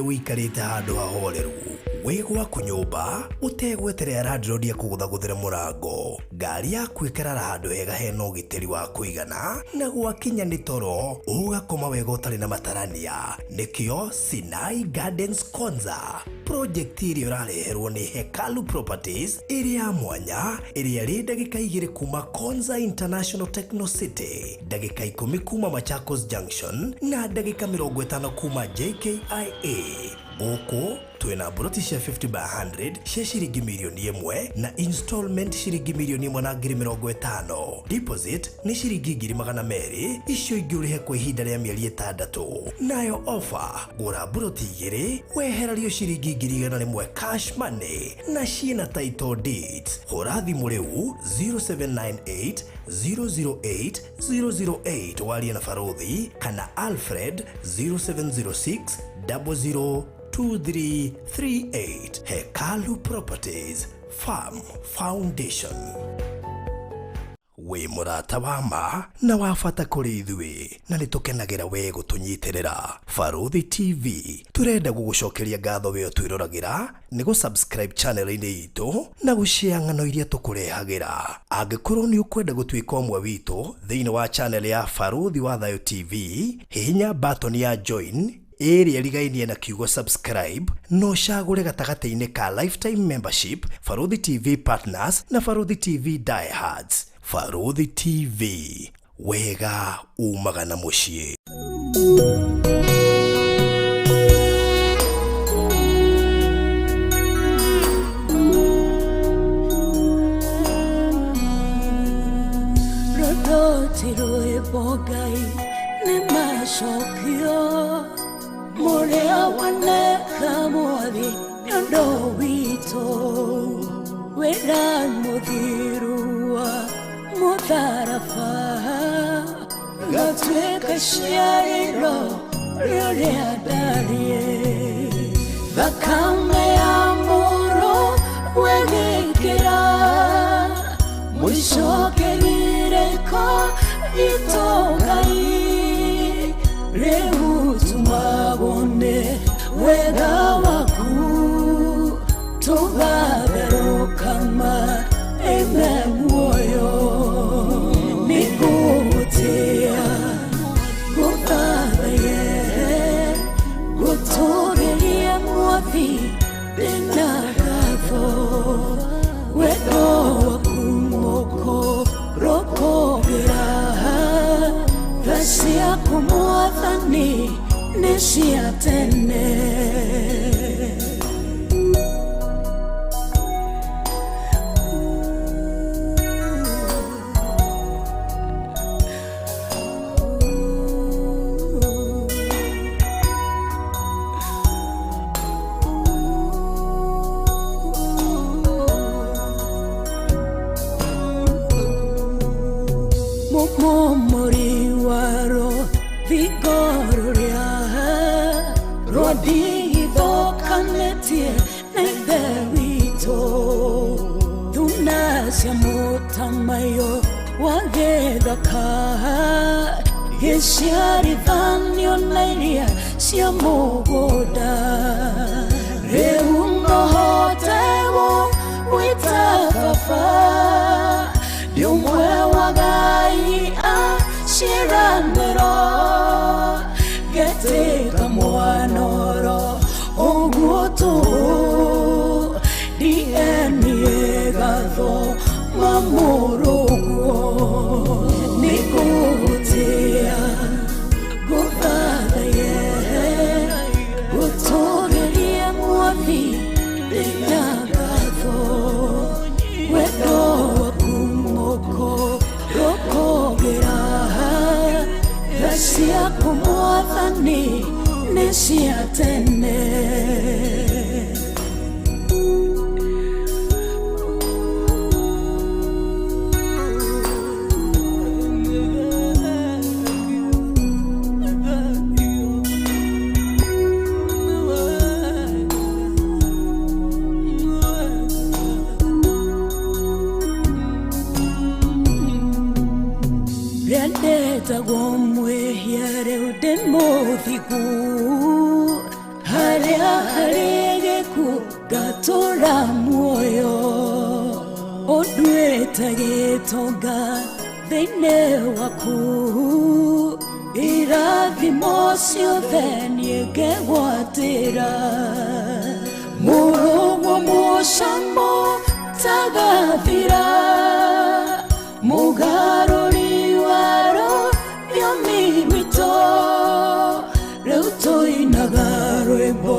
Ũikarĩte handũ hahoreru wĩ gwaku nyũmba ũtegweterera landlord akũgũthagũthĩre mũrango. Ngari yaku ĩkarara handũ hega hena ũgitĩri wa kũigana, na gwakinya nĩ toro ũgakoma wega ũtarĩ na matarania. Nĩkĩo Sinai Gardens Konza project ĩrĩa ũrareherwo nĩ Hekalu Properties ĩrĩ ya mwanya, ĩrĩa ĩrĩ ndagĩka 2 kuma Konza International Techno City, ndagĩka 10 kuma Machakos Junction na ndagĩka 50 kuma JKIA. Gũkũ twĩna mburoti cia 50 by 100 cia ciringi mirioni 1 na installment ciringi mirioni 1 na ngiri 50. Deposit nĩ ciringi ngiri 200, icio ingĩ ũrĩhe kwa ihinda rĩa mĩeri 6. Nayo offer, gũra mburoti 2 wehererio ciringi ngiri 100 cash money na ciĩna title deeds. Hũra thimũ rĩu 0798 008 008 warie na Barothi kana Alfred 0706 002338. Hekalu Properties Farm Foundation. Wĩ mũrata wa ma na wa bata kũrĩ ithuĩ, na nĩ tũkenagĩra we gũtũnyitĩrĩra. Barothi TV tũrenda gũgũcokeria ngatho we ũtwĩroragĩra nĩ gũ-subscribe channel-inĩ itũ na gũshare ng'ano iria tũkũrehagĩra. Angĩkorwo nĩ ũkwenda gũtuĩka ũmwe witũ thĩinĩ wa channel ya Barothi wa Thayũ TV, hihinya button ya join ĩrĩa ĩrigainie na kiugo subscribe na ũcagũre gatagatĩ-inĩ ka lifetime membership, Barothi TV Partners na Barothi TV Diehards. Barothi TV, wega umaga na mũciĩ. Rũrũti rwĩmbo Ngai nĩ macokio mũrĩa waneka mwathi nĩ ũndũ witũ, wĩra mũthiru wa mũtharaba gatuĩka ciarĩro rĩrĩa ndariĩ, thakame ya mũrũ wegĩkĩra mũicokerireko itũ Ngai, rĩu tumagwo nĩ wega waku tũgatherũkama ĩme muoyo. Nĩngũgũtĩĩa, ngũthathaye, ngũtũũgĩrie mwathi ndĩna ngatho, wendo waku mũkũrũkũngĩra, tha ciaku mwathani nĩ cia tene. Mũmomori waro thingo rũrĩa rwandigithũkanĩtie na Ithe witũ, thuna cia mũtamaiyũ wa gĩthaka gĩciarithanio na iria cia mũgũnda, rĩu nohote gwĩta baba, ndĩ ũmwe wa Ngai a ciĩranĩro, ngetĩka mwanoro ũguo tũhũ, DNA gatho mamũrũguo. Nĩngũgũtĩĩa, ngũthathaye, ngũtũũgĩrie mwathi ndĩna ngatho, wendo waku mũkũrũkũngĩra, tha ciaku mwathani nĩ cia tene. Rĩandetagwo mwĩhia, rĩu ndĩ mũthingu harĩ Nduta harĩ gĩkuũ ngatũra muoyo, ũnduĩte gĩtonga thĩinĩ waku, irathimo ciothe niĩ ngegwatĩra. Mũrũguo mũcamo tagathira, mũgarũri wa rũthiomi rwitũ, rĩu tũinaga rwĩmbo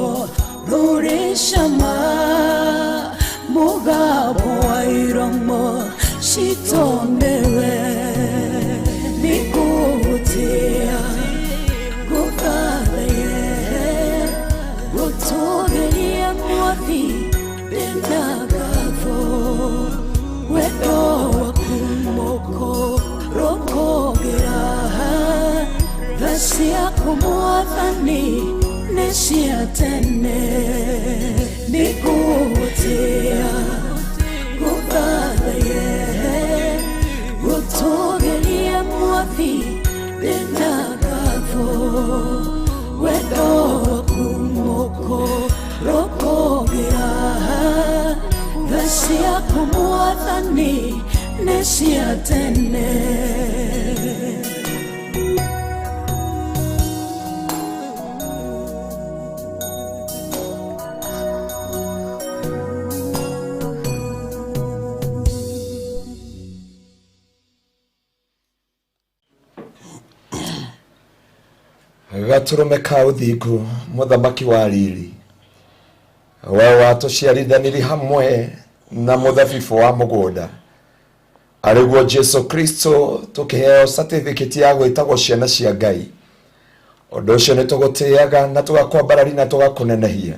rũrĩ cama, mũgambo wa iromo citũ nĩwe. Nĩngũgũtĩĩa, ngũthathaiye, ngũtũũgĩrie Mwathi, ndĩna ngatho. Wendo waku mũkũrũkũngĩra, tha ciaku Mwathani nĩ cia tene. Nĩngũgũtĩĩa, ngũthathaiye, ngũtũũgĩrie Mwathi, ndĩna ngatho. Wendo waku mũkũrũkũngĩra, tha ciaku Mwathani nĩ cia tene. Gatũrũme ka ũthingu, mũthamaki wa riri, we watũciarithanirie hamwe na mũthabibũ wa mũgũnda, arĩguo Jesu Kristo, tũkĩheo certificate ya gwĩtagwo ciana cia Ngai. Ũndũ ũcio nĩ tũgũtĩaga na tũgakwambarari na tũgakũnenehia,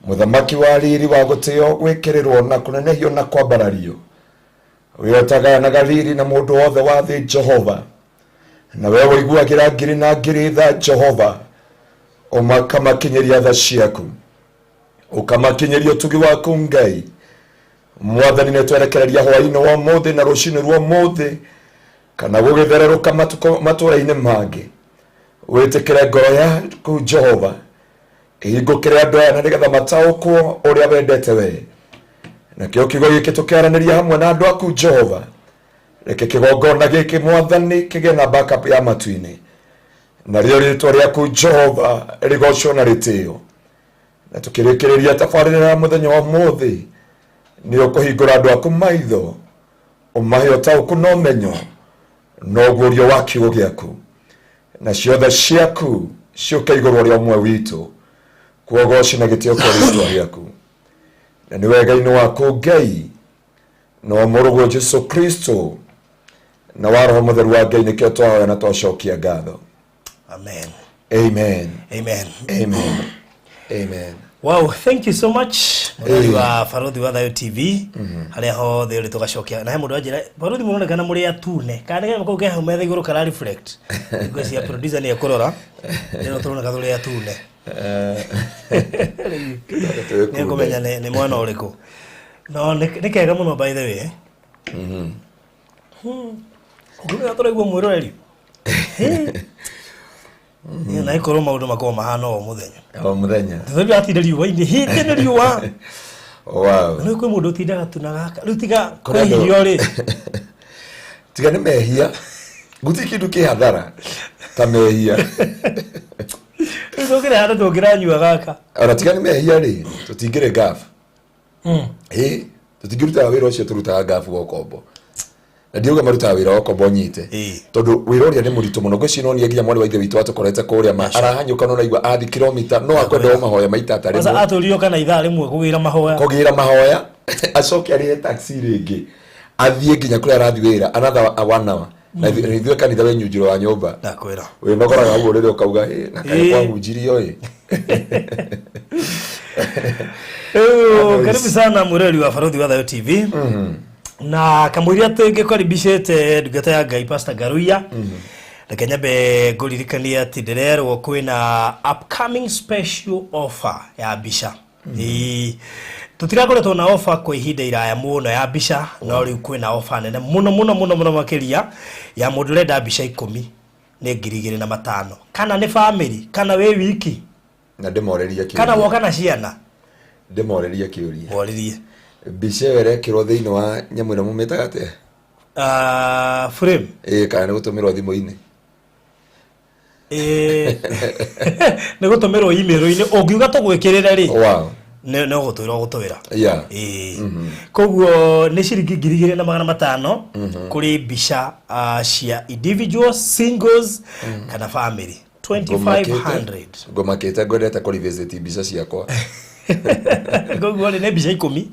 mũthamaki wa riri, wa gũtĩo, gwĩkĩrĩrwo na kũnenehio na kwambarario, we ũtagayanaga riri na mũndũ wothe wa thĩ, Jehova, na we ũiguagĩra ngiri na ngiri tha, Jehova, ũmakamakinyĩria tha ciaku, ũkamakinyĩria ũtugi waku. Ngai Mwathani, nĩ twerekereria hwaĩ-inĩ wa ũmũthĩ na rũcinĩ rwa ũmũthĩ kana gũgĩthererũka matũũra-inĩ mangĩ, wĩtĩkĩre ngoro yaku, Jehova, ĩhingũkĩre andũ aya na nĩgetha mataũkwo ũrĩa wendete we. Nakĩo kiugo gĩkĩ tũkĩaranĩria hamwe na andũ aku, Jehova, reke kĩgongona gĩkĩ, Mwathani, kĩgĩe na backup ya matu-inĩ, narĩo rĩtwa rĩaku, Jehova, rĩgocwo na rĩtĩo. Na tũkĩrĩkĩrĩria tabarĩra ya mũthenya wa ũmũthĩ, nĩ ũkũhingũra andũ aku maitho, ũmahe ũtaũku na ũmenyo na ũguũrio wa kiugo gĩaku, na ciothe ciaku ciũke igũrũ rĩa ũmwe witũ. Kuogoci na gĩtĩo kĩa rĩtwa rĩaku, na nĩ wega-inĩ waku, Ngai, na wa mũrũguo Jesu Kristo, na wa Roho Mũtheru wa Ngai, nĩkĩo twahoya na twacokia ngatho. Amen. Amen. Amen. Amen, amen. Wow, thank you so much, mũrori wa Barothi wa Thayo TV harĩa hothe ũrĩ. Tũgacokia na he mũndũ anjĩra, barothi, mũronekana mũrĩ atune, kana nĩ kau ke hau metha igũrũ kara reflect. Ngwĩciria producer nĩ ekũrora rĩrĩa tũroneka tũrĩ atune, nĩ ekũmenya nĩ mwena ũrĩkũ. No nĩ kega mũno, by the way. Ũngĩmenya tũraigua mwĩroreri na ĩkorwo maũndũ makorwo mahana o mũthenya. O mũthenya. Tondũ atinda riũa-inĩ, hĩndĩ nĩ riũa. Wow. Rĩu kwĩ mũndũ ũtindaga tu na gaka rĩu tiga Kũrĩ andũ- kwĩhirio rĩ. Tiga nĩ mehia, gutirĩ kĩndũ kĩ hathara ta mehia. Rĩu tũngĩrĩ handũ tũngĩranyua gaka. Ona tiga nĩ mehia rĩ, tũtingĩrĩ ngabu. Ĩ tũtingĩrutaga wĩra ũcio tũrutaga ngabu wa ũkombo, na ndiauga marutaga wĩra wa ũkombo nyite, tondũ wĩra ũrĩa nĩ mũritũ mũno. Ngwĩciria no niĩ nginya mwarĩ wa ithe witũ atũkorete kũrĩa ma arahanyũka, no naigua athi kilomita no akwenda o mahoya maita ta Kwanza rĩmwe. Atũrio kana ithaa rĩmwe kũgĩra mahoya. Kũgĩra mahoya, acoke arĩhe taxi rĩngĩ athiĩ nginya kũrĩa arathiĩ wĩra, another one hour. Na ithuĩ kanitha wĩ nyunjiro wa nyũmba. Ndakwĩra. Wĩnogoraga ũguo rĩrĩa ũkauga, "Ĩ, na kaĩ kwahunjirio ĩ." Rĩu karibu sana mwĩroreri wa Barothi wa Thayo TV, na kamũiria atĩ ngĩkaribicĩte ndungata ya Ngai, Pastor Ngaruiya, reke nyambe ngũririkanie atĩ ndĩrerwo kwĩna upcoming special offer ya mbica. Ĩĩ. Tũtirakoretwo na offer kwa ihinda iraya mũno ya mbica, no rĩu kwĩna offer nene mũno mũno mũno mũno makĩria ya mũndũ ũrenda mbica 10 nĩ 2500, kana nĩ family kana wĩ wiki. Na ndĩmorĩrie Kana kĩũria. Woka na ciana. Ndĩmorĩrie kĩũria. Moririe. Mbica ĩyo ĩrekĩrwo thĩinĩ wa nyamũ ĩno mũmĩtaga atĩa? Frame. Ĩĩ, kana nĩ gũtũmĩrwo thimũ-inĩ? Nĩ gũtũmĩrwo email-inĩ, ũngiuga tũgwĩkĩrĩre rĩ, no gũtwĩra ũgũtwĩra. Ĩĩ, koguo nĩ ciringi 2500 kũrĩ mbica cia individuals, singles kana family, 2500. Ngũmakĩte, ngwendete kũ revisit mbica ciakwa. Koguo rĩ, nĩ mbica 10.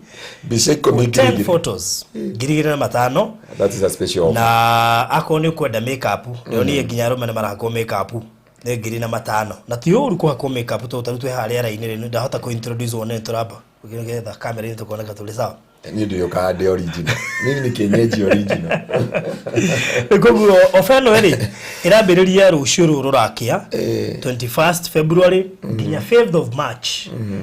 Mbica 10, ngiri 10 igĩrĩ. Photos, 2500. That is a special offer. Na akorwo nĩ ũkwenda makeup, ndĩronire nginya arũme nĩ marahakwo makeup, nĩ 1500, na ti ũru kũhakwo makeup tondũ tarĩu twĩ harĩa rĩara-inĩ rĩ, ndahota kũ introduce wone nĩ tũramba nĩgetha kamera-inĩ tũkoneka tũrĩ sawa. Niĩ ndĩũkaga ndĩ original, mimi ni kienyeji original. Koguo ofa ĩno rĩ, ĩrambĩrĩria rũciũ rũrũ rũrakĩa, 21st February nginya 5th of March.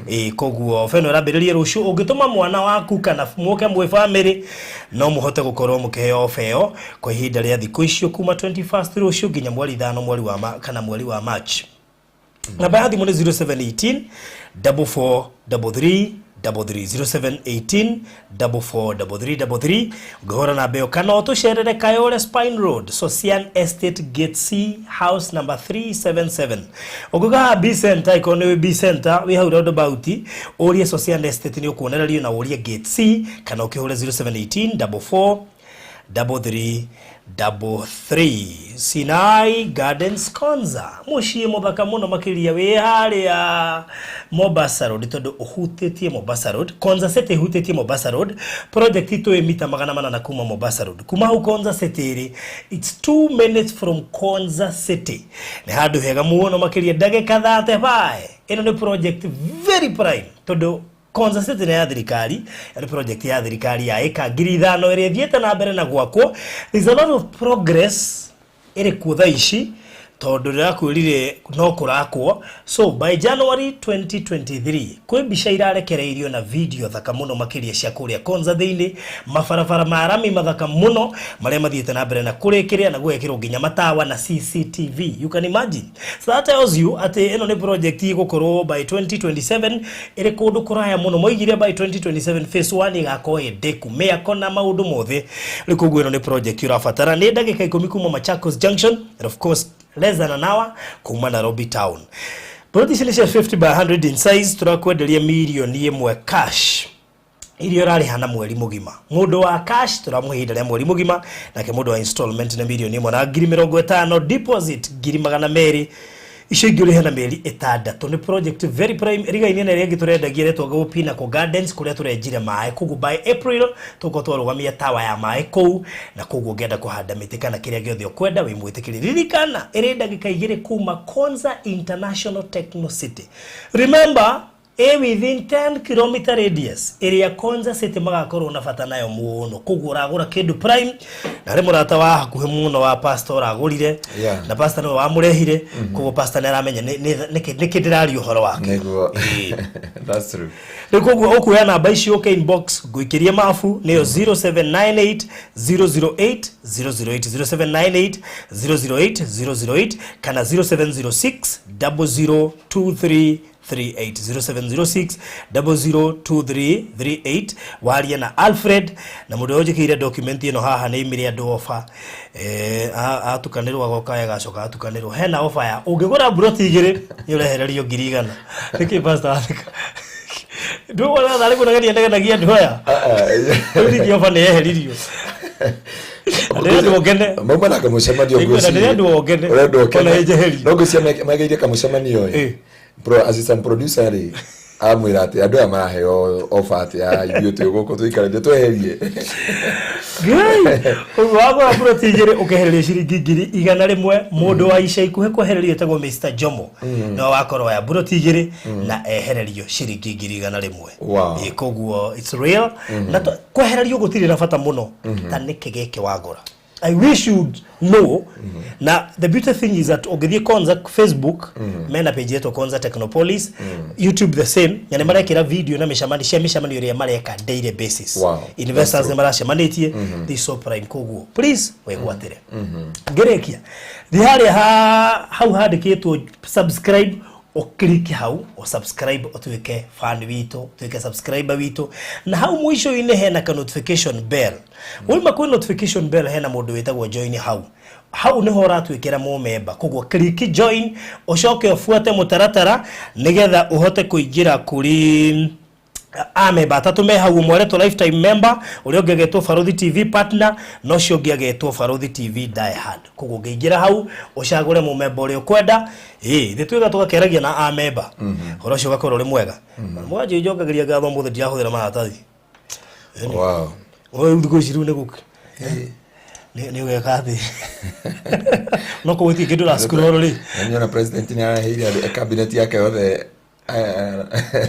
Ĩĩ, koguo ofa ĩno ĩrambĩrĩria rũciũ. Ũngĩtũma mwana waku kana mũke mwĩ family, no mũhote gũkorwo mũkĩheo ofa ĩyo kwa ihinda rĩa thikũ icio kuma 21st rũciũ nginya mweri 5, mweri wa kana mweri wa March. Namba ya thimũ nĩ 0718 44 33 33, 0718 44 33 33. Ũngĩhũra namba ĩyo kana ũtũcerere Kayole Spine Road, Socian Estate, Gate C, house number 377. Ũngĩũka haha B Center, ĩkorwo nĩ wĩ B Center, wĩ hau roundabout, ũrie Socian Estate, nĩ ũkuonererio, na ũrie Gate C, kana ũkĩhũre 0718 44 33 33. Sinai Gardens Konza, mũciĩ mũthaka mũno makĩria wĩ harĩa Mombasa Road, tondũ ũhutĩtie Mombasa Road. Konza City ĩhutĩtie Mombasa Road. Project itũ ĩ mita 800 kuma Mombasa Road. Kuma hau Konza City ĩrĩ, it's 2 minutes from Konza City. Nĩ handũ hega mũno makĩria, ndagĩka 35. Ĩno nĩ project very prime tondũ Konza City nĩ ya thirikari, nĩ project ya thirikari ya ĩka 5000 ĩrĩa ĩthiĩte na mbere na gwakwo. There's a lot of progress ĩrĩ kuo thaa ici tondũ ndĩrakwĩrire no kũrakwo. So by January 2023 kwĩ mbica irarekereirio na video thaka mũno makĩria cia kũrĩa Konza thĩinĩ, mabarabara ma rami mathaka mũno marĩa mathiĩte na mbere na kũrĩkĩrĩa na gwekĩrwo nginya matawa na CCTV. You can imagine. So that tells you atĩ ĩno nĩ project ĩgũkorwo by 2027 ĩrĩ kũndũ kũraya mũno. Moigire by 2027 phase 1 ĩgakorwo ĩ ndĩku, mĩako na maũndũ mothe. Rĩu koguo ĩno nĩ project ũrabatara. Nĩ ndagĩka 10 kuma Machakos Junction and of course less than an hour kuma Nairobi town. Plot ici nĩ cia 50 by 100 in size. Tũrakwenderia 1 million cash iria ũrarĩha na mweri mũgima. Mũndũ wa cash tũramũhe ihinda rĩa mweri mũgima, nake mũndũ wa installment nĩ 1,050,000, deposit 200,000, icio ingĩ ũrĩhe na mĩeri 6. Nĩ project very prime, ĩrigainie na ĩrĩa ĩngĩ tũrendagia ĩretwo Pinnacle Gardens, kũrĩa tũrenjire maĩ. Koguo by April tũgũkorwo twarũgamia tawa ya maĩ kũu, na koguo ũngĩenda kũhanda mĩtĩ kana kĩrĩa gĩothe ũkwenda, wĩ mwĩtĩkĩri. Ririkana ĩrĩ ndagĩka 2 kuma Konza International Techno City. Remember, ĩ within 10 km radius ĩrĩa Konza City magakorwo na bata nayo mũno. Koguo ũragũra kĩndũ prime, na harĩ mũrata wa hakuhĩ mũno wa pastor ũragũrire, na pastor nĩwe wamũrehire. Koguo pastor nĩ aramenya nĩkĩ ndĩraria ũhoro wake. Nĩguo. Ĩĩ. That's true. Rĩu koguo ũkuoya namba ici ũke inbox ngũikĩrie mabu, nĩyo 0798 008 008, 0798 008 008, kana 0706 0023 38, 0706 002338. Waria na Alfred na mũndũ ũrĩa ũnjĩkĩire document ĩno haha nĩ imire andũ ofa, atukanĩrwo agoka agacoka atukanĩrwo. Hena ofa ya ũngĩgũra mburoti 2 nĩ ũrehererio 100,000. Nĩkĩ pastor watheka? Ndũgona tarĩ kũnegeria negenagia andũ aya? Rĩu ningĩ ofa nĩ yeheririo na ndĩrendwo ngene. Mauma na kamũcemanio. Nĩguo, na ndĩrendwo ngene. Ũrendwo ũkene. Ona ĩnjeherio. No ngwĩciria mageire kamũcemanio ĩ, pro assistant producer rĩ amwĩra atĩ andũ aya maraheo ofa atĩ a ithuĩ twĩ gũkũ tũikarĩte tweherie. Ngai, ũguo wagũra mburoti 2 ũkehererio ciringi 100,000. Mũndũ wa ica ikuhĩ kwehererio etagwo Mr Jomo, no wakorwo ya mburoti 2 na ehererio ciringi 100,000. Ĩ, koguo it's real na kwehererio gũtirĩ na bata mũno ta nĩkĩ gĩkĩ wagũra. I wish you'd know. Na the beauty thing is that ũngĩthiĩ Konza Facebook, mena page yetwo Konza Technopolis, YouTube the same, na nĩ marekĩra video na mĩcemanio cia mĩcemanio ĩrĩa mareka daily basis. Investors nĩ maracemanĩtie. This so prime, koguo please wĩgwatĩre. Ngĩrĩkia, thiĩ harĩa hau handĩkĩtwo subscribe. Ũkiriki hau ũsubscribe, ũtuĩke fan witũ, ũtuĩke subscriber witũ. Na hau mũico-inĩ hena ka notification bell. Wauma kwĩ notification bell hena mũndũ wĩtagwo join. Hau hau nĩho ũratuĩkĩra mũmemba. Koguo click join, ũcoke ũbuate mũtaratara nĩgetha ũhote kũingĩra kũrĩ amemba atatũ me hau. Ũmwe aretwo lifetime member, ũrĩa ũngĩ agetwo Baruthi TV partner, na ũcio ũngĩ agetwo Baruthi TV die hard. Koguo ũngĩingĩra hau ũcagũre mũmemba ũrĩa ũkwenda. Ĩ ithe twĩga tũgakeragia na amemba, ũhoro ũcio ũgakorwo ũrĩ mwega. Mwanjĩ njokagĩria ngatho, mũthĩ ndirahũthĩra maratathi. Rĩu thikũ ici rĩu nĩ gũk nĩ ũgeka atĩ no kũgũtirĩ kĩndũ ra scroll rĩ. Na niona president nĩ araheire andũ cabinet yake yothe,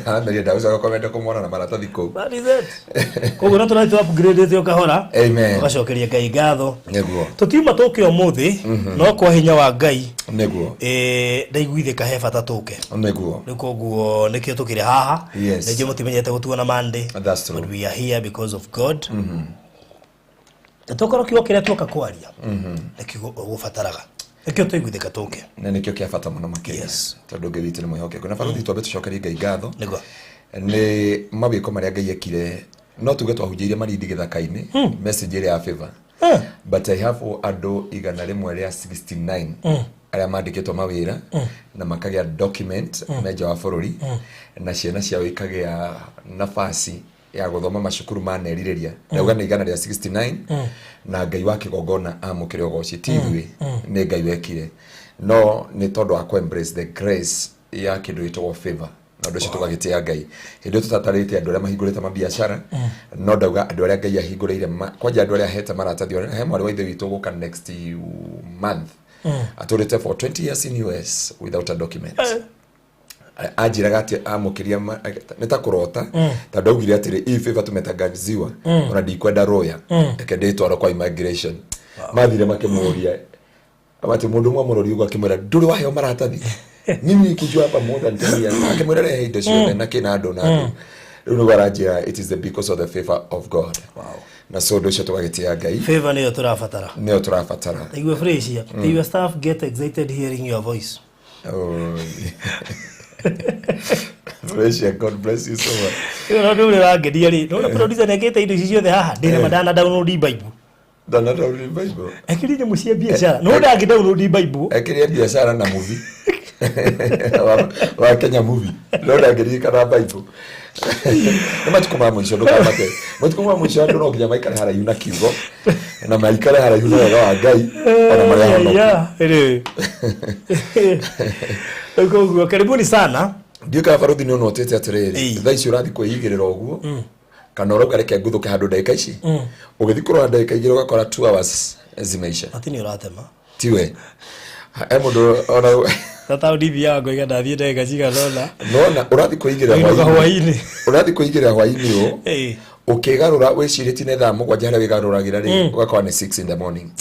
arameria ndagũcoka kwenda kũmona na maratathi kũu. That is it. Koguo no tũrathiĩ upgrade o kahora. Amen. Tũgacokeria Ngai ngatho. Nĩguo. Tũtiuma tũke ũmũthĩ, no kwa hinya wa Ngai ndaiguithĩka he bata tũke. Rĩu koguo nĩkĩo tũkĩrĩ haha. Nĩnjũ mũtimenyete gũtuona Monday. That's true. But we are here because of God. Na tokorwo kiugo kĩrĩa tuoka kwaria nĩ kiugo ũgũbataraga, nĩkĩo tũiguithĩka tũke. Na nĩkĩo kĩa bata mũno makĩria. Tondũ Ngai witũ nĩ mwĩhokeku. Na barothi, twambe tũcokerie Ngai ngatho nĩ mawĩko marĩa Ngai ekire. No tuge twahunjĩirie Malindi gĩthaka-inĩ message ĩrĩa ya favor, but I have andũ 169 arĩa mandĩkĩtwo mawĩra na makagĩa document me nja wa bũrũri, na ciana ciao ikagĩa nafasi ya gũthoma macukuru manerirĩria. Ndauga nĩ 169, na Ngai wa kĩgongona amũkĩre ũgoci. Ti ithuĩ, nĩ Ngai wekire, no nĩ tondũ wa kũ embrace the grace ya kĩndũ gĩtagwo favor. Na ũndũ ũcio tũgagĩtĩa Ngai. Hĩndĩ ĩyo tũtatarĩte andũ arĩa mahingũrĩte mabiacara, no ndauga andũ arĩa Ngai ahingũrĩire kwanja andũ arĩa ahete maratathi. Ona he mwarĩ wa ithe witũ gũka next month, atũrĩte for 20 years in US without a document. Anjĩraga atĩ amũkĩria nĩ ta kũrota, tondũ augire atĩrĩ, ii favor tumetangaziwa, ona ndikwenda rũya, reke ndĩtwara kwa immigration. Mathire makĩmũria atĩ mũndũ ũmwe amũrori ũguo akĩmwĩra, "Ndũrĩ waheo maratathi? Mimi nikujua hapa more than 10 years." Akĩmwĩra, "Rehe indo ciothe na kĩna andũ na andũ." Rĩu nĩguo aranjĩra it is the because of the favor of God. Na so ũndũ ũcio tũgagĩtĩa Ngai. Favor nĩyo tũrabatara. Nĩyo tũrabatara. Taigua Frisia, your staff get excited hearing your voice. Oh. Frisia, God bless you so much. Ĩyo no ndũrĩ ũrangenia rĩ, nona producer nĩekĩte indo ici ciothe haha, ndĩna ndana download Bible. Ndana download Bible. Ekĩrĩ nyamũ cia biacara no ndangĩ download Bible. Ekĩrĩa biacara na movie wa Kenya movie, no ndangĩririkana Bible. Nĩ matukũ ma mũico, ndũkamake. Matukũ ma mũico andũ no nginya maikare haraihu na kiugo na maikare haraihu na wega wa Ngai ona marĩa honoku. Yeah, anyway. Koguo karibuni sana. Ndiũ kana barothi nĩ ũnotĩte atĩrĩrĩ, thaa ici ũrathiĩ kwĩigĩrĩra ũguo kana ũrauga reke nguthũke handũ ndagĩka ici, ũgĩthiĩ kũrora ndagĩka 2 ũgakora 2 hours zimeisha. Matini ũratema. Tiwe he mũndũ ona Ta taũni thiaga ngoiga ndathiĩ ndagĩka cigana ũna. Nona ũrathiĩ kwĩigĩrĩra Ũinũka hwaĩ-inĩ. Hwaĩ-inĩ. Ũrathiĩ kwĩigĩrĩra hwaĩ-inĩ ũũ, ũkĩgarũra wĩcirĩtie nĩ thaa 7 harĩa wĩgarũragĩra rĩ, ũgakora nĩ 6 in the morning.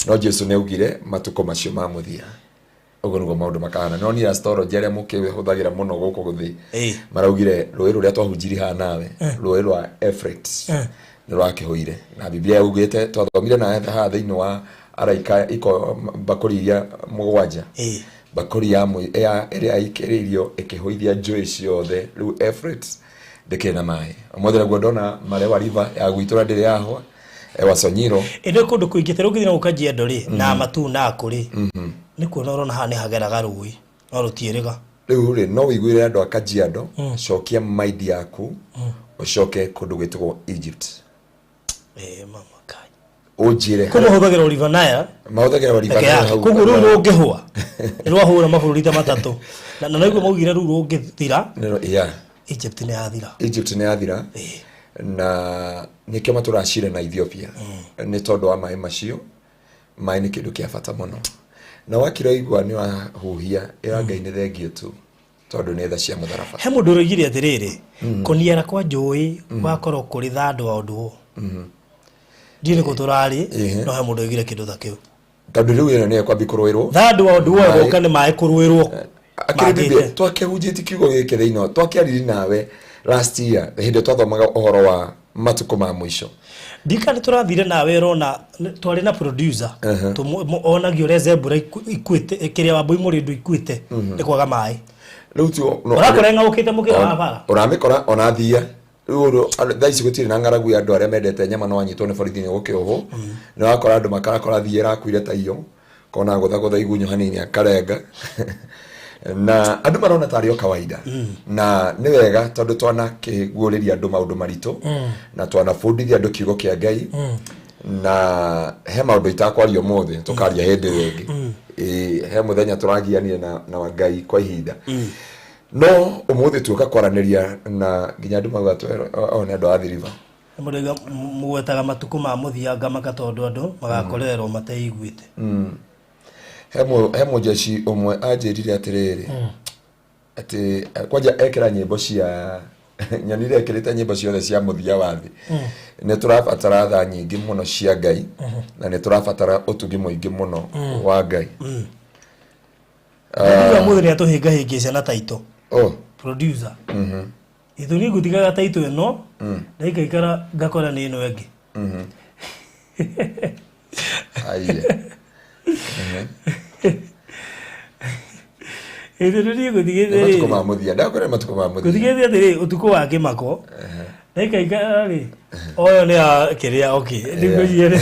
No Jesu nĩ augire matukũ macio ma mũthia ũguo nĩguo maũndũ makahana. No niĩ astrology arĩa mũkĩhũthagĩra mũno gũkũ thĩ maraugire rũĩ rũrĩa twahunjirie haha nawe, rũĩ rwa Euphrates, nĩ rwakĩhũire. Na Biblia yaugĩte, twathomire na haha thĩinĩ wa araika iko mbakũri iria mũgwanja, mbakũri ya ĩrĩa ĩikĩrĩirio ĩkĩhũithia njũĩ ciothe. Rĩu Euphrates ndĩkĩrĩ na maĩ. Ũmũthĩ naguo ndona Marewa River ya gwitũ na ndĩrĩ yahwa Ewasonyiro. Ĩndĩ kũndũ kũingĩ ta rĩu ũngĩthiĩ na gũkũ Kajiado rĩ, na Matuu nakũ rĩ, nĩ kuona ũrona haha nĩ hageraga rũĩ no rũtiĩrĩga. Rĩu rĩ, no wĩiguĩre andũ a Kajiado, cokia mind yaku ũcoke kũndũ gwĩtagwo Egypt. Ĩ mama kai. Ũnjĩre. Kũu mahũthagĩra River Nile. Mahũthagĩra River peke Nile yake. Hau. Koguo rũu rũngĩhũa nĩ rwahũra mabũrũri ta matatũ, na naiguo maugire rũu rũngĩthira, Egypt nĩ yathira. Egypt nĩ yathira. Na nĩkĩo matũracire na Ethiopia nĩ tondũ wa maĩ macio. Maĩ nĩ kĩndũ kĩa bata mũno, na wakira igua nĩ wahuhia ĩra Ngai nĩ thengio tu, tondũ nĩ tha cia mũtharaba. He mũndũ ũroigire atĩrĩrĩ, kũniara kwa njũĩ gwakorwo kũrĩ thandũ wa ũndũ ũũ, ndiũ nĩ kũ tũrarĩ. No he mũndũ oigire kĩndũ ta kĩu. Tondũ rĩu ĩno nĩyo ĩkwambia kũrũĩrwo. Thandũ wa ũndũ ũyũ. Maĩ. Gũka nĩ maĩ kũrũĩrwo. Akĩrĩ Biblia Mangĩte. twakĩhunjĩtie kiugo gĩkĩ thĩinĩ twakĩariri nawe last year hĩndĩ ĩrĩa twathomaga ũhoro wa matukũ ma mũico. Ndika nĩ tũrathire nawe ũrona twarĩ na producer. Onagio ũrĩa zebra ikuĩte, kĩrĩa Wambui Mũrĩndũ ikuĩte nĩ kwaga maĩ. Rĩu ti Ũrakora ĩng'aũkĩte mũkĩra wa bara. Ũramĩkora ona thia rĩu thaa ici gũtirĩ na ng'aragu ya andũ arĩa mendete nyama no anyitwo nĩ borithi nĩ gũkĩohwo. Nĩ wakora andũ makarakora thia ĩrakuire ta iyo, kona gũthagũtha igunyũ hanini akarenga, na andũ marona tarĩ o kawaida. Na nĩ wega tondũ twanakĩguũrĩria andũ maũndũ maritũ na twanabundithia andũ kiugo kĩa Ngai, na he maũndũ itakwaria ũmũthĩ, tũkaria hĩndĩ ĩyo ĩngĩ. Ĩĩ, he mũthenya tũragianire na Ngai kwa ihinda, no ũmũthĩ tuoka kwaranĩria na nginya andũ mauga o nĩ andũ a thiriba. Mũrĩga mũgwetaga matukũ ma mũthia, ngamaka tondũ andũ magakorerwo mateiguĩte. He mũjeshi ũmwe anjĩrire atĩrĩrĩ, atĩ kwanja ekĩra nyĩmbo cia nyonire ekĩrĩte nyĩmbo ciothe cia mũthia wa thĩ. Nĩ tũrabatara tha nyingĩ mũno cia Ngai na nĩ tũrabatara ũtugi mũingĩ mũno wa Ngai. Producer mũthĩ nĩ atũhĩngahĩngĩca na taito. Oh. Producer gĩtũmi ngũtigaga taito ĩno, ndaikaikara ngakora nĩ ĩno ĩngĩ. Aiya. Gĩtũmi niĩ ngũtigĩte Nĩ matukũ rĩrĩ ma mũthia, ndakwĩra matukũ ma mũthia. Ngũtigĩte atĩrĩ, ũtukũ wa kĩmako, ndaikaikara rĩ, oyo nĩ ya kĩrĩa, okay, nĩngũciĩ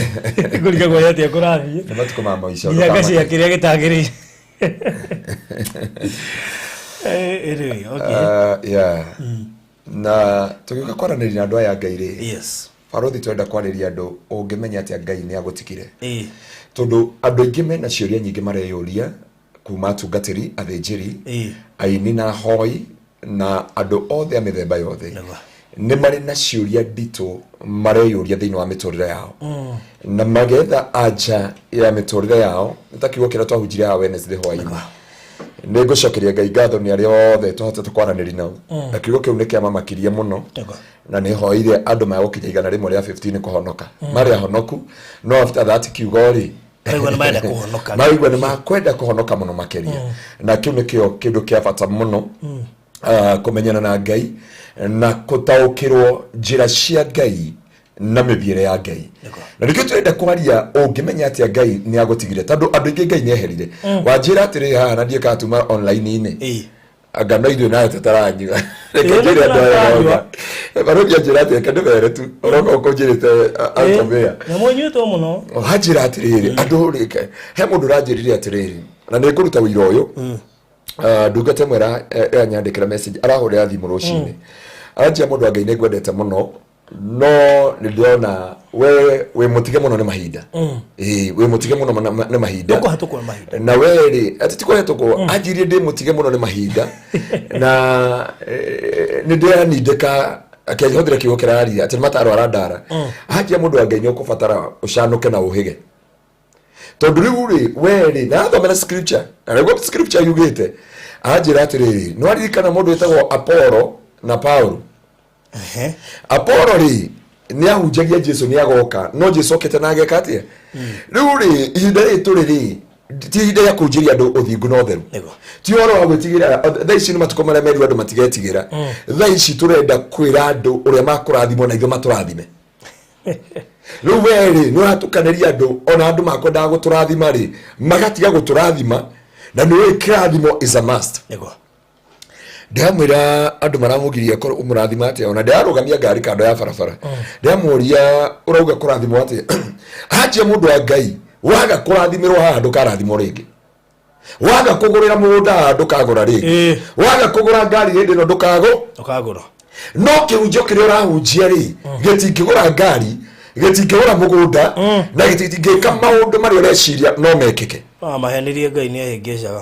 ngũrigagwo nĩ atĩa kũrathiĩ. Nĩ matukũ ma mũico. Nginya ndũkamake. ngacia kĩrĩa gĩtagĩrĩire. Anyway, okay. Yeah. Na tũgĩũka kwaranĩria na andũ aya a Ngai rĩ, barothi, twenda kwarĩria andũ ũngĩmenya atĩa Ngai nĩ agũtigire, tondũ andũ aingĩ mena ciũria nyingĩ mareyũria, kuma atungatĩri, athĩnjĩri, aini na ahoi na andũ othe a mĩthemba yothe. Nĩ marĩ na ciũria nditũ mareyũria thĩinĩ wa mĩtũrĩre yao na magetha anja ya mĩtũrĩre yao. Nĩ ta kiugo kĩrĩa twahunjirie haha Wednesday hwaĩ-inĩ. Nĩ ngũcokeria Ngai ngatho nĩ arĩa othe tũhotete kwaranĩria nao, na kiugo kĩu nĩ kĩamamakirie mũno. Na nĩ hoire andũ magũkinya 115 kũhonoka, marĩ ahonoku, no after that kiugo rĩ, Maraigua nĩ marenda kũhonoka. Maraigua nĩ makwenda kũhonoka mũno makĩria, na kĩu nĩkĩo kĩndũ kĩa bata mũno, kũmenyana na Ngai na kũtaũkĩrwo njĩra cia Ngai na mĩthiĩre ya Ngai. Na nĩkĩo tũrenda kwaria, ũngĩmenya atĩa Ngai nĩ agũtigire, tondũ andũ aingĩ Ngai nĩ eherire. Wanjĩra atĩrĩ haha na ndiĩ katuma online-inĩ, anga no ithuĩ nawe tũtaranyua. Reke Ĩĩ, njĩre andũ aya tũtaranyua. roga barũthi anjĩra atĩ reke ndĩmere tu ũroka ũkũnjĩrĩte automea. Nyamũ ĩnyuĩtwo mũno. Wanjĩra atĩrĩrĩ, andũ rĩ, he mũndũ ũranjĩrire atĩrĩrĩ, na nĩ ngũruta ũira ũyũ. Ndungata ĩmwe ĩranyandĩkĩra message, arahũrĩra thimũ rũcinĩ, aranjĩra, "Mũndũ wa Ngai, nĩ ngwendete mũno, no nĩ ndĩrona we wĩ mũtige mũno nĩ mahinda." Ĩĩ, wĩ mũtige mũno nĩ mahinda. Ndũkũhatũkwo nĩ mahinda. Na we rĩ, atĩ ti kũhetũkwo, anjirie ndĩ mũtige mũno nĩ mahinda na nĩ ndĩranindĩka. Akĩhũthĩra kiugo kĩraria atĩ nĩ mataro arandara. Anjia, "Mũndũ wa Ngai, nĩ ũkũbatara ũcanũke na ũhĩge, tondũ rĩu rĩ, we rĩ," na athomera scripture na nĩguo scripture yugĩte. Anjĩra atĩrĩrĩ, nĩ waririkana mũndũ wĩtagwo Apollo na Paulo? Apollo rĩ, nĩ ahunjagia Jesu nĩ agoka, no Jesu okĩte na ageka atĩa? Rĩu rĩ, ihinda rĩrĩ tũrĩ rĩ, ti ihinda rĩa kũhunjĩria andũ ũthingu na ũtheru. Ti ũhoro wa gwĩtigĩra. Thaa ici nĩ matukũ marĩa merirwo andũ matigetigĩra. Thaa ici tũrenda kwĩra andũ ũrĩa makũrathimwo na ithuĩ matũrathime. Rĩu we rĩ, nĩ ũratukanĩria andũ, ona andũ makwendaga gũtũrathima rĩ, magatiga gũtũrathima, na nĩ ũĩ kĩrathimo is a must. Ndĩramwĩra andũ maramũgiria ũmũrathima atĩa, ona ndĩrarũgamia ngari kando ya barabara, ndĩramũria, "Ũrauga kũrathimwo atĩa?" Anjia, "Mũndũ wa Ngai, waga kũrathimĩrwo haha ndũkarathimwo rĩngĩ. Waga kũgũrĩra mũgũnda haha ndũkagũra rĩngĩ. Waga kũgũra ngari hĩndĩ ĩno ndũkagũ Ndũkagũra." No kĩhunjio kĩrĩa ũrahunjia rĩ, gĩtingĩgũra ngari, gĩtingĩgũra mũgũnda, na gĩtingĩka maũndũ marĩa ũreciria no mekĩke. Mahenirie Ngai nĩ ahĩngĩcaga.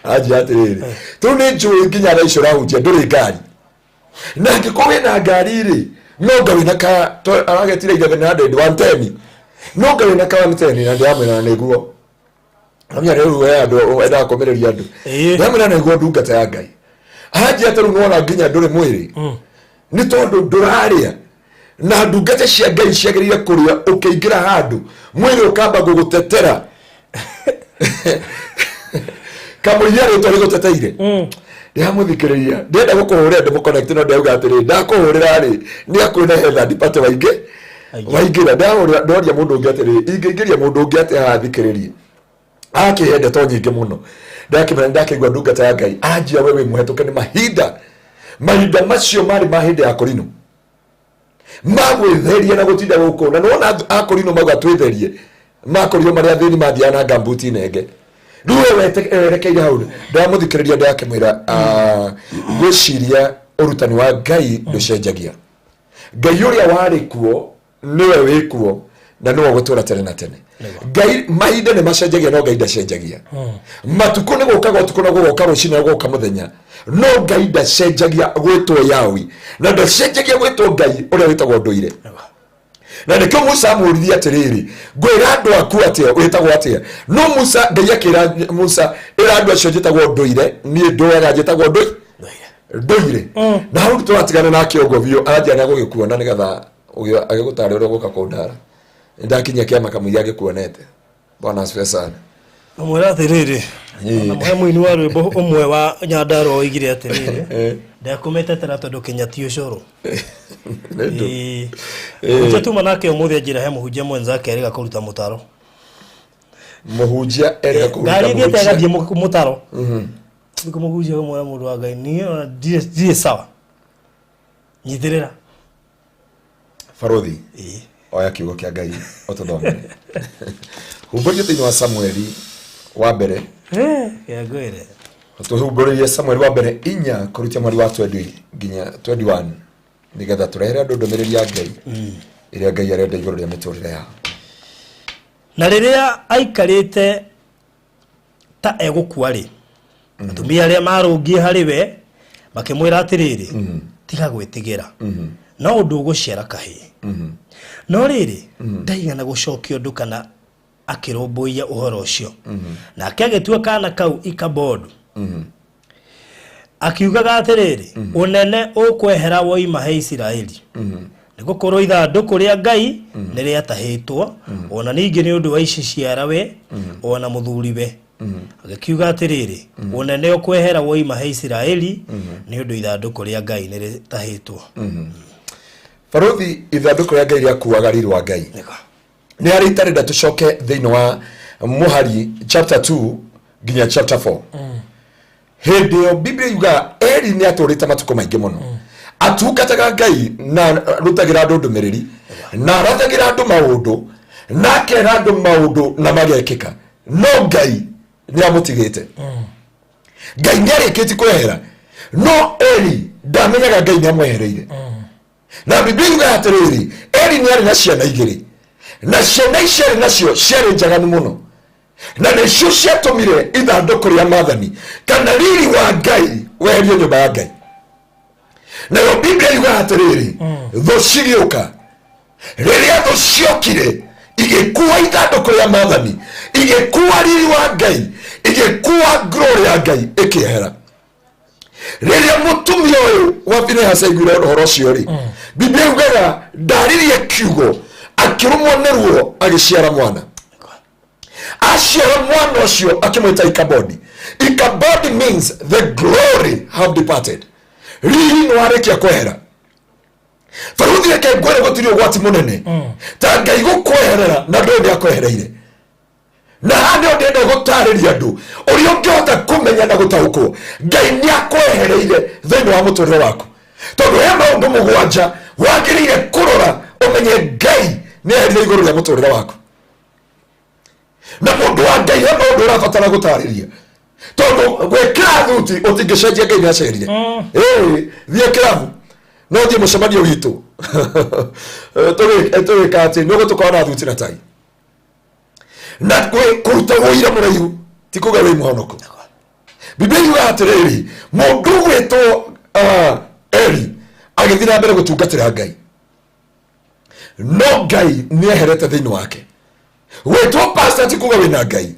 Anjia atĩrĩrĩ, tũu nĩ njũĩ nginya thaa ici ũrahunjia ndũrĩ ngari, na angĩkorwo wĩna ngari rĩ, no nga wĩna ka aragetire 1100 110, no nga wĩna ka 110. Na ndĩramwĩra nĩguo amenya rĩu we andũ endaga kũmĩrĩria andũ. Ndĩramwĩra nĩguo ndungata ya Ngai. Anjia atĩ rĩu nĩwona nginya ndũrĩ mwĩrĩ nĩ tondũ ndũrarĩa, na ndungata cia Ngai ciagĩrĩire kũrĩa. Ũkĩingĩra handũ mwĩrĩ ũkamba gũgũtetera kamũiria rĩtwa rĩgũteteire. Ndĩramũthikĩrĩria, ndĩrenda gũkũhũrĩra ndĩmũconnect, no ndĩrauga atĩrĩ, ndakũhũrĩra rĩ, nĩ akwĩna hetha ndipate waingĩ. Aingĩ. Waingĩra ndahũrĩra, ndoria mũndũ ũngĩ atĩrĩ, ingĩingĩria mũndũ ũngĩ atĩa haha thikĩrĩrie? Akĩhe ndeto nyingĩ mũno. Ndakĩmera ndakĩigua ndungata ya Ngai anjia we wĩ mũhetũke nĩ mahinda. Mahinda macio marĩ ma hĩndĩ ya Korino magwĩtheria na gũtinda gũkũ, na nĩwona akorino mauga twĩtherie, makorirwo marĩ athĩni mathiaga na ngambuti nenge. Rĩu we werekeire hau, ndamũthikĩrĩria ndakĩmwĩra, ngwĩciria ũrutani wa Ngai ndũcenjagia. Ngai ũrĩa warĩ kuo nĩwe wĩ kuo na nĩwe ũgũtũra tene na tene. Ngai mahinda nĩ macenjagia, no Ngai ndacenjagia. Matukũ nĩ gũkaga ũtukũ na gũgoka rũcinĩ na gũgoka mũthenya, no Ngai ndacenjagia gwĩtwo Yawi, na ndacenjagia gwĩtwo Ngai ũrĩa wĩtagwo ndũire. Na nĩkĩo Musa amũririe atĩrĩrĩ, ngwĩra andũ aku atĩa, wĩtagwo atĩa? No Musa, Ngai akĩra Musa, ĩra andũ acio njĩtagwo ndũire, niĩ ndũaga njĩtagwo ndũire. Na hau tũratigana nake ũguo biũ, aranjia na gũgĩkuona nĩgetha agĩgũtare ũrĩa ũgũka kũndara. Ndakinyia kĩama kamũira agĩkuonete. Bwana asifiwe sana. Mwĩra atĩrĩrĩ, ona mũhe mũini wa rwĩmbo ũmwe wa Nyandarua oigire atĩrĩrĩ, ndekũmĩtetera tondũ Kenya ti ũcũrũ. Nĩ Mũhunjia tuma nake ũmũthĩ anjĩra he mũhunjia mwenzake erĩga kũruta mũtaro. Mũhunjia erĩga kũruta Ngari ithiĩte mũhunjia. ĩgathiĩ mũtaro. Nĩ kũmũhunjia kũmwĩra mũndũ wa Ngai, niĩ ona ndirĩ sawa. Nyitĩrĩra. Barothi, oya kiugo kĩa Ngai ũtũthomere. Humbũria thĩinĩ wa Samueli wa mbere. Kĩangwĩre. Tũhumbũrĩrie Samueli wa mbere 4 kũrutia mweri wa 20 nginya 21, nĩgetha tũrehere andũ ndũmĩrĩri ya Ngai ĩrĩa Ngai arenda igũrũ rĩa mĩtũrĩre yao. Na rĩrĩa aikarĩte ta egũkua rĩ, atumia arĩa marũngiĩ harĩ we makĩmwĩra atĩrĩrĩ, tiga gwĩtigĩra, no ũndũ ũgũciara kahĩĩ. No rĩrĩ, ndaigana gũcokia ũndũ kana akĩrũmbũiya ũhoro ũcio. Nake agĩtua kana kau Ikabodu, akiugaga atĩrĩrĩ, ũnene ũkwehera woima he Isiraeli, nĩ gũkorwo ithandũkũ rĩa Ngai nĩ rĩatahĩtwo, ona ningĩ nĩ ũndũ wa ici ciarawe ona mũthuriwe. Agĩkiuga atĩrĩrĩ, ũnene ũkwehera woima he Isiraeli, nĩ ũndũ ithandũkũ rĩa Ngai nĩ rĩtahĩtwo. Barothi, ithandũkũ rĩa Ngai rĩakuaga riri wa Ngai. Nĩ harĩ itarenda tũcoke thĩinĩ wa mũhari chapter 2 nginya chapter 4. Hĩndĩ ĩyo Biblia yugaga Eli nĩ atũrĩte matukũ maingĩ mũno, atungataga Ngai na arutagĩra andũ ndũmĩrĩri na arathagĩra andũ maũndũ na akera andũ maũndũ na magekĩka, no Ngai nĩ amũtigĩte. Ngai nĩ arĩkĩtie kwehera, no Eli ndamenyaga Ngai nĩ amwehereire. Na Biblia yugaga atĩrĩrĩ, Eli nĩ arĩ na ciana igĩrĩ, na ciana ici arĩ nacio ciarĩ njaganu mũno, na nĩcio ciatũmire ithandũkũ rĩa maathani kana riri wa Ngai weherio nyũmba ya Ngai. Nayo Biblia yugaga atĩrĩrĩ, thũ cigĩũka. Rĩrĩa thũ ciokire igĩkua ithandũkũ rĩa maathani, igĩkua riri wa Ngai, igĩkua glory ya Ngai ĩkĩehera. Rĩrĩa mũtumia ũyũ wa Finehasi aiguire ũhoro ũcio rĩ, Biblia yugaga ndaririe kiugo, akĩrũmwo nĩ ruo, agĩciara mwana. Aciara mwana ũcio akĩmwĩta Ikabodi. Ikabodi means the glory have departed, riri nĩ warĩkia kwehera. Baruthi, reke ngwĩre, gũtirĩ ũgwati mũnene ta Ngai gũkweherera na ndũĩ nĩ akwehereire. Na haha nĩho ndĩrenda gũtarĩria andũ ũrĩa ũngĩhota kũmenya na gũtaũkwo Ngai nĩ akwehereire thĩinĩ wa mũtũrĩre waku, tondũ he maũndũ 7 wagĩrĩire kũrora ũmenye Ngai nĩ eherire igũrũ rĩa mũtũrĩre waku. Na mũndũ wa Ngai, he maũndũ ũrabatara gũtarĩria, tondũ gwĩkĩra thuti ũtingĩcenjia Ngai nĩ acerire. Ĩĩ, thiĩ kĩrabu, no thiĩ mũcemanio witũ tũgĩka atĩ nĩ ũgũtũkorwo na thuti na tai na kũruta ũira mũraihu ti kuga wĩ mũhonoku. Biblia yugaga atĩrĩrĩ, mũndũ ũgwĩtwo Eli agĩthiĩ na mbere gũtungatĩra Ngai, no Ngai nĩ eherete thĩinĩ wake. Gwĩtwo pastor ti kuga wĩna Ngai,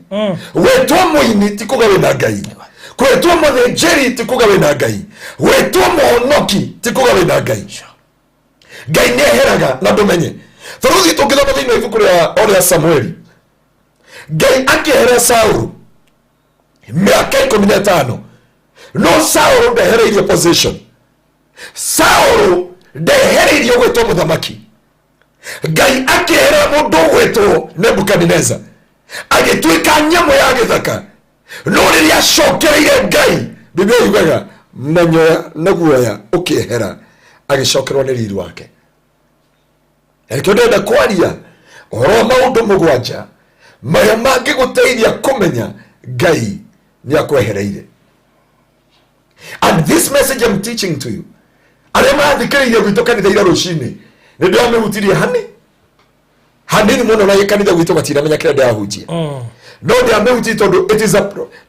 gwĩtwo mũini ti kuga wĩna Ngai, gwĩtwo mũthĩnjĩri ti kuga wĩna Ngai, gwĩtwo mũhonoki ti kuga wĩna Ngai. Ngai nĩ eheraga na ndũmenye. Baruthi, tũngĩthoma thĩinĩ wa ibuku rĩa o rĩa Samueli, Ngai akĩehera Saulu mĩaka 15, no Saulu ndehereirio position, Saulu ndehereirio gwĩtwo mũthamaki. Ngai akĩehera mũndũ ũgwĩtwo Nebukadineza, agĩtuĩka nyamũ ya gĩthaka. No rĩrĩa acokereire Ngai, Biblia yugaga manyoya na guoya ũkĩehera, agĩcokerwo nĩ riri wake. Na nĩkĩo ndĩrenda kwaria ũhoro wa maũndũ 7 marĩa mangĩgũteithia kũmenya Ngai nĩ akwehereire. And this message I'm teaching to you, arĩa marathikĩrĩirie gwitũ kanitha ira rũcinĩ, nĩ ndĩramĩhutirie hani hanini mũno, na kanitha gwitũ matinamenya kĩrĩa ndĩrahunjia, no ndĩramĩhutirie tondũ it is a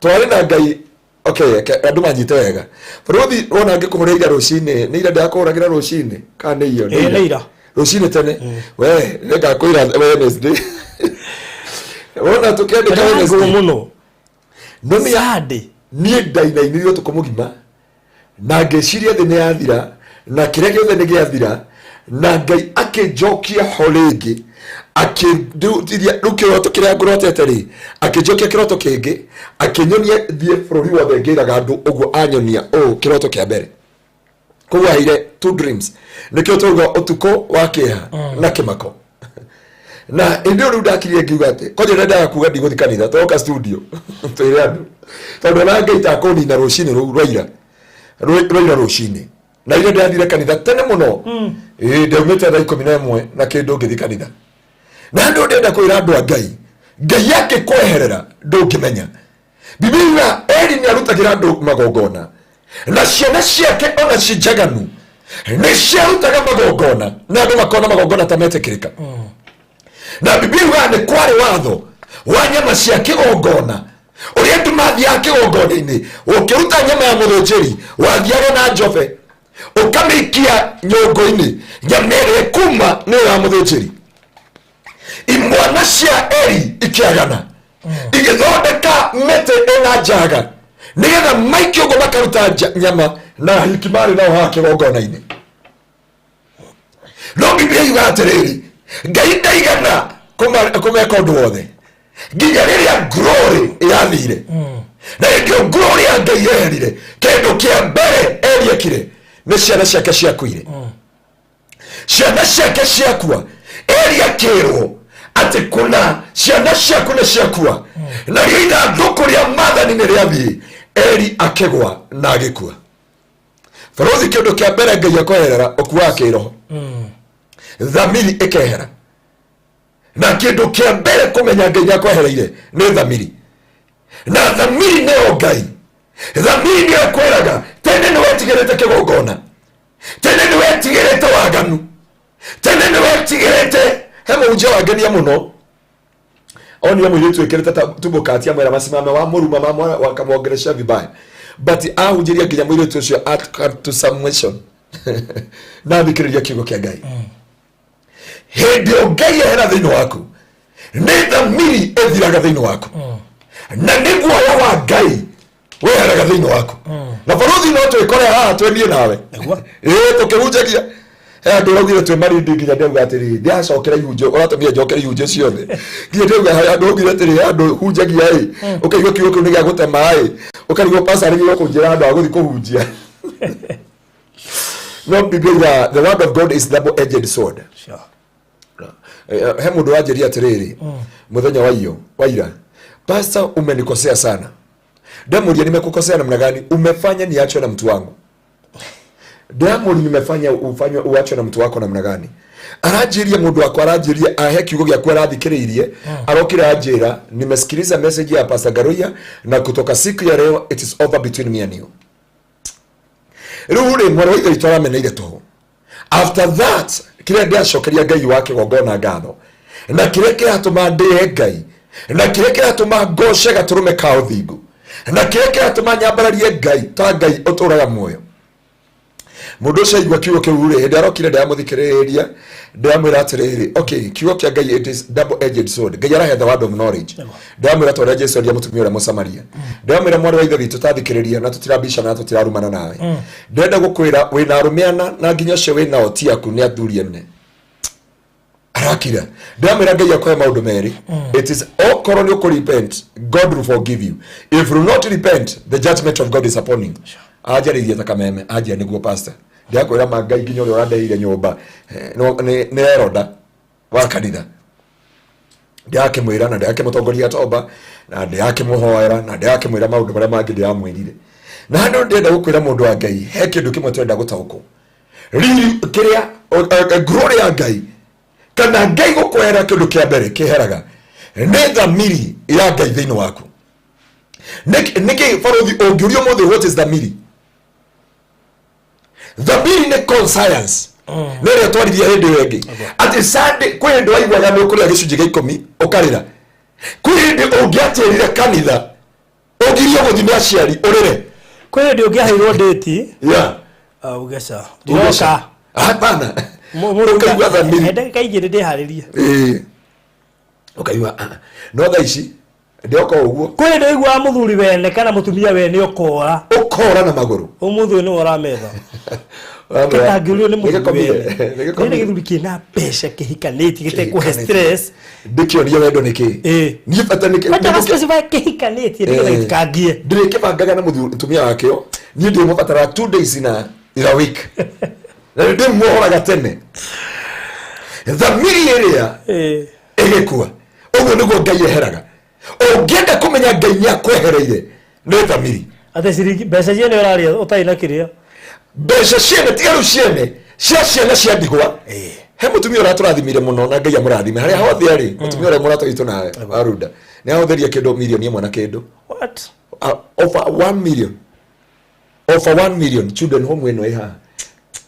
twarĩ na Ngai. Okay, andũ manyite wega. Bũrũthi wona ngĩkũhũrĩra ira rũcinĩ, nĩ ira ndĩrakũhũragĩra rũcinĩ kana nĩ iyo? Ĩĩ, nĩ ira. Rũcinĩ tene we nĩngakwĩra Wednesday wona tũkĩandĩka. Ngũrũ Wednesday mũno. No nĩ Sunday. Niĩ ndainainirio ũtukũ mũgima na ngĩciria thĩ nĩ yathira na kĩrĩa gĩothe nĩ gĩathira, na Ngai akĩnjokia ho rĩngĩ, akĩndutithia rĩu kĩroto kĩrĩa ngũrotete rĩ, akĩnjokia kĩroto kĩngĩ, akĩnyonia thiĩ bũrũri wothe ngĩraga andũ ũguo anyonia ũũ kĩroto kĩa mbere. Koguo aheire two dreams, nĩkĩo twauga ũtukũ wa kĩeha na kĩmako. Na hĩndĩ ĩyo rĩu ndakirie ngiuga atĩ kwanja ndendaga kuga ndigũthi kanitha, twoka studio twĩre andũ, tondũ ona Ngai takũnina rũcinĩ rũu rwaira rwaira rũcinĩ. Na iria ndĩrathire kanitha tene mũno, ĩĩ, ndaumĩte thaa 11 na kĩndũ ngĩthi kanitha. Na andũ, ndĩrenda kwĩra andũ a Ngai, Ngai akĩkweherera ndũngĩmenya. Biblia, Eli nĩ arutagĩra andũ magongona, na ciana ciake ona ci njaganu nĩ ciarutaga magongona, na andũ makona magongona ta metĩkĩrĩka. Na Biblia yugaga nĩ kwarĩ watho wa nyama cia kĩgongona, ũrĩa andũ mathiaga kĩgongona-inĩ. Ũkĩruta nyama ya mũthĩnjĩri, wathiaga na njobe ũkamĩikia nyũngũ-inĩ, nyama ĩrĩa ĩkuma nĩyo ya mũthĩnjĩri. Imwana cia Eri ikĩagana, igĩthondeka mĩtĩ ĩna njaga nĩgetha maikie ũguo makaruta nyama, na ahiki marĩ nao haha kĩgongona-inĩ. No Biblia yuga atĩrĩrĩ, Ngai ndaigana kũmeka ũndũ wothe nginya rĩrĩa glory yathire. Na hĩndĩ ĩyo glory ya Ngai yeherire, kĩndũ kĩa mbere Eli ekire nĩ ciana ciake ciakuire. Ciana ciake ciakua, Eli akĩrwo atĩ kuna ciana ciaku nĩ ciakua, narĩo ithandũkũ rĩa maathani nĩ rĩathiĩ. Eli akĩgwa na agĩkua. Barothi, kĩndũ kĩa mbere Ngai akweherera, ũkuaga kĩroho, thamiri ĩkehera. Na kĩndũ kĩa mbere kũmenya Ngai nĩ akwehereire nĩ thamiri, na thamiri nĩyo Ngai. Thamiri nĩyo ĩkwĩraga tene nĩ wetigĩrĩte kĩgongona, tene nĩ wetigĩrĩte waganu, tene nĩ wetigĩrĩte. He mũhunjia wangenia mũno, onire mũirĩtu ĩkĩrĩte tumũkati, amwĩra masimame wa mũruma mamwe wakamwongeresha vibaya, but ahunjĩria nginya mũirĩtu ũcio at to submission na athikĩrĩria kiugo kĩa Ngai. Hĩndĩ ĩyo Ngai ehera thĩinĩ waku, nĩ thamiri ĩthiraga thĩinĩ waku, na nĩ guoya wa Ngai weheraga thĩinĩ waku. Na barothi, no twĩkore haha twĩ niĩ nawe. Nĩguo. Ĩĩ, tũkĩhunjagia he andũ ũraugire twĩ marindi, nginya ndauga atĩrĩrĩ, ndĩracokera ihunjio, ũratũmire njokere ihunjio ciothe, nginya ndauga he andũ ũraugire atĩrĩ, he andũ hunjagia ĩ, ũkaigua kiugo kĩu nĩ gĩa gũtema ĩ, ũkarigwo pasa arĩgĩrwo kũnjĩra andũ a gũthiĩ kũhunjia. No Biblia yugaga the word of God is double edged sword. He mũndũ wanjĩria atĩrĩrĩ mũthenya wa iyo waira, "Pastor, umenikosea sana." Ndamũria, "Nimekukosea namna gani?" "Umefanya niachwe na mtu wangu." Ndamũria, "Nimefanya ufanywe uachwe na mtu wako namna gani?" Aranjĩria mũndũ wakwa, aranjĩria ahe kiugo gĩaku arathikĩrĩirie, arokire anjĩra, "Nimesikiliza message ya Pastor Ngaruiya na kutoka siku ya leo it is over between me and you." Rĩu rĩ, mwarĩ wa ithe witũ arameneire tũhũ. After that, kĩrĩa ndĩracokeria Ngai wa kĩgongona ngatho, na kĩrĩa kĩratũma ndĩe Ngai, na kĩrĩa kĩratũma ngoce gatũrũme ka ũthingu, na kĩrĩa kĩratũma nyambararie Ngai ta Ngai ũtũraga muoyo, mũndũ ũcio aigua kiugo kĩu rĩ, hĩndĩ arokire ndĩramũthikĩrĩria, ndĩramwĩra atĩrĩrĩ, okay, kiugo kĩa Ngai, it is double edged sword. Ngai arahe the word of knowledge. Ndĩramwĩra ta ũrĩa Jesu endia mũtumia ũrĩa Mũsamaria. Ndĩramwĩra, mwarĩ wa ithe witũ, tathikĩrĩria, na tũtirambicana na tũtirarumana nawe. Ndĩrenda gũkwĩra wĩna arũme ana, na nginya ũcio wĩ nao ti aku, nĩ athuri ene. Arakira. Ndĩramwĩra Ngai akũhe maũndũ merĩ. It is okorwo nĩ ũkũ repent, God will forgive you. If you will not repent, the judgment of God is upon you. Anjarĩirie ta kameme, anjia, "Nĩguo pastor, ndĩrakwĩra ma Ngai, nginya ũrĩa ũrandeheire nyũmba nĩ eroda wa kanitha." Ndĩrakĩmwĩra na ndĩrakĩmũtongoria tomba na ndĩrakĩmũhoera na ndĩrakĩmwĩra maũndũ marĩa mangĩ ndĩramwĩrire. Na handũ ndĩrenda gũkwĩra mũndũ wa Ngai, he kĩndũ kĩmwe tũrenda gũtaũkwo. Riri kĩrĩa glory ya Ngai kana Ngai gũkwehera, kĩndũ kĩa mbere kĩheraga nĩ thamiri ya Ngai thĩinĩ waku. Nĩkĩ barothi ũngĩũria ũmũthĩ, what is thamiri? Thamiri nĩ conscience, nĩ ĩrĩa twaririe hĩndĩ ĩyo ĩngĩ atĩ Sunday kwĩ hĩndĩ waiguaga nĩ ũkũrĩa gĩcunjĩ gĩa 10 ũkarĩra, kwĩ hĩndĩ ũngĩatĩrire kanitha ũgirio gũthiĩ nĩ aciari ũrĩre. Kwĩ hĩndĩ ũngĩaheirwo ndĩti, ugeca ndiroka. Hapana, ũkaigua thamiri. Ndagĩka 2 ndĩharĩrie. Ĩĩ. Ũkaigua ah. No thaa ici ndĩoka ũguo. Kwĩ hĩndĩ ũiguaga mũthuri wene kana mũtumia wene ũkora. Ũkora na magũrũ. Ũmũthĩ ũyũ nĩwe ũrametha. Gĩtangĩũrio nĩ mũthuri wene. Nĩgĩkomire. Nĩ gĩthuri kĩna mbeca, kĩhikanĩtie, gĩtekũhe stress. Ndĩkĩonia wendo nĩkĩ. Niĩ bata nĩkĩ. Bata ga specify kĩhikanĩtie nĩgetha gĩtikangie. Ndĩrĩkĩbangaga na mũtumia wakĩo. Niĩ ndĩmũbataraga 2 days in a week na nĩ ndĩmuohoraga tene. Thamiri ĩrĩa ĩgĩkua, ũguo nĩguo Ngai eheraga. Ũngĩenda kũmenya Ngai nĩ akwehereire, nĩ thamiri. Atĩ ciringi mbeca ciene ũrarĩa ũtarĩ na kĩrĩa. Mbeca ciene, tiga rĩu ciene cia ciana cia ndigwa. He mũtumia ũratũrathimire mũno na Ngai amũrathime harĩa hothe arĩ, mũtumia ũrĩa mũrata witũ nawe warunda nĩ ahũthĩria kĩndũ mirioni 1 na kĩndũ. What? Over 1 million, over 1 million children home ĩno ĩ haha.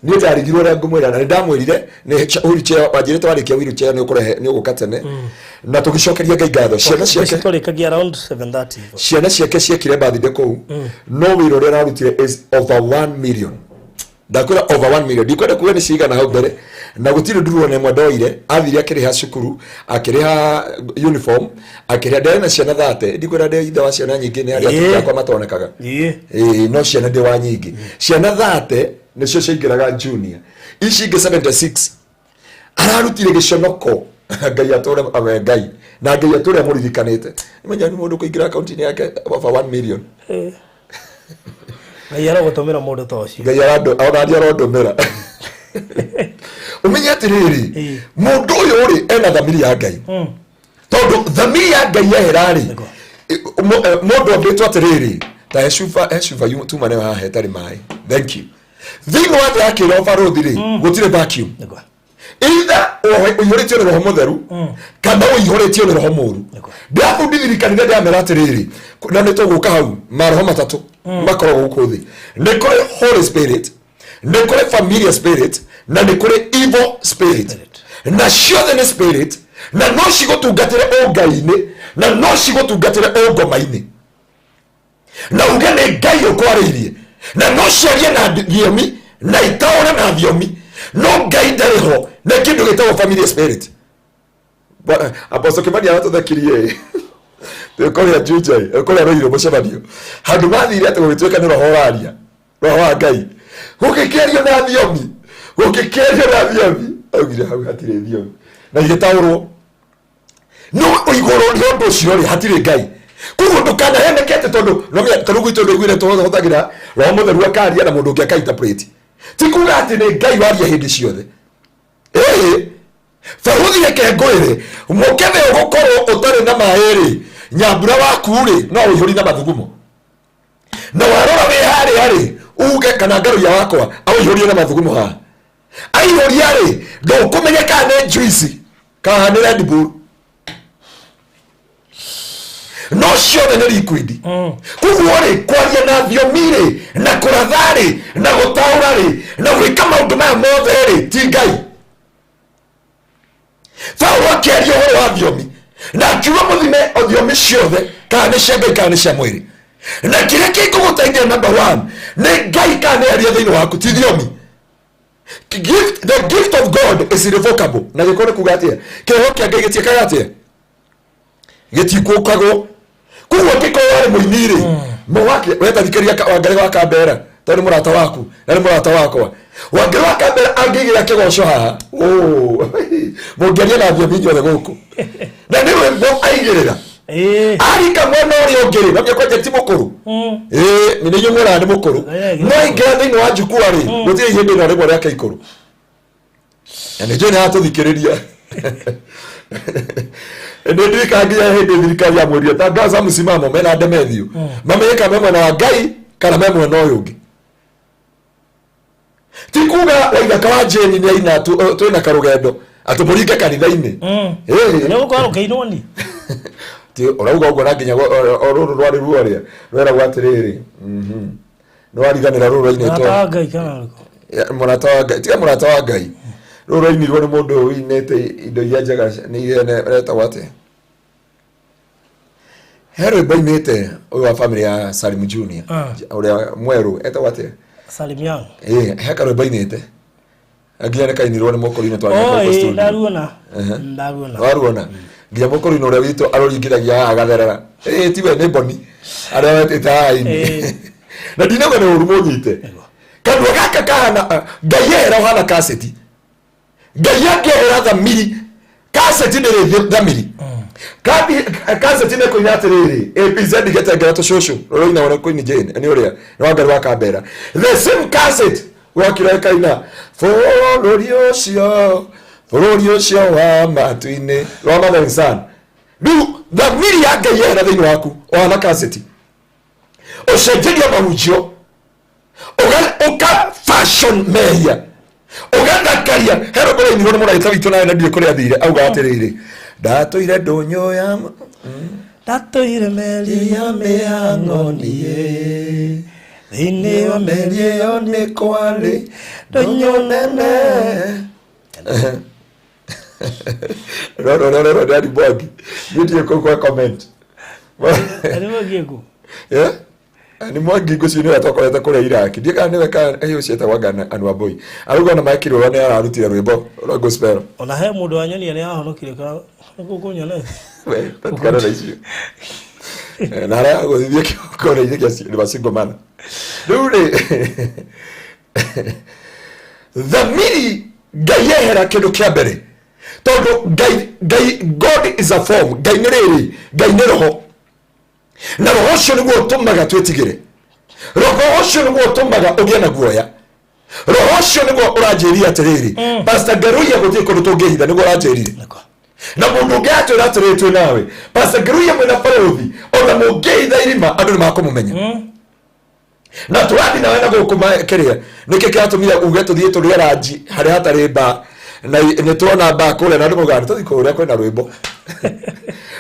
Niĩ ndarigirwo ũrĩa ngũmwĩra na nĩ ndamwĩrire nĩ wheelchair wanjĩrĩte, warĩkia wheelchair nĩ ũkũrehe, nĩ ũgũka tene, na tũgĩcokeria Ngai ngatho. Ciana ciake twarĩkagia around 7:30 hivyo. Ciana ciake ciekire birthday kũu, no wĩra ũrĩa ararutire is over 1 million. Ndakwĩra over 1 million, ndikwenda kuga nĩ cigana hau mbere, na gũtirĩ nduru ona ĩmwe ndoire. Athire akĩrĩha cukuru, akĩrĩha uniform, akĩrĩha. Ndarĩ na ciana 30, ndikwĩra ndĩ ithe wa ciana nyingĩ, nĩ arĩa atumia akwa matonekaga. Ĩĩ, no ciana ndĩ wa nyingĩ. Ciana 30 nĩcio ciaingĩraga junior, ici ingĩ 76 ararutire gĩconoko. Ngai atũre awe Ngai na Ngai atũre amũririkanĩte. Menya nĩ mũndũ kũingĩra akaunti-inĩ yake over 1 million. Ngai arogũtũmĩra mũndũ ta ũcio. Ngai arandũ ona niĩ arondũmĩra. Ũmenye atĩrĩrĩ, mũndũ ũyũ rĩ ena thamiri ya Ngai, tondũ thamiri ya Ngai yehera rĩ, mũndũ ambĩtwo atĩrĩrĩ, ta he cuba, he cuba tuma nayo haha ĩtarĩ maĩ, thank you. Thĩinĩ wa thĩ ya kĩroho barũthi rĩ, gũtirĩ vacuum. Either ũihũrĩtio nĩ Roho Mũtheru kana ũihũrĩtio nĩ roho mũru. Ndĩrabundithirie kanitha, ndĩramera atĩrĩrĩ, na nĩ tũgũka hau, maroho matatũ makoragwo gũkũ thĩ: nĩ kũrĩ Holy Spirit, nĩ kũrĩ familiar spirit, na nĩ kũrĩ evil spirit. Na ciothe nĩ spirit, na no cigũtungatĩre ũngai-inĩ na no cigũtungatĩre ũngoma-inĩ, na uge nĩ Ngai ũkwarĩirie, na no ciarie na thiomi na itaũre na thiomi, no Ngai ndarĩ ho. Nĩ kĩndũ gĩtagwo family spirit. Apostle Kimani aratũthekirie twĩ kũrĩa Juja, kũrĩa Rũirũ mũcemanio handũ mathire atĩ gũgĩtuĩka nĩ roho ũraria, roho wa Ngai gũgĩkĩario na thiomi, gũgĩkĩario na thiomi. Augire hau hatirĩ thiomi na igĩtaũrwo, no igũrũ rĩa ũndũ ũcio rĩ, hatirĩ Ngai. Koguo ndũkanaheneke atĩ tondũ no mĩa tarĩu gwitũ ndũiguire tũhũthagĩra Roho Mũtheru akaria na mũndũ ũngĩ akainterpret, ti kuga atĩ nĩ Ngai waria hĩndĩ ciothe. Ĩhĩ baruthi, reke ngwĩre, mũkebe ũgũkorwo ũtarĩ na maĩ rĩ, nyambura waku rĩ, no ũihũri na mathugumo, na warora wĩ harĩa rĩ, uge kana ngaruia wakwa aũihũrie na mathugumo haha, aihũria rĩ, ndũkũmenya kana nĩ juice kana nĩ Red Bull, no ciothe nĩ liquid. Koguo rĩ, kwaria na thiomi rĩ, na kũratha rĩ, na gũtaũra rĩ, na gwĩka maũndũ maya mothe rĩ, ti Ngai. Paulo akĩaria ũhoro wa thiomi na akiuga mũthime o thiomi ciothe kana nĩ cia Ngai kana nĩ cia mwĩrĩ. Na kĩrĩa kĩngũgũteithia number one nĩ Ngai kana nĩ aria thĩinĩ waku, ti thiomi. Gift, the gift of God is irrevocable. Na gĩkorwo nĩ kuga atĩa? Kĩheo kĩa Ngai gĩtiĩkaga atĩa? Gĩtikũkagwo. Koguo angĩkorwo warĩ mũini rĩ, mũwake wetathikĩria Wangarĩ wa Kambera, tondũ nĩ mũrata waku na nĩ mũrata wakwa. Wangarĩ wa Kambera angĩigĩra kĩgoco haha, oh, mũngĩaria na thiomi inyuothe gũkũ, na nĩ rwĩmbo aigĩrĩra. Arika mwena ũrĩa ũngĩ rĩ, namia kwanja ti mũkũrũ, ĩĩ nĩ inyuĩ mwĩraga nĩ mũkũrũ, no aingĩra thĩinĩ wa njukua rĩ, gũtirĩ ihĩndĩ na rĩmwe rĩake ikũrũ, na nĩ njũĩ nĩ aratũthikĩrĩria. Nĩ ndirikana nginya hĩndĩ thirikari yamwĩrire tangaza msimamo mena Demethiũ, mamenye kana me mwena wa Ngai kana me mwena ũyũ ũngĩ. Ti kuga Waithaka wa Jane nĩ aina twĩna karũgendo atĩ mũringe kanitha-inĩ. Ĩĩ. Nĩ gũkorwo rũkĩinwo ni. Ti ũrauga ũguo na nginya o rũrũ rwarĩ ruo rĩa rweragwo atĩrĩrĩ, nĩ wariganĩra rũrũ rwainĩtwo. Mũrata wa Ngai kana rũrĩkũ? Ya, mũrata wa Ngai, tiga mũrata wa Ngai, rũrũ rwainirwo nĩ mũndũ ũinĩte indo iria njega nĩ iria retagwo atĩa, he rwĩmbo ainĩte ũyũ wa family ya Salim Junior, ũrĩa mwerũ etagwo atĩa? Salim Young. Ĩĩ, he karwĩmbo ainĩte nginya nĩ kainirwo nĩ mũkũrinĩ twarĩ Oh, nako ĩĩ, studio. Ndaruona. Ndaruona. Waruona nginya mũkũrinĩ ũrĩa witũ arũringithagia haha agatherera, ĩĩ tiwe nĩ mboni arĩa wetĩte haha ini. Na ndinauga nĩ ũru mũnyite kanua gaka kahana, ah, Ngai ehera ũhana kaseti, Ngai angĩehera thamiri kaseti ndĩrĩ thamiri. Kaseti nĩ kũina atĩrĩrĩ, APZ gĩtengera tũcũcũ rũroinagwo nĩ Queen Jane nĩ ũrĩa nĩ Wangari wa Kambera, the same cassette gwakira ĩkaina bũrũri ũcio, bũrũri ũcio wa matu-inĩ rwa Mother and Son. Rĩu thamiri ya Ngai yehera thĩinĩ waku ũhana kaseti, ũcenjeria mahunjio, ũka fashion mehia ũgathakaria. He rwĩmbo rwainirwo nĩ mũraika witũ nawe na ndiũĩ kũrĩa athire, auga atĩrĩrĩ, ndatũire ndũnyũ ya Ndatũire meri ya mĩhang'o niĩ, thĩinĩ wa meri ĩyo nĩ kwarĩ ndũnyũ nene. Roro roro roro ndari mwangi niĩ ndiũĩ kũu kwa comment. Arĩ mwangi kũ? Yeah? Nĩ mwangi ngũcio nĩwe twakorete kũrĩa Iraki, ndiĩ kana nĩwe kana ũcio etagwo anga Anwar Boy arauga ona Mike Rũra nĩ ararutire rwĩmbo rwa gospel. Ona he mũndũ wanyonia nĩ ahonokire kana nĩkũ kũnyonete. We, tatikana na icio. Na harĩa gũthithia kĩgongona-inĩ kĩa nĩ macingomana rĩu rĩ thamiri Ngai yehera kĩndũ kĩa mbere, tondũ Ngai, Ngai, God is a form. Ngai nĩ rĩrĩ, Ngai nĩ roho, na roho ũcio nĩguo ũtũmaga twĩtigĩre, roho ũcio nĩguo ũtũmaga ũgĩe na guoya, roho ũcio nĩguo ũranjĩria atĩrĩrĩ, Pastor Ngaruiya, gũtirĩ kũndũ tũngĩhitha, nĩguo ũranjĩrire. Na mũndũ ũngĩ atwĩra atĩrĩrĩ, twĩ nawe Pastor Ngaruiya mwĩna barũthi, ona mũngĩhitha irima andũ nĩ makũmũmenya, na tũrathiĩ nawe na gũkũ kĩrĩa nĩkĩ kĩratũmire uge tũthiĩ tũrĩe ranji harĩa hatarĩ mbaa, na nĩ tuona mbaa kũrĩa na andũ maugaga nĩ tũthiĩ kũrĩa kwĩna rwĩmbo,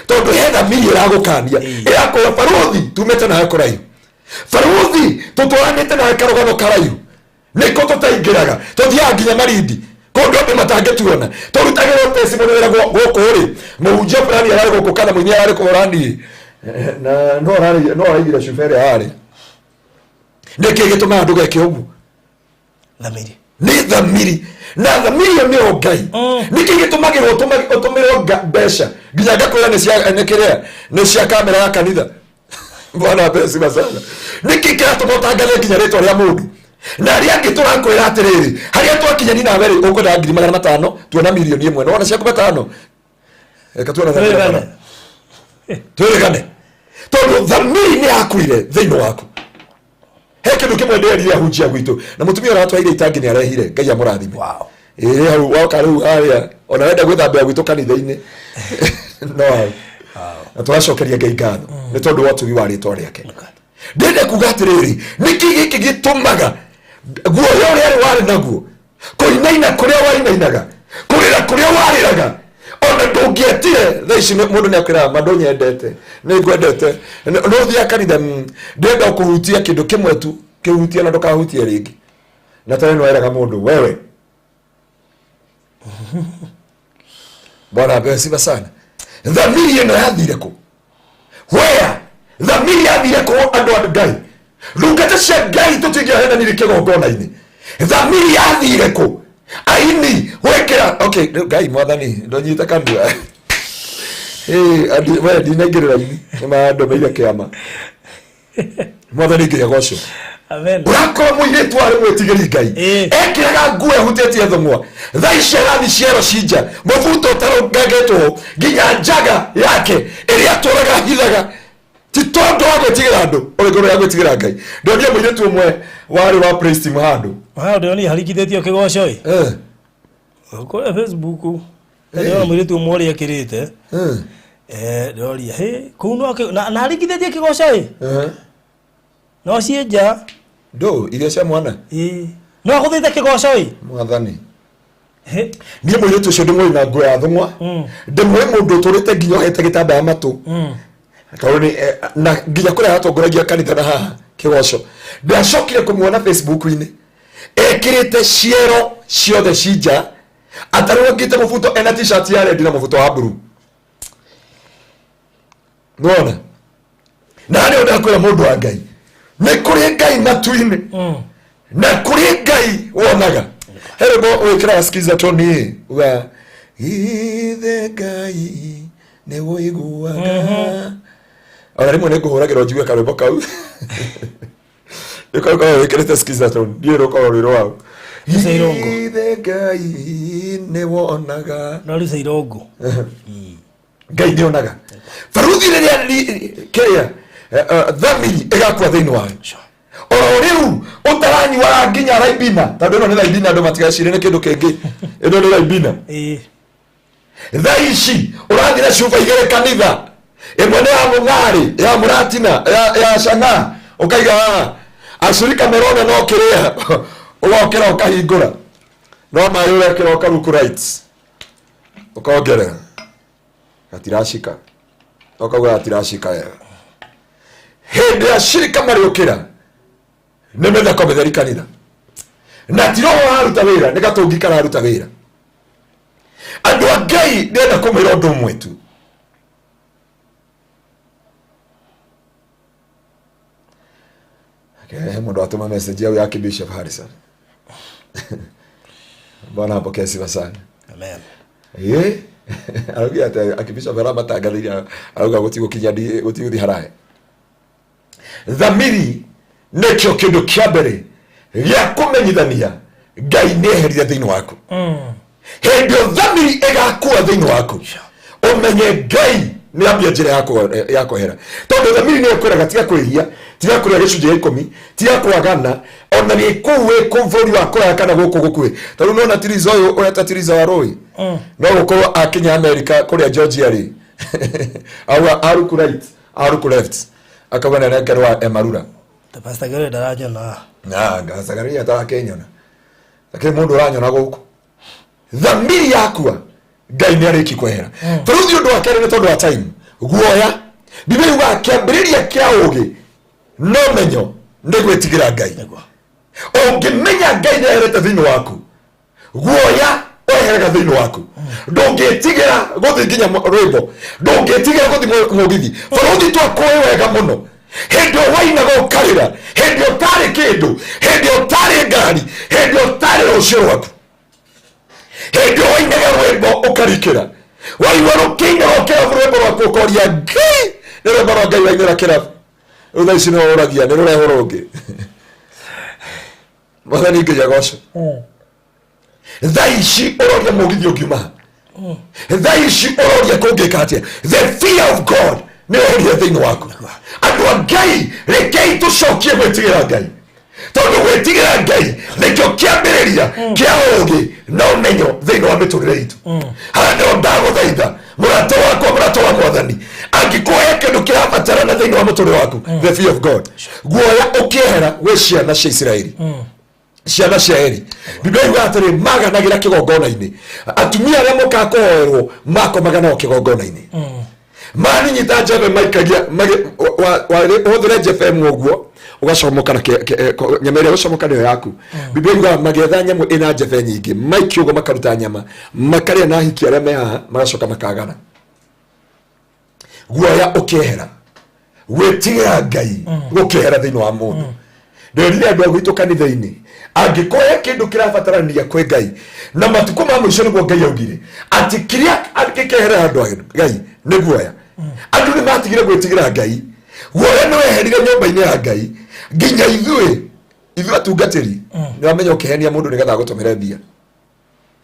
tondũ he thamiri ĩragũkania, ĩrakwĩra barũthi tumĩte nawe kũraihu, barũthi tũtwaranĩte nawe karũgano karaihu, nĩkũ tũtaingĩraga, tũthiaga nginya Marindi kũndũ andũ matangĩtuona, tũrutagĩrwo testimony wĩra gũkũ rĩ, mũhunjia fulani ararĩ gũkũ kana mũini ararĩ kũrani na no ararĩ no araigire cuba ĩrĩa yarĩ. Nĩkĩ gĩtũmaga ndũgeke ũguo? Thamiri. Nĩ thamiri, na thamiri ĩyo nĩyo Ngai. Nĩkĩ gĩtũmagĩrwo ũtũmĩrwo mbeca nginya ngakwĩra nĩ cia nĩ kĩrĩa nĩ cia kamera ya kanitha? Bwana apewe sifa sana. Nĩkĩ kĩratũma ũtangathe nginya rĩtwa rĩa mũndũ na arĩa angĩ? Tũrakwĩra atĩrĩrĩ, harĩa twakinya ni nawe rĩ, ũkwenda 500,000, tuona 1,000,000, nĩwona ciaku matano, reka tuona. Twĩrĩgane. Twĩrĩgane, tondũ thamiri nĩ yakuire thĩinĩ waku. He kĩndũ kĩmwe ndĩrerire ahunjia gwitũ, na mũtumia ũratwarire itangi nĩ arehire, Ngai amũrathime. Ĩĩ, hau woka rĩu harĩa ona wenda gwĩthambĩra gwitũ kanitha-inĩ no hau, na tũracokeria Ngai ngatho nĩ tondũ wa ũtugi wa rĩtwa rĩake. Ndĩrenda kuga atĩrĩrĩ, nĩkĩ gĩkĩ gĩtũmaga guoya ũrĩa arĩ warĩ naguo, kũinaina kũrĩa wainainaga, kũrĩra kũrĩa warĩraga, ona ndũngĩetire? Thaa ici mũndũ nĩ akwĩraga ma ndũnyendete, nĩ ngwendete, no ũthiaga kanitha, ndĩrenda kũhutia kĩndũ kĩmwe tu, kĩhutie na ndũkahutie rĩngĩ. Na tene nĩ weraga mũndũ wewe. Bwana apewe sifa sana. Thamiri ĩno yathire kũ? Where thamiri yathire kũ? Andũ a Ngai, ndungata cia Ngai, tũtingĩahenanire kĩgongona-inĩ. Thamiri yathire kũ? Aini gwĩkĩra, okay, rĩu Ngai mwathani ndũnyite kanua. Ĩ, we ndinaingĩrĩra ini nĩ mandũmĩire kĩama. Mwathani Ngai agocwo. Amen. Ũrakora mũirĩtu arĩ mwĩtigĩri Ngai, ekĩraga nguo ehutĩtie thũng'wa, thaa ici arathi ciero cinja mũbuto ũtarũngagĩtwo nginya njaga yake ĩrĩa atũraga hithaga, ti tondũ wa gwĩtigĩra andũ, ũrĩ ngoro ya gwĩtigĩra Ngai. Ndonire mũirĩtu ũmwe warĩ wa praise team handũ. Hau ndĩronire harikithĩtio kĩgoco ĩ. Kũrĩa Facebook. Ndĩrona mũirĩtu ũmwe ũrĩa ekĩrĩte. Eh, ndĩroria, hĩ, kũu no na aringithĩtie kĩgoco ĩ? No ciĩ nja. Ndũ irio cia mwana. Ĩ. No agũthĩte kĩgoco ĩ? Mwathani. Hĩ. Niĩ mũirĩtu ũcio ndĩmũĩ na nguo ya thũng'wa. Ndĩmũĩ mũndũ ũtũrĩte nginya ohete gĩtambaya matũ. Tondũ nĩ na nginya kũrĩa aratongoragia kanitha na haha kĩgoco. Ndacokire kũmuona Facebook-inĩ. Ekĩrĩte ciero ciothe ci nja. Atarũgangĩte mũbuto ena t-shirt ya red na mũbuto wa blue. Nĩwona? Na harĩa ndakwĩra mũndũ wa Ngai. Nĩ kũrĩ Ngai matu-inĩ. Na kũrĩ Ngai wonaga. He rwĩmbo wĩkĩraga skiza toni uga ithe Ngai nĩ ũiguaga. Ona rĩmwe nĩ ngũhũragĩra njigue karwĩmbo kau. Nĩko ũkoragwo wĩkĩrĩte skiza toni ndiũĩ rũkoragwo rwĩ rwaũ. Lucy Irũngũ. Ithe Ngai nĩ wonaga. No Lucy Irũngũ. Ngai nĩ onaga. Baruthi rĩrĩa kĩrĩa thamiri ĩgakua thĩinĩ wayo. Oro rĩu ũtaranyuaga nginya raibina, tondũ ĩno nĩ raibina andũ matigecirie nĩ kĩndũ kĩngĩ. Ĩno nĩ raibina. Thaa ici ũrathiĩ na cuba igĩrĩ kanitha, ĩmwe nĩ ya mũng'arĩ, ya mũratina, ya cang'aa, ũkaiga haha. Acirika merona no kĩrĩa, ũgokĩra ũkahingũra. No maĩ ũrekĩra ũkaruku right. Ũkongerera. Gatiracika. Ũkauga gatiracika wega. Hĩndĩ ya cirika marĩũkĩra, nĩ mĩtheko mĩtheri kanitha. Na ti roho araruta wĩra, nĩ gatũngi kararuta wĩra. Andũ a Ngai ndĩrenda kũmwĩra ũndũ ũmwe tu. He mũndũ atũma message yau ya Bishop Harrison. Bwana apokee sifa sana. Amen. Arauga atĩ Archbishop aramatangathĩire arauga gũtigũkinya gũtigũthiĩ haraya. Thamiri nĩkĩo kĩndũ kĩa mbere gĩa kũmenyithania Ngai nĩ eherire thĩinĩ waku. Hĩndĩ ĩyo thamiri ĩgakua thĩinĩ waku, ũmenye Ngai nĩ ambia njĩra ya kwehera. Tondũ thamiri nĩ ĩkwĩraga tiga kwĩhia, tiga kũrĩa gĩcunjĩ gĩa ikũmi, tiga kwagana, ona wĩ kũu wĩ kũu bũrũri wa kũraya kana gũkũ gũkuhĩ. Ta rĩu nĩwona Tiriza ũyũ ũreta Tiriza wa Rũĩ? No gũkorwo akinya Amerika kũrĩa Georgia rĩ, auga aruku right, aruku left, akauga nĩ arengerwo Emarura. Ta Pastor Gary ndaranyona. Na, Pastor Gary atarakĩnyona. Lakini mũndũ ũranyona gũkũ. Thamiri yakua Ngai nĩ arĩki kwehera. Tondũ ũndũ wa kerĩ nĩ tondũ wa time. Guoya. Biblia yugaga kĩambĩrĩria kĩa ũũgĩ no menyo nĩ gwĩtigĩra Ngai. Ũngĩmenya Ngai nĩ eherete thĩinĩ waku, guoya weherega thĩinĩ waku. Ndũngĩtigĩra gũthiĩ nginya rwĩmbo, ndũngĩtigĩra gũthiĩ mũgithi. Bũrũri twakũĩ wega mũno. Hĩndĩ ĩyo wainaga ũkarĩra, hĩndĩ ĩyo ũtarĩ kĩndũ, hĩndĩ ĩyo ũtarĩ ngari, hĩndĩ ĩyo ũtarĩ rũciũ rwaku. Hĩndĩ ĩyo wainaga rwĩmbo ũkarikĩra, waigua rũkĩinaga kĩrabu rwĩmbo rwaku ũkoria Ngai, nĩ rwĩmbo rwa Ngai wainĩra kĩrabu. Rĩu thaa ici nĩ ũragia, nĩ rũrehwo rũngĩ. Mwathani Ngai agocwo. Thaa ici ũroria mũgithi ũngiuma ha? Thaa ici ũroria kũngĩka atĩa? The fear of God nĩ weherie thĩinĩ waku. Andũ a Ngai, rekei tũcokie gwĩtigĩra Ngai. Tondũ gwĩtigĩra Ngai nĩkĩo kĩambĩrĩria kĩa ũũgĩ na ũmenyo thĩinĩ wa mĩtũrĩre itũ. Haha nĩho ndagũthaitha mũrata wakwa, mũrata wa Mwathani, angĩkorwo he kĩndũ kĩrabatarana thĩinĩ wa mũtũrĩre waku, the fear of God, guoya ũkĩehera gwĩ ciana cia Isiraeli. Ciana cia Eli. Biblia yugaga atĩrĩ, maganagĩra kĩgongona-inĩ. Atumia arĩa mokaga kũhoerwo makomaga nao kĩgongona-inĩ. Maninyita njebe maikagia, ũhũthĩre njebe ĩmwe ũguo, ũgacomoka na nyama ĩrĩa ũgũcomoka nĩyo yaku. Biblia yugaga magetha nyamũ ĩna njebe nyingĩ, maikia ũguo makaruta nyama, makarĩa na ahiki arĩa me haha, magacoka makagana. Guoya ũkehera, gwĩtigĩra Ngai gũkehera thĩinĩ wa mũndũ. Ndĩrire andũ a gwitũ kanitha-inĩ, angĩkorwo he kĩndũ kĩrabatarania kwĩ Ngai, na matukũ ma mũico nĩguo Ngai augire atĩ kĩrĩa gĩkeherera andũ a Ngai nĩ guoya. Andũ nĩ matigire gwĩtigĩra Ngai, guoya nĩ weherire nyũmba-inĩ ya Ngai, nginya ithuĩ atungatĩri nĩ wamenya ũkĩhenia mũndũ nĩgetha agũtũmĩre mbia.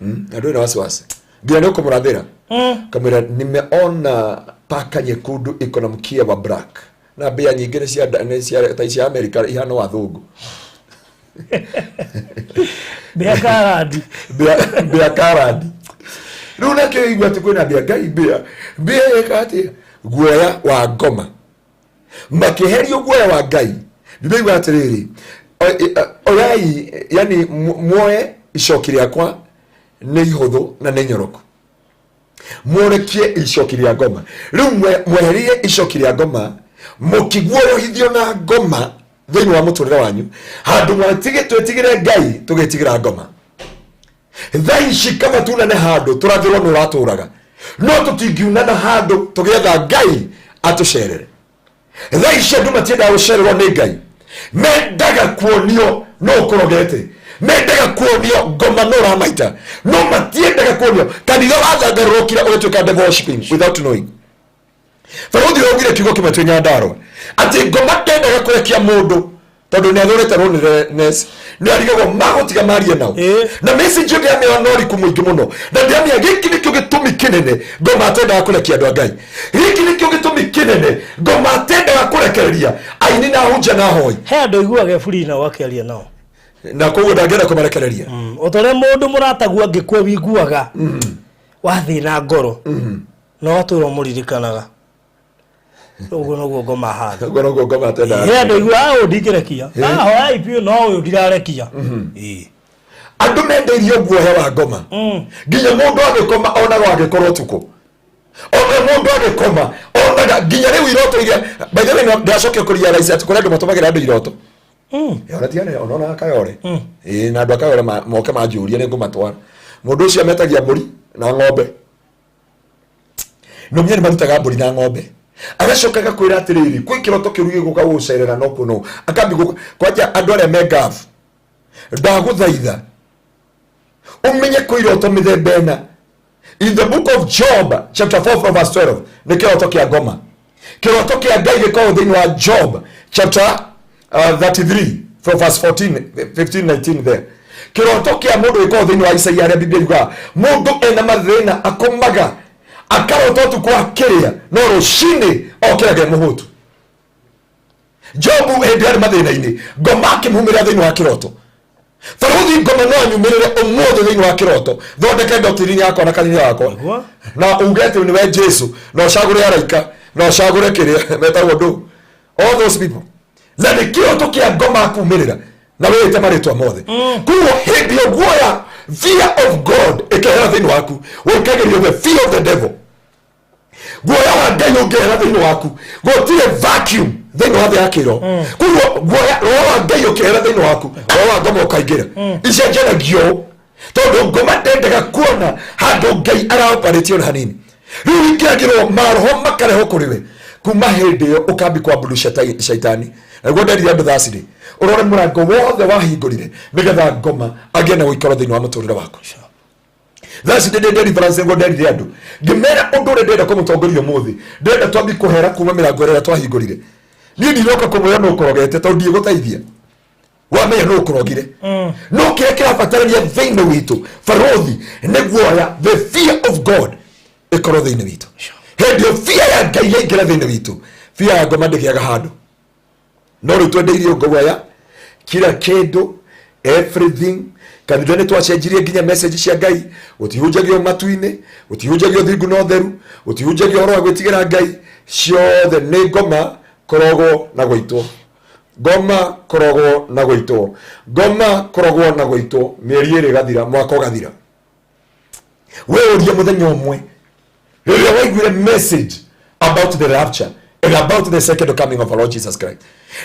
Na ndũrĩ na wasiwasi nginya nĩ ũkũmũrathĩra kamwĩra nimeona paka nyekundu iko na mkia wa black na mbĩa nyingĩ nĩ cia nĩ cia ta cia America ihana wathũngũ. Mbĩa karandi. Mbĩa karandi. Rĩu nakĩo igua atĩ kwĩna mbĩa, Ngai mbĩa, mbĩa yeka atĩa? Guoya wa ngoma. Makĩherio guoya wa Ngai. Biblia yugaga atĩrĩrĩ, oyai, yani muoe icoki rĩakwa nĩ ihũthũ na nĩ nyoroku. Mworekie icoki rĩa ngoma. Rĩu mweherie icoki rĩa ngoma, mũkĩguoyohithio na ngoma thĩinĩ wa mũtũrĩre wanyu. Handũ mwatige twĩtigĩre Ngai, tũgĩtigĩra ngoma. Thaa ici kaba tunane handũ tũrathĩrwo nĩ ũratũraga, no tũtingiunana handũ tũgĩetha Ngai atũcerere. Thaa ici andũ matiendaga gũcererwo nĩ Ngai, mendaga kuonio no ũkũrogete, mendaga kuonio ngoma no ũramaita, no matiendaga kuonio kanitha wathangarũrũkire ũgĩtuĩka devil worshiping without knowing. Barũthi augire kiugo kĩmwe twĩ Nyandarũa atĩ ngoma ndendaga kũrekia mũndũ tondũ nĩ athũrĩte loneliness, nĩ arigagwo magũtiga marie nao. Na message ĩyo ndĩramĩoya na ũriku mũingĩ mũno, na ndĩramenya gĩkĩ nĩkĩo gĩtũmi kĩnene ngoma atendaga kũrekia andũ a Ngai. Gĩkĩ nĩkĩo gĩtũmi kĩnene ngoma atendaga kũrekereria aini na ahunjia na ahoi. He andũ aiguaga eburi nao akĩaria nao, na koguo ndangĩenda kũmarekereria. O ta ũrĩa mũndũ mũrataguo angĩkua wiguaga wathĩna ngoro, no watũra ũmũririkanaga, ũguo noguo ngoma hana. Ũguo noguo ngoma atendaga. He andũ aigua ũyũ ndingĩrekia, ahoyai biũ, no ũyũ ndirarekia. Ĩĩ. Andũ mendeirio guoya wa ngoma, nginya mũndũ agĩkoma onaga agĩkorwo ũtukũ, ona mũndũ agĩkoma onaga nginya rĩu iroto iria, by the way, no ndĩracokia kũrealize atĩ kũrĩ andũ matũmagĩra andũ iroto. Ona tigane ona ona Kayore. Ĩĩ, na andũ a Kayore moke manjũrie, nĩ ngũmatwara. Mũndũ ũcio ametagia mbũri na ng'ombe, no menya nĩ marutaga mbũri na ng'ombe, agacoka agakwĩra atĩrĩrĩ, kwĩ kĩroto kĩũru gĩgũka gũgũcerera, no kuo no akambi kwanja andũ arĩa me ngabu. Ndagũthaitha ũmenye kwĩ iroto mĩthemba ĩna. In the book of Job chapter 4 from verse 12, nĩ kĩroto kĩa ngoma. Kĩroto kĩa Ngai gĩkoragwo thĩinĩ wa Job chapter 33 from verse 14, 15, 19 there. Kĩroto kĩa mũndũ gĩkoragwo thĩinĩ wa Isaia, harĩa Biblia yugaga mũndũ ena mathĩna, akomaga akarota ũtukũ akĩrĩa, no rũcinĩ okĩraga e mũhũtu. Jobu hĩndĩ arĩ mathĩna-inĩ, ngoma akĩmumĩrĩra thĩinĩ wa kĩroto. Barũthi ngoma no anyumĩrĩre ũmũthĩ thĩinĩ wa kĩroto, thondeke doctrine yakwa na kanitha wakwa. Na uge atĩ nĩwe Jesu, na ũcagũre araika, na ũcagũre kĩrĩa metagwo ndũ, all those people, na nĩ kĩroto kĩa ngoma akumĩrĩra na wĩĩte marĩtwa mothe. Koguo hĩndĩ ĩyo guoya, fear of God ĩkehera thĩinĩ waku, wĩkagĩrio the fear of the devil. Guoya wa Ngai ũngĩehera thĩinĩ waku, gũtirĩ vacuum thĩinĩ wa thĩ ya kĩroho. Koguo guoya, roho wa Ngai ũkĩehera thĩinĩ waku, roho wa ngoma ũkaingĩra. Icenjanagio ũũ tondũ ngoma ndendaga kuona handũ Ngai araoparĩtio na hanini. Rĩu ingĩragĩrwo maroho makarehwo kũrĩ we, kuma hĩndĩ ĩyo ũkambi kwambudu shaitani. Naguo nderire andũ thacirĩ ũrore mũrango wothe wahingũrire nĩgetha ngoma agĩe na ũikaro thĩinĩ wa mũtũrĩre waku. Thaa ici ndĩ deliverance, nĩguo nderire andũ ngĩmera ũndũ ũrĩa ndĩrenda kũmũtongoria ũmũthĩ. Ndĩrenda twambi kũhera kuma mĩrango ĩrĩa twahingũrire. Niĩ ndinoka kũmwĩra nũ ũkorogete, tondũ ndiĩgũteithia wamenya nũ ũkorogire. No kĩrĩa kĩrabatarania thĩinĩ witũ, barũthi, nĩ guoya, the fear of God ĩkorwo thĩinĩ witũ. Hĩndĩ ĩyo fear ya Ngai yaingĩra thĩinĩ witũ, fear ya ngoma ndĩgĩaga handũ. No rĩu twendeirio guoya kila kĩndũ, everything. Kanitha nĩ twacenjirie nginya message cia Ngai. Gũtihunjagio matu-inĩ, gũtihunjagio thingu na ũtheru, gũtihunjagio ũhoro wa gwĩtigĩra Ngai. Ciothe nĩ ngoma, kũrogwo na gũitwo, ngoma kũrogwo na gũitwo, ngoma kũrogwo na gũitwo. Mĩeri 2 ĩgathira, mwaka ũgathira. We ũrie mũthenya ũmwe rĩrĩa waiguire message about the rapture and about the second coming of our Lord Jesus Christ,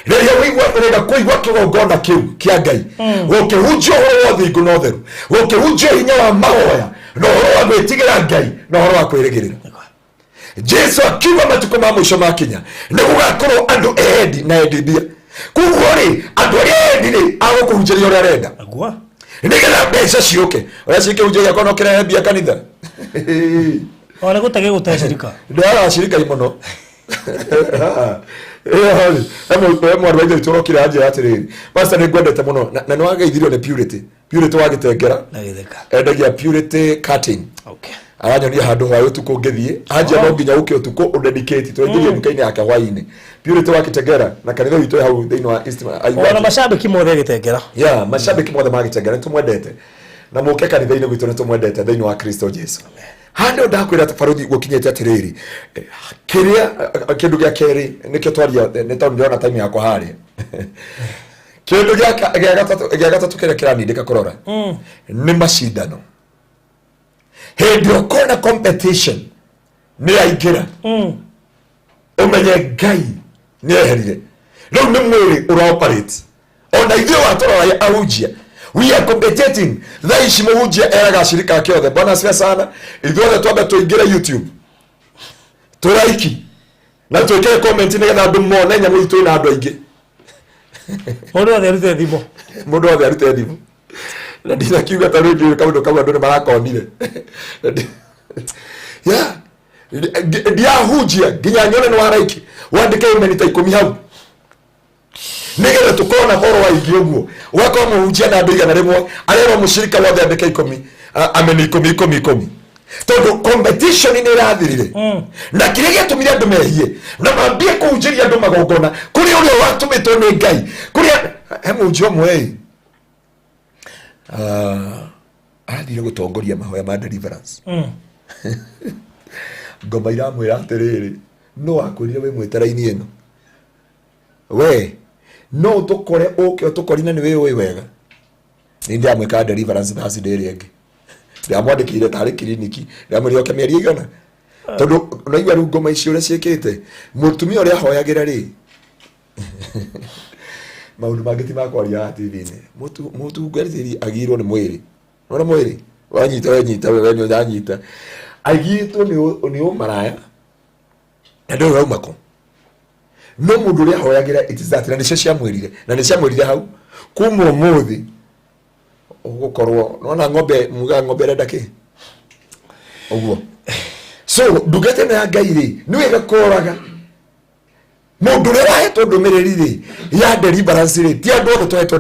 rĩrĩa waigua ũrenda kũigua kĩgongona kĩu kĩa Ngai gũkĩhunjia ũhoro wa ũthingu na ũtheru, gũkĩhunjia hinya wa mahoya na ũhoro wa gwĩtigĩra Ngai na ũhoro wa kwĩrĩgĩrĩra. Jesu akiuga matukũ ma mũico makinya nĩ gũgakorwo andũ endi na endi mbia. Koguo rĩ, andũ arĩa endi rĩ, agũkũhunjĩria ũrĩa arenda nĩgetha mbeca ciũke. Ũrĩa cikĩhunjagia kono kĩrehe mbia kanitha. Ona gũte gĩgũte cirika. Ndĩraracirika mũno. Ĩyo rĩ, mwarĩ wa ithe witũ ũrokire anjĩra atĩrĩrĩ, "Pastor, nĩ ngwendete mũno." Na nĩ wageithirio nĩ Purity, Purity wa Gĩtengera. Na gĩtheka. Endagia Purity curtain. Aranyonia handũ hwaĩ ũtukũ ngĩthiĩ, anjia no nginya ũke ũtukũ ũdedicate tũraingĩria nduka-inĩ yake hwaĩ-inĩ. Purity wa Gĩtengera na kanitha witũ hau thĩinĩ wa East. Ona macambĩki mothe Gĩtengera. Yeah, macambĩki mothe ma Gĩtengera, nĩ tũmwendete, na mũke kanitha-inĩ gwitũ, nĩ tũmwendete thĩinĩ wa Kristo Jesu. Handå ndakwä ra barothi gå kinyä te atä rä rä kä rä a kä ndå gä a kerä nä kä o twaria nä tondå ndärona time yakwa harä kä ndå gä a gatatå kä rä a kä ranindä ka kå rora nä macindano. Hä ndä ä kona competition nä yaingä ra, ũmenye Ngai nĩ eherire. Rĩu nĩ mwĩrĩ ũraoperate. Ona ithuĩ watũrora ahunjia, we are competing. Thaa ici mũhunjia eraga ashirika ake othe, "Bwana asifiwe sana, ithuothe twambe tũingĩre YouTube, tũraiki na twĩkĩre comment nĩgetha andũ mone nyamũ itũ ĩna andũ aingĩ." Mũndũ wothe arute thimũ. Mũndũ wothe arute thimũ. Na ndinakiuga ta rĩu ndiũĩ kaũndũ kau andũ nĩ marakonire. Yeah, ndiahunjia nginya nyone nĩ waraiki wandĩke imeni ta 10 hau, nĩgetha tũkorwo na horo waingĩ. Ũguo ũgakorwo mũhunjia na andũ 100, arerwo mũcirika wothe andĩke 10, ameni 10 10 10, tondũ competition nĩ ĩrathirire. Na kĩrĩa gĩatũmire andũ mehie na mambie kũhunjĩria andũ magongona kũrĩ ũrĩa watũmĩtwo nĩ Ngai, kũrĩa he mũhunjia ũmwe ĩ arathire gũtongoria mahoya ma deliverance. Ngoma iramwĩra atĩrĩrĩ, no akwĩrire wĩ mwĩtera-inĩ ĩno, we no ũtũkore ũke ũtũkori na nĩ wĩũĩ wega. Nĩ ndĩramwĩka deliverance Thursday ĩrĩa ĩngĩ, ndĩramwandĩkĩire tarĩ kiriniki, ndĩramwĩrire oke mĩeri ĩigana, tondũ ũnaigua rĩu ngoma ici ũrĩa ciĩkĩte mũtumia ũrĩa ahoyagĩra rĩ, maũndũ mangĩ ti makwaria haha TV-inĩ. Mũtungatĩri agirwo nĩ mwĩrĩ. Nona mwĩrĩ wanyita, wenyita we nĩ ũranyita, agirĩtwo nĩ ũmaraya na ndũĩ wauma kũ. No mũndũ ũrĩa ahoyagĩra, it is that, na nĩcio ciamwĩrire, na nĩ ciamwĩrire hau kuma ũmũthĩ ũgũkorwo nona ng'ombe mugaga ng'ombe ĩrenda kĩ ũguo. So ndungata ĩno ya Ngai rĩ, nĩ wega kũroraga mũndũ ũrĩa wahetwo ndũmĩrĩri rĩ ya deliverance rĩ. Ti andũ othe tũhetwo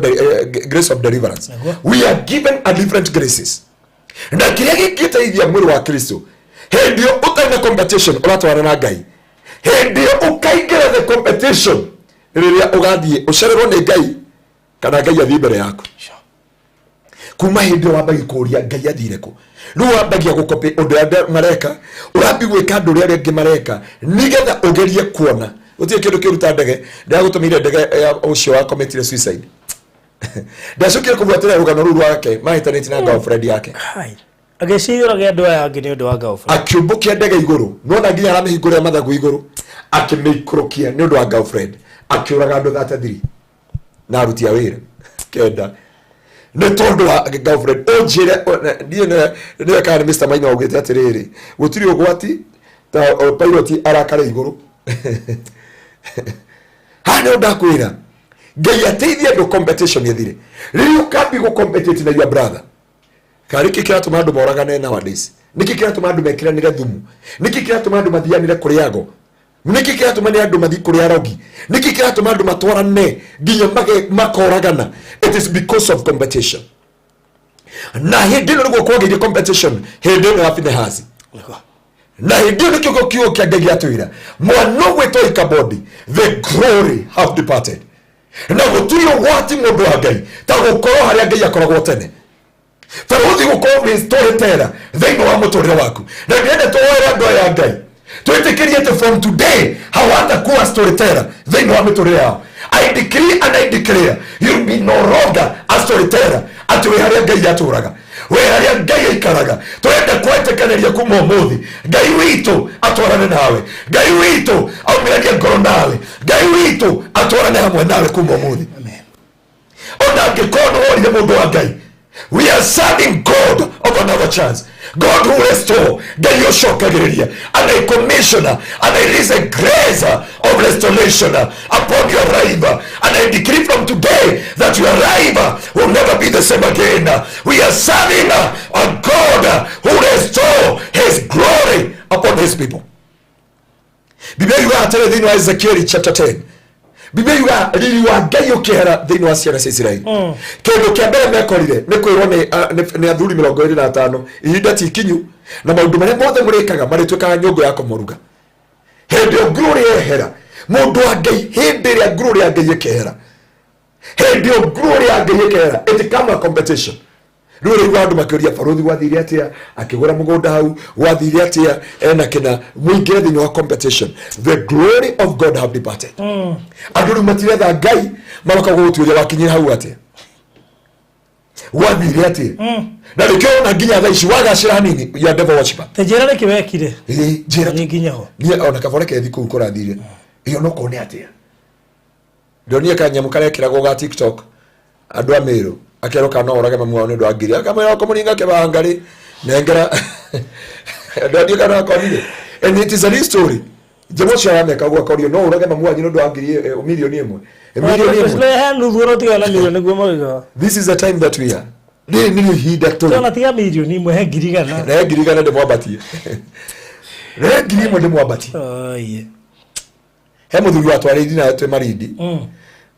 grace of deliverance. Nĩguo. We are given a different graces, na kĩrĩa gĩngĩteithia mwĩrĩ wa Kristo, hĩndĩ ĩyo ũtarĩ na competition ũratwarana na Ngai. Hĩndĩ ĩyo ũkaingĩra the competition, rĩrĩa ũgathiĩ ũcererwo nĩ Ngai kana Ngai athiĩ mbere yaku. Kuma hĩndĩ ĩyo wambagia kũũria Ngai athire kũ. Rĩu wambagia gũkopĩ ũndũ ũrĩa andũ mareka, ũrambia gwĩka andũ ũrĩa arĩa angĩ mareka nĩgetha ũgerie kuona. Gũtirĩ kĩndũ kĩũru ta ndege. Ndĩragũtũmĩire ndege ya ũcio wa commitire suicide. Ndacokire kũbuatĩrĩra rũgano rũu rwake mahĩtanĩtie na girlfriend yake. Kai. Agĩciria ũrage andũ aya angĩ nĩ ũndũ wa girlfriend. Akĩũmbũkia ndege igũrũ, nona nginya aramĩhingũrĩra mathagu igũrũ, akĩmĩikũrũkia nĩ ũndũ wa girlfriend, akĩũraga andũ 33 na aruti a wĩra 9 nĩ tondũ wa girlfriend. Ũnjĩre niĩ nĩwe kana nĩ Mr Maina augĩte atĩrĩrĩ, gũtirĩ ũgwati ta o, pilot arakare igũrũ. Haha nĩho ndakwĩra Ngai ateithie andũ competition ĩthire. Rĩrĩa ũkambi gũ compete na your brother, karĩ kĩ kĩratũma andũ moragane nowadays? Nĩkĩ kĩratũma andũ mekĩranĩre thumu? Nĩkĩ kĩratũma andũ mathianĩre kũrĩ ago? Nĩkĩ kĩratũma nĩ andũ mathiĩ kũrĩ arogi? Nĩkĩ kĩratũma andũ matwarane nginya makoragana? It is because of competition. Na hĩndĩ ĩno nĩguo kwagĩire competition, hĩndĩ ĩno ya Finehasi. Nĩguo. Na hĩndĩ ĩyo nĩkĩo kiugo kĩa Ngai gĩatwĩra mwana ũgwĩtwo Ikabodi, the glory have departed. Na gũtirĩ ũgwati, mũndũ wa Ngai, ta gũkorwo harĩa Ngai akoragwo tene, barũthi gũkorwo wĩ storyteller thĩinĩ wa mũtũrĩre waku. Na ndĩrenda tũhoere andũ aya Ngai, twĩtĩkĩrie atĩ from today hawatakuwa storyteller thĩinĩ wa mĩtũrĩre yao. I decree and I declare, you'll be no longer a storyteller, atĩ wĩ harĩa Ngai atũraga, wĩ harĩa Ngai aikaraga. Tũrenda kwetĩkanĩria kuma ũmũthĩ Ngai witũ atwarane nawe, Ngai witũ aumĩranie ngoro nawe, Ngai witũ atwarane hamwe nawe kuma ũmũthĩ. Amen. Ona angĩkorwo nĩ worire, mũndũ wa Ngai, we are serving God of another chance, God who restore, Ngai ũcokagĩrĩria. And I commission and I release a grace of restoration upon your life, and I decree from today that your life will never be the same again. We are serving a God who restore his glory upon his people. Biblia yugaga atĩrĩ thĩinĩ wa Ezekieli chapter 10, Biblia yugaga riri wa Ngai ũkĩehera thĩinĩ wa ciana cia Isiraeli, kĩndũ kĩa mbere mekorire nĩ kwĩrwo nĩ athuri 25, ihinda ti ikinyu na maũndũ marĩa mothe mũrĩkaga marĩtuĩkaga nyũngũ ya kũmũruga. Hĩndĩ ĩyo glory yehera, mũndũ wa Ngai, hĩndĩ ĩrĩa glory ya Ngai ĩkehera, hĩndĩ ĩyo glory ya Ngai ĩkehera, it come a competition. Rĩu rĩu andũ makĩũria barũthi gwathire atĩa, akĩgũra mũgũnda hau gwathire atĩa, ena kĩna mũingĩre thĩinĩ wa competition. The glory of God have departed. Andũ rĩu matiretha Ngai, maroka gũgũtuĩria wakinyire hau atĩa, gwathire atĩa. Na nĩkĩo ona nginya thaa ici wagacĩra hanini, you are devil worshiper. Te njĩra nĩkĩ wekire. Ĩĩ, njĩra. Niĩ nginya ho. Niĩ ona kabore kethi kũu kũrathire ĩyo no kone atĩa, ndonire kanyamũ karekĩragwo ga TikTok, andũ a Meru akerwo kana no orage mamu wao nĩ ũndũ wa ngiri, akamwĩra kũmũringa kĩbanga rĩ nengera ndonire kana akonire, and it is a real story. Njama ũcio arameka ũguo akorio no ũrage mamu wanyu nĩ ũndũ wa ngiri milioni ĩmwe, milioni ĩmwe. He nuthu ĩno tigana na milioni nĩguo mauga. This is the time that we are, rĩrĩ nĩrĩo ihinda tũrĩ. Tona tiga milioni ĩmwe, he 100,000. Na 100,000 ndĩmwambatie, na 1,000 ndĩmwambatie. Oye. He mũthuri watwarĩire nawe twĩ Marindi,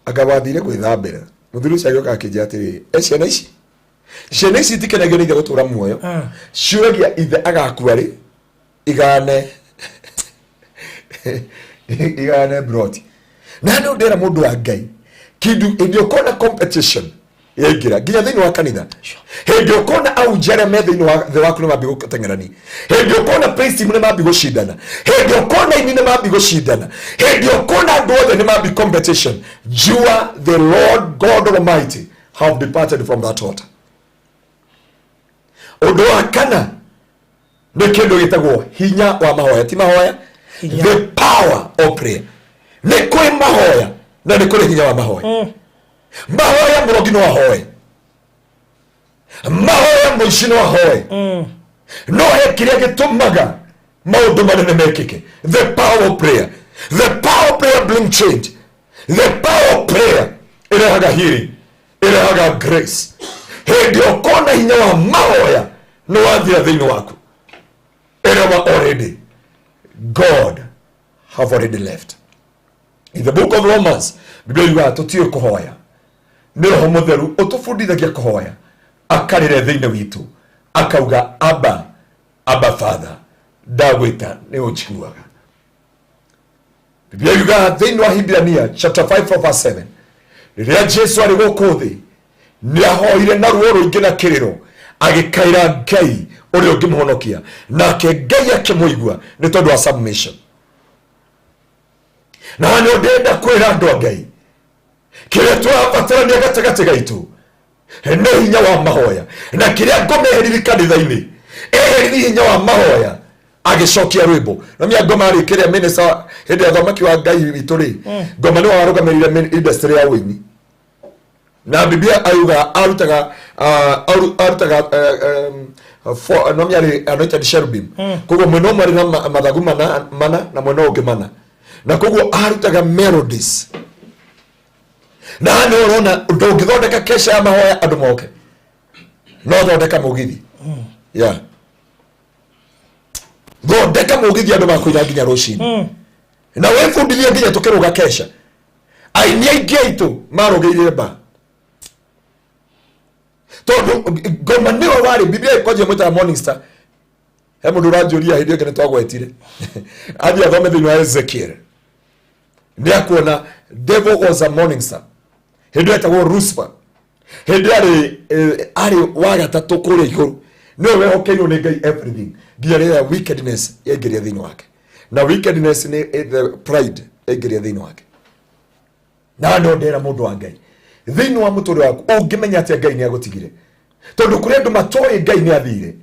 anga wathire gwĩthambĩra, mũthuri ũcio agĩũka akĩnjĩra atĩrĩrĩ, e ciana ici, ciana ici itikenagio nĩ ithe gũtũra muoyo, ciũragia ithe agakua rĩ igane igane broti. Na nĩ ndĩra mũndũ wa Ngai kindu, hĩndĩ ũkona competition yaingĩra nginya thĩinĩ wa kanitha, hĩndĩ ũkona ahunjia arĩa me thĩinĩ wa thĩ waku nĩ mambi gũteng'erani, hĩndĩ ũkona praise team nĩ mambi gũcindana, hĩndĩ ũkona ini nĩ mambi gũcindana, hĩndĩ ũkona andũ othe nĩ mambi competition, jua the Lord God Almighty have departed from that altar. Ũndũ wa kana nĩ kĩndũ gĩtagwo hinya wa mahoya, ti mahoya. Hinya. The power of prayer. Nĩ kũrĩ mahoya na nĩ kũrĩ hinya wa mahoya. Mahoya mũrogi no ahoe, mahoya mũici no ahoe, no he kĩrĩa gĩtũmaga maũndũ manene mekĩke: the power of prayer. The power of prayer bring change. The power of prayer ĩrehaga healing, ĩrehaga grace. Hĩndĩ ũkona hinya wa mahoya nĩ wathira thĩinĩ waku, ĩrewa already God have already left. In the book of Romans, Biblia yugaga tũtiũĩ kũhoya, nĩ Roho Mũtheru ũtũbundithagia kũhoya, akarĩre thĩinĩ witũ akauga, "Abba, Abba Father, ndagwĩta nĩ ũnjiguaga." Biblia yugaga thĩinĩ wa Hibrania chapter 5 verse 7, rĩrĩa Jesu arĩ gũkũ thĩ nĩ ahoire na ruo rũingĩ na kĩrĩro, agĩkaĩra Ngai ũrĩa ũngĩmũhonokia, nake Ngai akĩmũigua nĩ tondũ wa submission. Na nĩ ndĩrenda kwĩra andũ a Ngai, kĩrĩa tũrabatarania gatagatĩ gaitũ nĩ hinya wa mahoya, na kĩrĩa ngoma eheriri kanitha-inĩ, eheriri hinya wa mahoya, agĩcokia rwĩmbo na mĩa ngoma rĩ kĩrĩa minister hĩndĩ ya thamaki wa Ngai witũ rĩ, ngoma nĩwe warũgamĩrĩire industry ya ũini, na Biblia ayuga arutaga arutaga no mĩarĩ anointed cherubim, koguo mwena ũmwe arĩ na mathagu mana mana na mwena ũngĩ mana, na koguo arutaga melodies. Na haha nĩ ũrona ndũngĩthondeka kesha ya mahoya andũ moke, no thondeka mũgithi, yeah, thondeka mũgithi andũ makũina nginya rũcinĩ, na wĩbundithie nginya tũkĩrũga kesha. Aini aingĩ aitũ marũgĩire mba tondũ ngoma nĩwe warĩ, Biblia ĩkwanjia mwĩtaga morning star. He mũndũ ũranjũria hĩndĩ ĩngĩ nĩ twagwetire, athiĩ athome thĩinĩ wa Ezekiel nĩ akuona devil was a morning star. Hĩndĩ ĩyo etagwo Lucifer, hĩndĩ arĩ arĩ wa gatatũ kũrĩa igũrũ, nĩwe wehokeirwo nĩ Ngai everything nginya rĩrĩa wickedness yaingĩria thĩinĩ wake, na wickedness nĩ the pride yaingĩria thĩinĩ wake. Na no ndera mũndũ wa Ngai, thĩinĩ wa mũtũrĩre waku ũngĩmenya atĩa Ngai nĩ agũtigire? Tondũ kũrĩ andũ matoĩ Ngai nĩ athire,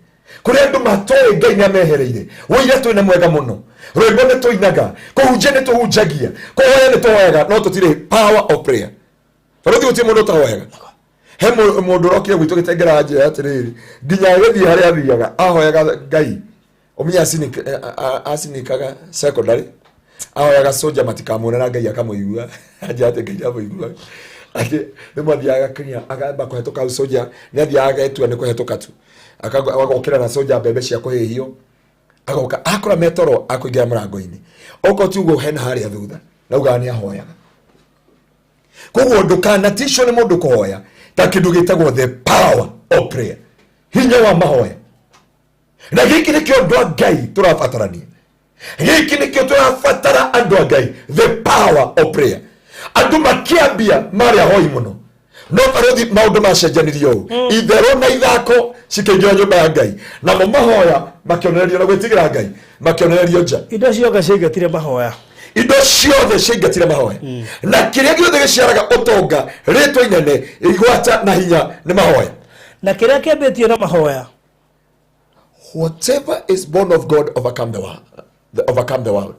kũrĩ andũ matoĩ Ngai nĩ amehereire. Wũira twĩna mwega mũno, rwĩmbo nĩ tũinaga, kũhunjia nĩ tũhunjagia, kũhoya nĩ tũhoyaga, no tũtirĩ power of prayer. Barũthi, gũtirĩ mũndũ ũtahoyaga. He mũndũ ũrokire gwitũ gĩtengera anjĩra atĩrĩrĩ, nginya agĩthiĩ harĩa athiaga ahoyaga Ngai ũmenye acinikaga secondary, ahoyaga soja matikamuone na Ngai akamũigua. Anjĩra atĩ Ngai ndamũigua, atĩ rĩmwe athiaga kinya akamba kũhetũka hau, soja nĩ athiaga agetua nĩ kũhetũka tu, agokĩra na soja mbembe cia kũhĩhio, agoka akora metoro akũingĩra mũrango-inĩ, okorwo ti ũguo hena harĩa thutha, naugaga nĩ ahoyaga. Koguo ndũkanaticwo nĩ mũndũ kũhoya ta kĩndũ gĩtagwo the power of prayer, hinya wa mahoya. Na gĩkĩ nĩkĩo andũ a Ngai tũrabatarania, gĩkĩ nĩkĩo tũrabatara andũ a Ngai, the power of prayer. Andũ makĩambia marĩ ahoi mũno, No barũthi maũndũ macenjanirio ũũ, itherũ na ithako cikĩingĩra nyũmba ya Ngai, namo mahoya makĩonererio na gwĩtigĩra Ngai makĩonererio nja. Indo ciothe ciaingatire mahoya. Indo ciothe ciaingatire mahoya, na kĩrĩa gĩothe gĩciaraga ũtonga, rĩtwa inene, igwata na hinya nĩ mahoya. Na kĩrĩa kĩambĩtio na mahoya. Whatever is born of God overcome the world, overcome the world.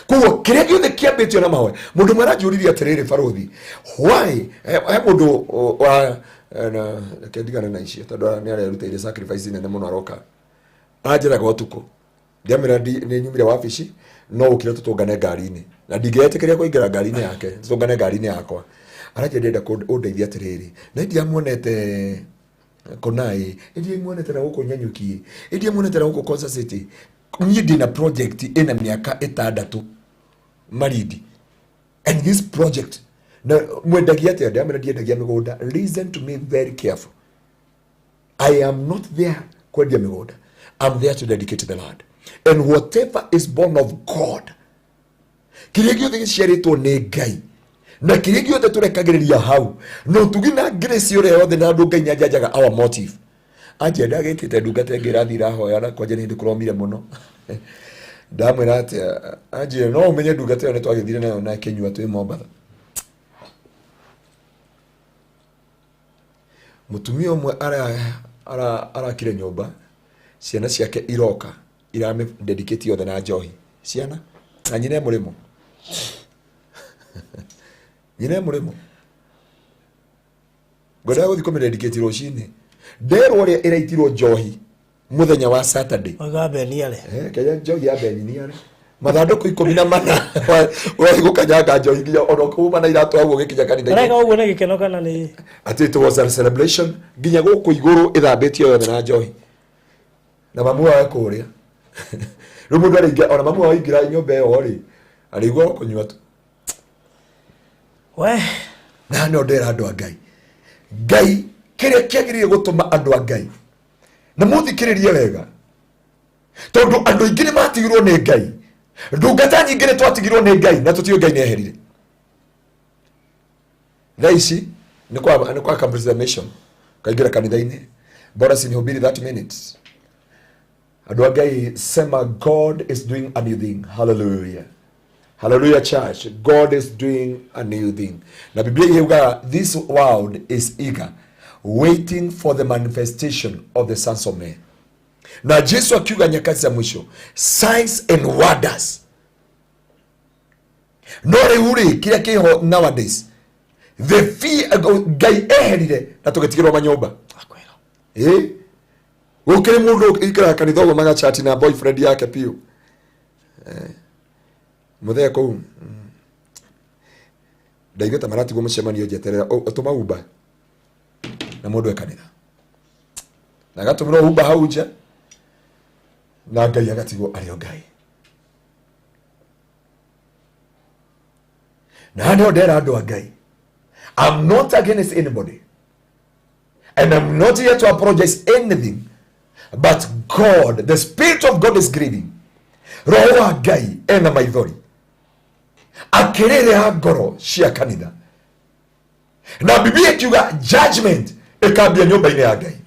Koguo kĩrĩa gĩothe kĩambĩtio na mahoya. Mũndũ ũmwe aranjũririe atĩrĩrĩ, barũthi, why he mũndũ wa na reke ndigane na icio tondũ nĩ arerutĩire sacrifice nene mũno, aroka anjĩraga ũtukũ. Ndiamĩra nĩ nyumire wabici no ũkire tũtũngane ngari-inĩ, na ndingĩetĩkĩria kũingĩra ngari-inĩ yake, tũtũngane ngari-inĩ yakwa. Aranjĩra ndĩrenda ũndeithie atĩrĩrĩ, na ndiamuonete konai, ndiamuonete na gũkũ Nyanyuki, ndiamuonete na gũkũ Konza City. Niĩ ndĩna project ĩna mĩaka 6 Marindi, and this project na mwendagia atĩa? Ndamĩra ndiendagia mĩgũnda. Listen to me very careful, I am not there kwendia mĩgũnda. I'm there to dedicate the land, and whatever is born of God, kĩrĩa gĩothe gĩciarĩtwo nĩ Ngai na kĩrĩa gĩothe tũrekagĩrĩria hau na ũtugi na grace ũrĩa yothe na andũ, Ngai nĩanjanjaga our motive. Anjia ndagĩtĩte ndungata ĩngĩ ĩrathiĩ irahoya na kwanja nĩ ndĩkũromire mũno. Ndamwĩra atĩa? Anjia no ũmenye ndungata ĩyo nĩ twagĩthire nayo na ĩkĩnyua twĩ Mombatha. Mũtumia ũmwe arakire nyũmba, ciana ciake iroka iramĩ dedicate yothe na njohi. Ciana na nyina e mũrĩmo, nyina e mũrĩmo. Ngwendaga gũthiĩ kũmĩ dedicate rũcinĩ, nderwo ũrĩa ĩraitirwo njohi mũthenya wa Saturday. Oiga Beniare. Kenya njohi ya Beniniare mathandũkũ 14, ũrathiĩ gũkanyanga njohi nginya ona ũkauma na iratũ hau ũgĩkinya kanitha. Areka ũguo nĩ gĩkeno kana nĩ? Atĩ it was a celebration, nginya gũkũ igũrũ ĩthambĩtio yothe na njohi, na mamu wao kũrĩa. Rĩu mũndũ arĩingĩra, ona mamu wao aingĩra nyũmba ĩyo rĩ, arĩigua o kũnyua tu. We. Na no ndera andũ a Ngai, Ngai kĩrĩa kĩagĩrĩire gũtũma andũ a Ngai na mũthikĩrĩrie wega, tondũ andũ aingĩ nĩ matigirwo nĩ Ngai, ndungata nyingĩ nĩ twatigirwo nĩ Ngai na tũtiũĩ Ngai nĩ eherire. Thaa ici nĩ kwa accomplish the mission. Kaingĩra kanitha-inĩ, bora sinihubiri 30 minutes. Andũ a Ngai, sema, "God is doing a new thing." Hallelujah, hallelujah, church. God is doing a new thing. Na Biblia yugaga this world is eager waiting for the manifestation of the sons of men. Na Jesu akiuga nyakati za mwisho, signs and wonders. No rĩu rĩ, kĩrĩa kĩho nowadays, the fear, Ngai eherire na tũgĩtigĩrwo manyũmba. Akwĩra. Ĩ gũkĩrĩ mũndũ ikaraga kanitha ũguo magachati na boyfriend yake biũ. Mũthee kũu ndaigua ta maratigwo mũcemanio njeterera ũtũma Uber na mũndũ e kanitha na agatũmĩrwo Uber hau nja, na Ngai agatigwo arĩ o Ngai. Na nĩho ndera andũ a Ngai, I'm not against anybody and I'm not here to apologize anything, but God, the Spirit of God is grieving. Roho wa Ngai ena maithori akĩrĩrĩra ngoro cia kanitha, na Biblia ikiuga judgment ĩkambia nyũmba-inĩ ya Ngai.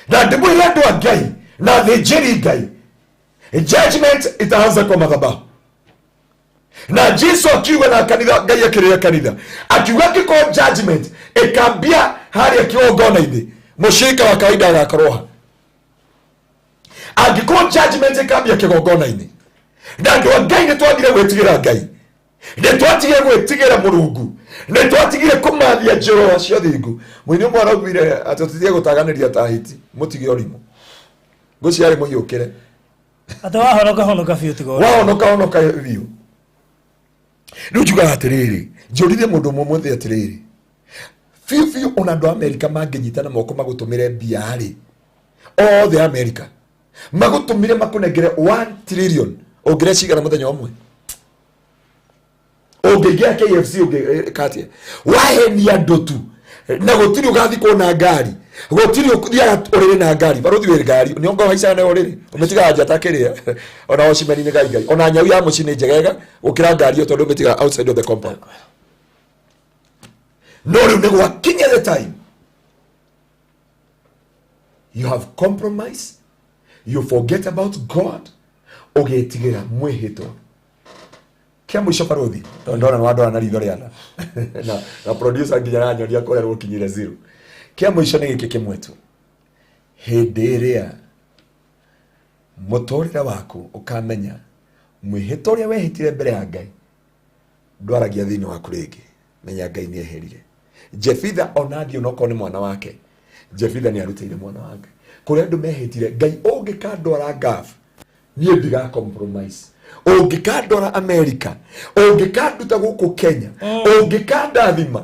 Na ndĩmwĩre andũ a Ngai na thĩnjĩri Ngai, judgment itaanza kwa madhabahu. Na Jesu akiuga na kanitha, Ngai akĩrĩra kanitha akiuga angĩkorwo judgment ĩkambia harĩa kĩgongona-inĩ, mũshirika wa kawaida agakorwo ha? Angĩkorwo judgment ĩkambia kĩgongona-inĩ, na andũ a Ngai nĩ twagire gwĩtigĩra Ngai, nĩ twatigire gwĩtigĩra Mũrungu, nĩ twatigire kũmathia njĩra cia thingu. Mũini ũmwe araugire atĩ tũtige gũtaganĩria ta hiti, mũtige ũrimũ ngũciarĩ mũhiũkĩre. Atĩ wahonoka honoka biũ, tiga ũrĩa. Wahonoka honoka biũ. Rĩu njugaga atĩrĩrĩ, njũririe mũndũ ũmwe mũthĩ atĩrĩrĩ, biũ biũ, ona andũ a Amerika mangĩnyitana moko magũtũmĩre mbia rĩ, othe a Amerika magũtũmire makũnengere 1 trillion, ũngĩrĩa cigana mũthenya ũmwe? Ũngĩingĩra KFC ũngĩka atĩa? Wahenia andũ tu na gũtirĩ ũgathikwo na ngari, gũtirĩ ũthiaga ũrĩrĩ na ngari. Barũthi wĩ ngari nĩ ongo haicaga nayo ũrĩrĩ, ũmĩtigaga njata kĩrĩa ona ocimeni nĩ ngai ngai. Ona nyau ya mũciĩ nĩ njegega gũkĩra ngari ĩyo tondũ ũmĩtigaga outside of the compound. No rĩu nĩ gwakinya the time you have compromised, you forget about God, ũgetigĩra mwĩhĩtwa. Kĩa mũico barothi, tondũ ndona nĩ wandora na ritho rĩana na producer nginya aranyonia kũrĩa rũkinyire zero. Kĩa mũico nĩ gĩkĩ kĩmwe tu, hĩndĩ ĩrĩa mũtũrĩre waku ũkamenya mwĩhĩtwa ũrĩa wehĩtire mbere ya Ngai ndwaragia thĩinĩ waku rĩngĩ, menya Ngai nĩ eherire. Jefitha ona thiĩ onokorwo nĩ mwana wake, Jefitha nĩ arutĩire mwana wake. Kũrĩa andũ mehĩtire, Ngai ũngĩkandwara Gulf niĩ ndiga compromise, ũngĩkandwara America, ũngĩkanduta gũkũ Kenya, ũngĩkandathima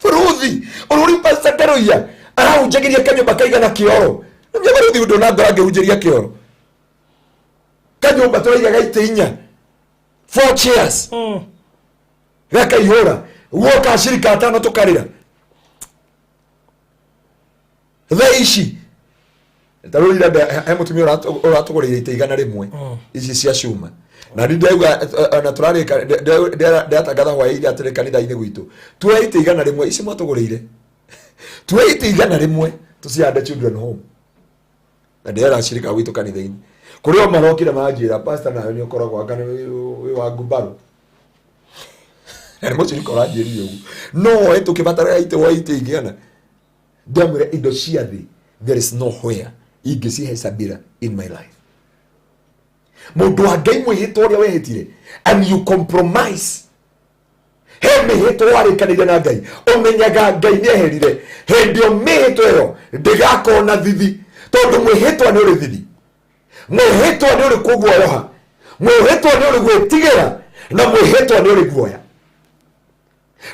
bũrũthi ũrũri. Pastor Karuia arahunjagĩria kanyũmba kaigana kĩoro. Nĩ bũrũthi ũndũ na ngoro angĩhunjĩria kĩoro kanyũmba tũraigaga itĩ inya, four chairs, gakaihũra guoka acirika atano tũkarĩra. Thaa ici ta rĩu ira he mũtumia ũratũgũrĩire itĩ 100 ici cia cuma, na ni ndauga na tũrarĩka ndĩratangatha hwaĩ-inĩ atĩrĩ kanitha-inĩ gwitũ, tuoe itĩ 100 ici mwatũgũrĩire, tuoe itĩ 100 tũcihande children home. Na ndĩrera acirika gwitũ kanitha-inĩ kũrĩ o marokire manjĩra, "Pastor, nawe nĩ ũkoragwo anga nĩ wĩ wa ngumbarũ." Na nĩ mũcirika ũranjĩrire ũguo, no oe tũkĩbataraga itĩ, woe itĩ igana. Ndamwĩra indo cia thĩ, there is no where ingĩcihecabĩra in my life. Mũndũ wa Ngai, mwĩhĩtwa ũrĩa wehĩtire and you compromise, he mĩhĩtwa warĩkanĩire na Ngai, ũmenyaga Ngai nĩ eherire. Hĩndĩ ĩyo mĩhĩtwa ĩyo ndĩgakorwo na thithi, tondũ mwĩhĩtwa nĩ ũrĩ thithi, mwĩhĩtwa nĩ ũrĩ kũguoyoha, mwĩhĩtwa nĩ ũrĩ gwĩtigĩra, na mwĩhĩtwa nĩ ũrĩ guoya.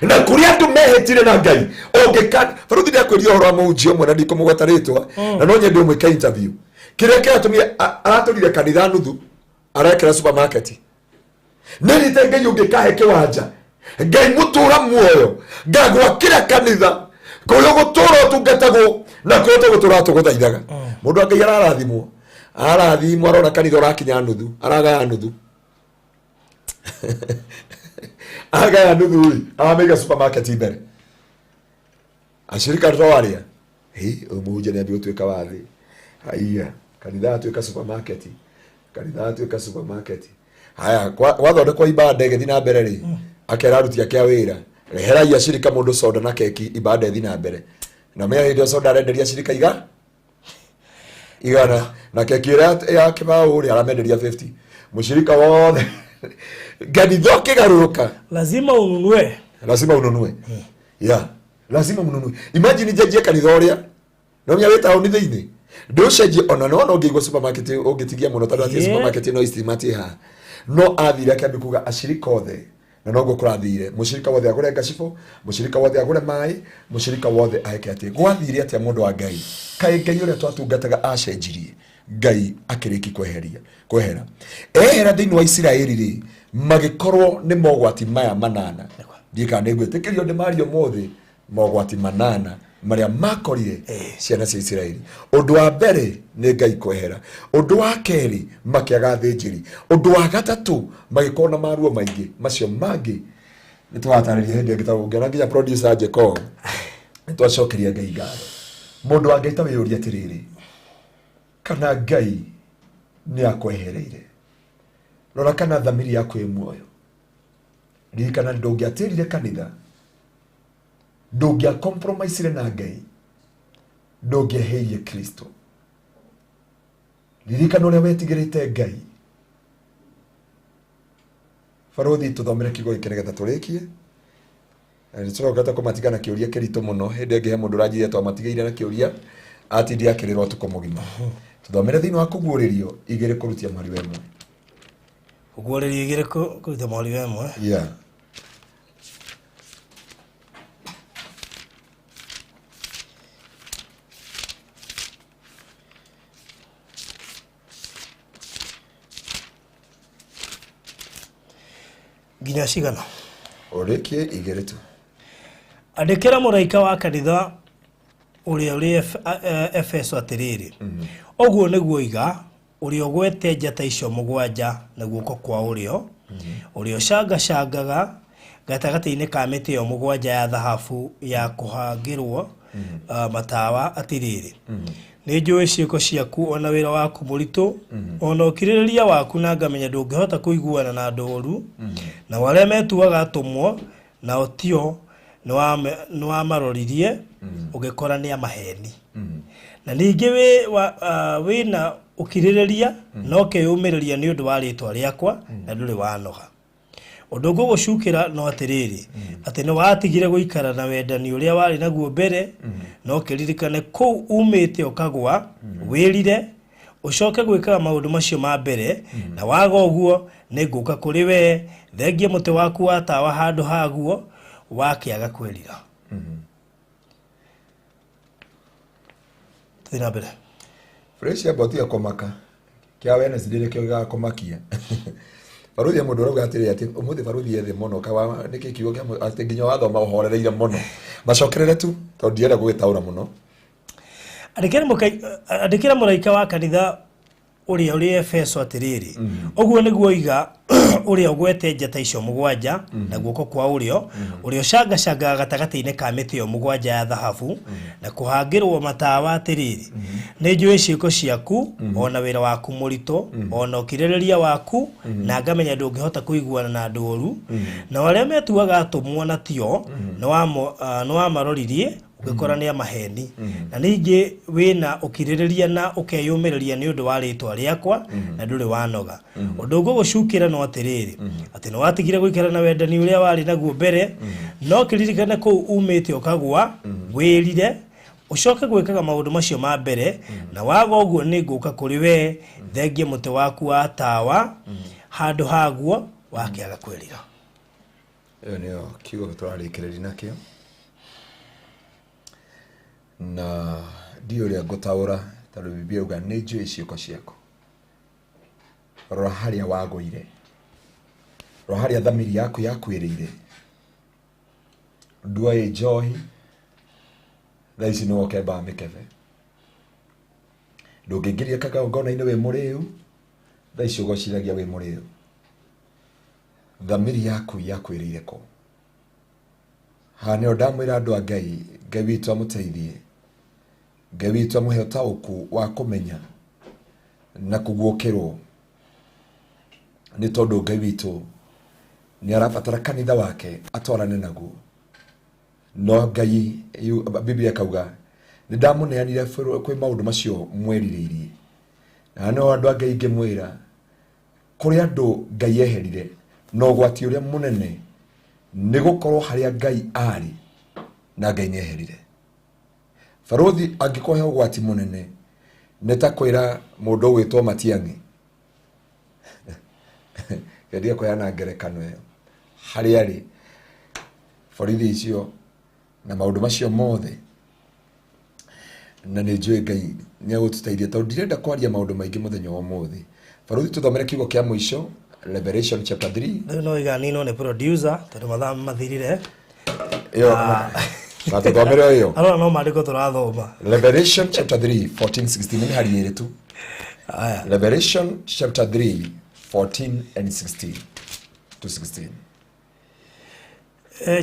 Na kũrĩa andũ mehĩtire na Ngai ũngĩka baruthi, ndĩrakwĩria ũhoro wa mũhunjia ũmwe na ndikũmũgweta rĩtwa, na no nyende ũmwĩke interview. Kĩrĩa kĩratũmire aratũrire kanitha nuthu, arekĩra supermarket. Nĩrite Ngai ũngĩkahe kĩwanja, Ngai mũtũra muoyo, ngagwakĩra kanitha kũrĩa ũgũtũra ũtungatagwo na kũrĩa tũgũtũra tũgũthaithaga. Mũndũ wa Ngai ararathimwo, ararathimwo, arona kanitha ũrakinya nuthu, aragaya nuthu, agaya nuthu rĩ, aramĩiga supermarket mbere. Acirika twaria hi ũyũ mũhunjia nĩ ambia gũtuĩka wa thĩ. Haiya, kanitha atuĩka supermarket, kanitha atuĩka supermarket. Haya, gwathondekwo ibanda ĩgĩthiĩ na mbere rĩ, akera aruti ake a wĩra, "Reherai acirika mũndũ soda na keki, ibanda ĩthiĩ na mbere." Na menya hĩndĩ ĩyo soda arenderia acirika igana, na keki ĩrĩa ya kĩbaũ rĩ, aramenderia 50 mũcirika wothe. Kanitha ũkĩgarũrũka. Lazima ununue. Lazima ununue, yeah, lazima ununue. Imagine njenjie kanitha ũrĩa no menya wĩ taũni thĩinĩ, ndũcenjie ona no no ũngĩigua supermarket ũngĩtigia mũno, tondũ atĩ supermarket no estimate haha. No athire akĩambia kuga acirika othe, na noguo kũrathire, mũcirika wothe agũre ngacibũ, mũcirika wothe agũre maĩ, mũcirika wothe aeke atĩ. Gwathire atĩa, mũndũ wa Ngai? Kaĩ Ngai ũrĩa twatungataga acenjirie? Ngai akĩrĩki kweheria kwehera ehera thĩinĩ wa Isiraeli rĩ, magĩkorwo nĩ mogwati maya manana. Ndiĩ kana nĩ ngwĩtĩkĩrio ndĩmarie ũmũthĩ, mogwati manana marĩa makorire ciana cia Isiraeli. Ũndũ wa mbere nĩ Ngai kwehera, ũndũ wa kerĩ makĩaga athĩnjĩri, ũndũ wa gatatũ magĩkorwo na maruo maingĩ. Macio mangĩ nĩ tũgatarĩria hĩndĩ ĩngĩ, tondũ ngĩona nginya producer Njeko. Nĩ twacokeria Ngai ngatho. Mũndũ wa Ngai, ta wĩyũria atĩrĩrĩ, kana Ngai nĩ akwehereire? Rora kana thamiri yaku ĩ muoyo. Ririkana ndũngĩatĩrire kanitha, ndũngĩa compromise na Ngai, ndũngĩeheirie Kristo. Ririkana ũrĩa wetigĩrĩte Ngai. Barothi, tũthomere kiugo gĩkĩ nĩgetha tũrĩkie. Na nĩ tũrokete kũmatiga na kĩũria kĩritũ mũno. Hĩndĩ ĩngĩ he mũndũ ũranjĩrire twamatigĩire na kĩũria atindire akĩrĩra ũtukũ mũgima. Tũthomere thĩinĩ wa Kũguũrĩrio 2 kũrutia mweri wa 1. Kũguũrĩrio 2 kũruta mweri wa 1. Yeah. Nginya cigana? Ũrĩkie 2 tu. Andĩkĩra mũraika wa kanitha ũrĩa ũrĩ Efeso atĩrĩrĩ, ũguo nĩguo iga ũrĩa ũgwete njata icio mũgwanja na guoko kwa ũrĩo, ũrĩa ũcangacangaga Gatagatĩ-inĩ ka mĩtĩ ĩyo mũgwanja ya thahabu ya kũhangĩrwo matawa atĩrĩrĩ, nĩ njũĩ ciĩko ciaku ona wĩra waku mũritũ ona ũkirĩrĩria waku, na ngamenya ndũngĩhota kũiguana na andũ oru, nao arĩa metuaga atũmwo nao tio nĩwamaroririe ũgĩkora nĩ amaheni. Na ningĩ wĩna ũkirĩrĩria na ũkeyũmĩrĩria nĩ ũndũ wa rĩtwa rĩakwa, na ndũrĩ wanoga. Ũndũ ngũgũcukĩra no atĩrĩrĩ, atĩ nĩ watigire gũikara na wendani ũrĩa warĩ naguo mbere. No kĩririkane kũu umĩte ũkagwa, wĩrire, ũcoke gwĩkaga maũndũ macio ma mbere. Na waga ũguo, nĩ ngũka kũrĩ wee, thengie mũtĩ waku wa tawa handũ haguo wakĩaga kwĩrira. Tũthiĩ na mbere. Fresh amba ũtige kũmaka kĩa Wednesday nĩkĩo gĩgakũmakia. Baruthi ya mũndũ ũrauga atĩrĩ, atĩ ũmũthĩ baruthi ethĩ mũno kawa nĩkĩ kiugo kĩa atĩ nginya wathoma ũhorereire mũno. Macokerere tu tondũ ndirenda gũgĩtaũra mũno. Andĩkĩra mũraika wa kanitha ũrĩa ũrĩ Efeso atĩrĩrĩ, ũguo nĩguo oiga ũrĩa ũgwete njata icio mũgwanja na guoko kwa ũrĩo, ũrĩa ũcangacangaga gatagatĩ-inĩ ka mĩtĩ ĩyo mũgwanja ya thahabu na kũhangĩrwo matawa atĩrĩrĩ, nĩ njũĩ ciĩko ciaku ona wĩra waku mũritũ ona ũkirĩrĩria waku, na ngamenya ndũngĩhota kũiguana na andũ oru, nao arĩa metuaga atũmwo na tio nĩwamaroririe ũgĩkora nĩ amaheni. Na ningĩ wĩna ũkirĩrĩria na ũkeyũmĩrĩria nĩ ũndũ wa rĩtwa rĩakwa, na ndũrĩ wanoga. Ũndũ ngũgũcukĩra no atĩrĩrĩ, atĩ nĩ watigire gũikara na wendani ũrĩa warĩ naguo mbere. No kĩririkane kũu umĩte ũkagwa, wĩrire, ũcoke gwĩkaga maũndũ macio ma mbere. Na waga ũguo, nĩ ngũka kũrĩ wee, thengie mũtĩ waku wa tawa handũ haguo wakĩaga kwĩrira. Ĩyo nĩyo kiugo tũrarĩkĩrĩria nakĩo, na ndiũĩ ũrĩa ngũtaũra tondũ Biblia yauga nĩ njũĩ ciĩko ciaku. Rora harĩa wagũire, rora harĩa thamiri yaku yakuĩrĩire. Nduoĩ njohi, thaa ici nĩwe ũkembaga mĩkebe. Ndũngĩingĩria kagongona-inĩ wĩ mũrĩu, thaa ici ũgocithagia wĩ mũrĩu. Thamiri yaku yakwĩrĩire kũ? Haha nĩho ndamwĩra andũ a Ngai, Ngai witũ amũteithie, Ngai witũ amũhe ũtaũku wa kũmenya na kũguũkĩrwo, nĩ tondũ Ngai witũ nĩ arabatara kanitha wake atwarane naguo. No Ngai Biblia ĩkauga nĩ ndamũneanire kwĩ maũndũ macio mwerirĩirie. Na no andũ a Ngai ingĩmwĩra kũrĩ andũ Ngai eherire na ũgwati ũrĩa mũnene nĩ gũkorwo harĩa Ngai arĩ na Ngai nĩ eherire. Barothi angĩkorwo he ũgwati mũnene nĩ ta kwĩra mũndũ ũgwĩtwo Matiang'i, ngendia kũheana ngerekano ĩyo, harĩa arĩ borithi icio na maũndũ macio mothe. Na nĩ njũĩ Ngai nĩ egũtũteithia tondũ ndirenda kwaria maũndũ maingĩ mũthenya wa ũmũthĩ. Barothi, tũthomere kiugo kĩa mũico, Revelation chapter 3. Rĩu no iganinwo nĩ producer tondũ mathaa mathirire. Ĩyo na tũthomere o ĩyo. Arona no maandĩko tũrathoma. Revelation chapter 3 14 16, nĩ mĩhari ĩrĩ tu. Aya. Revelation chapter 3 14 and 16 to 16.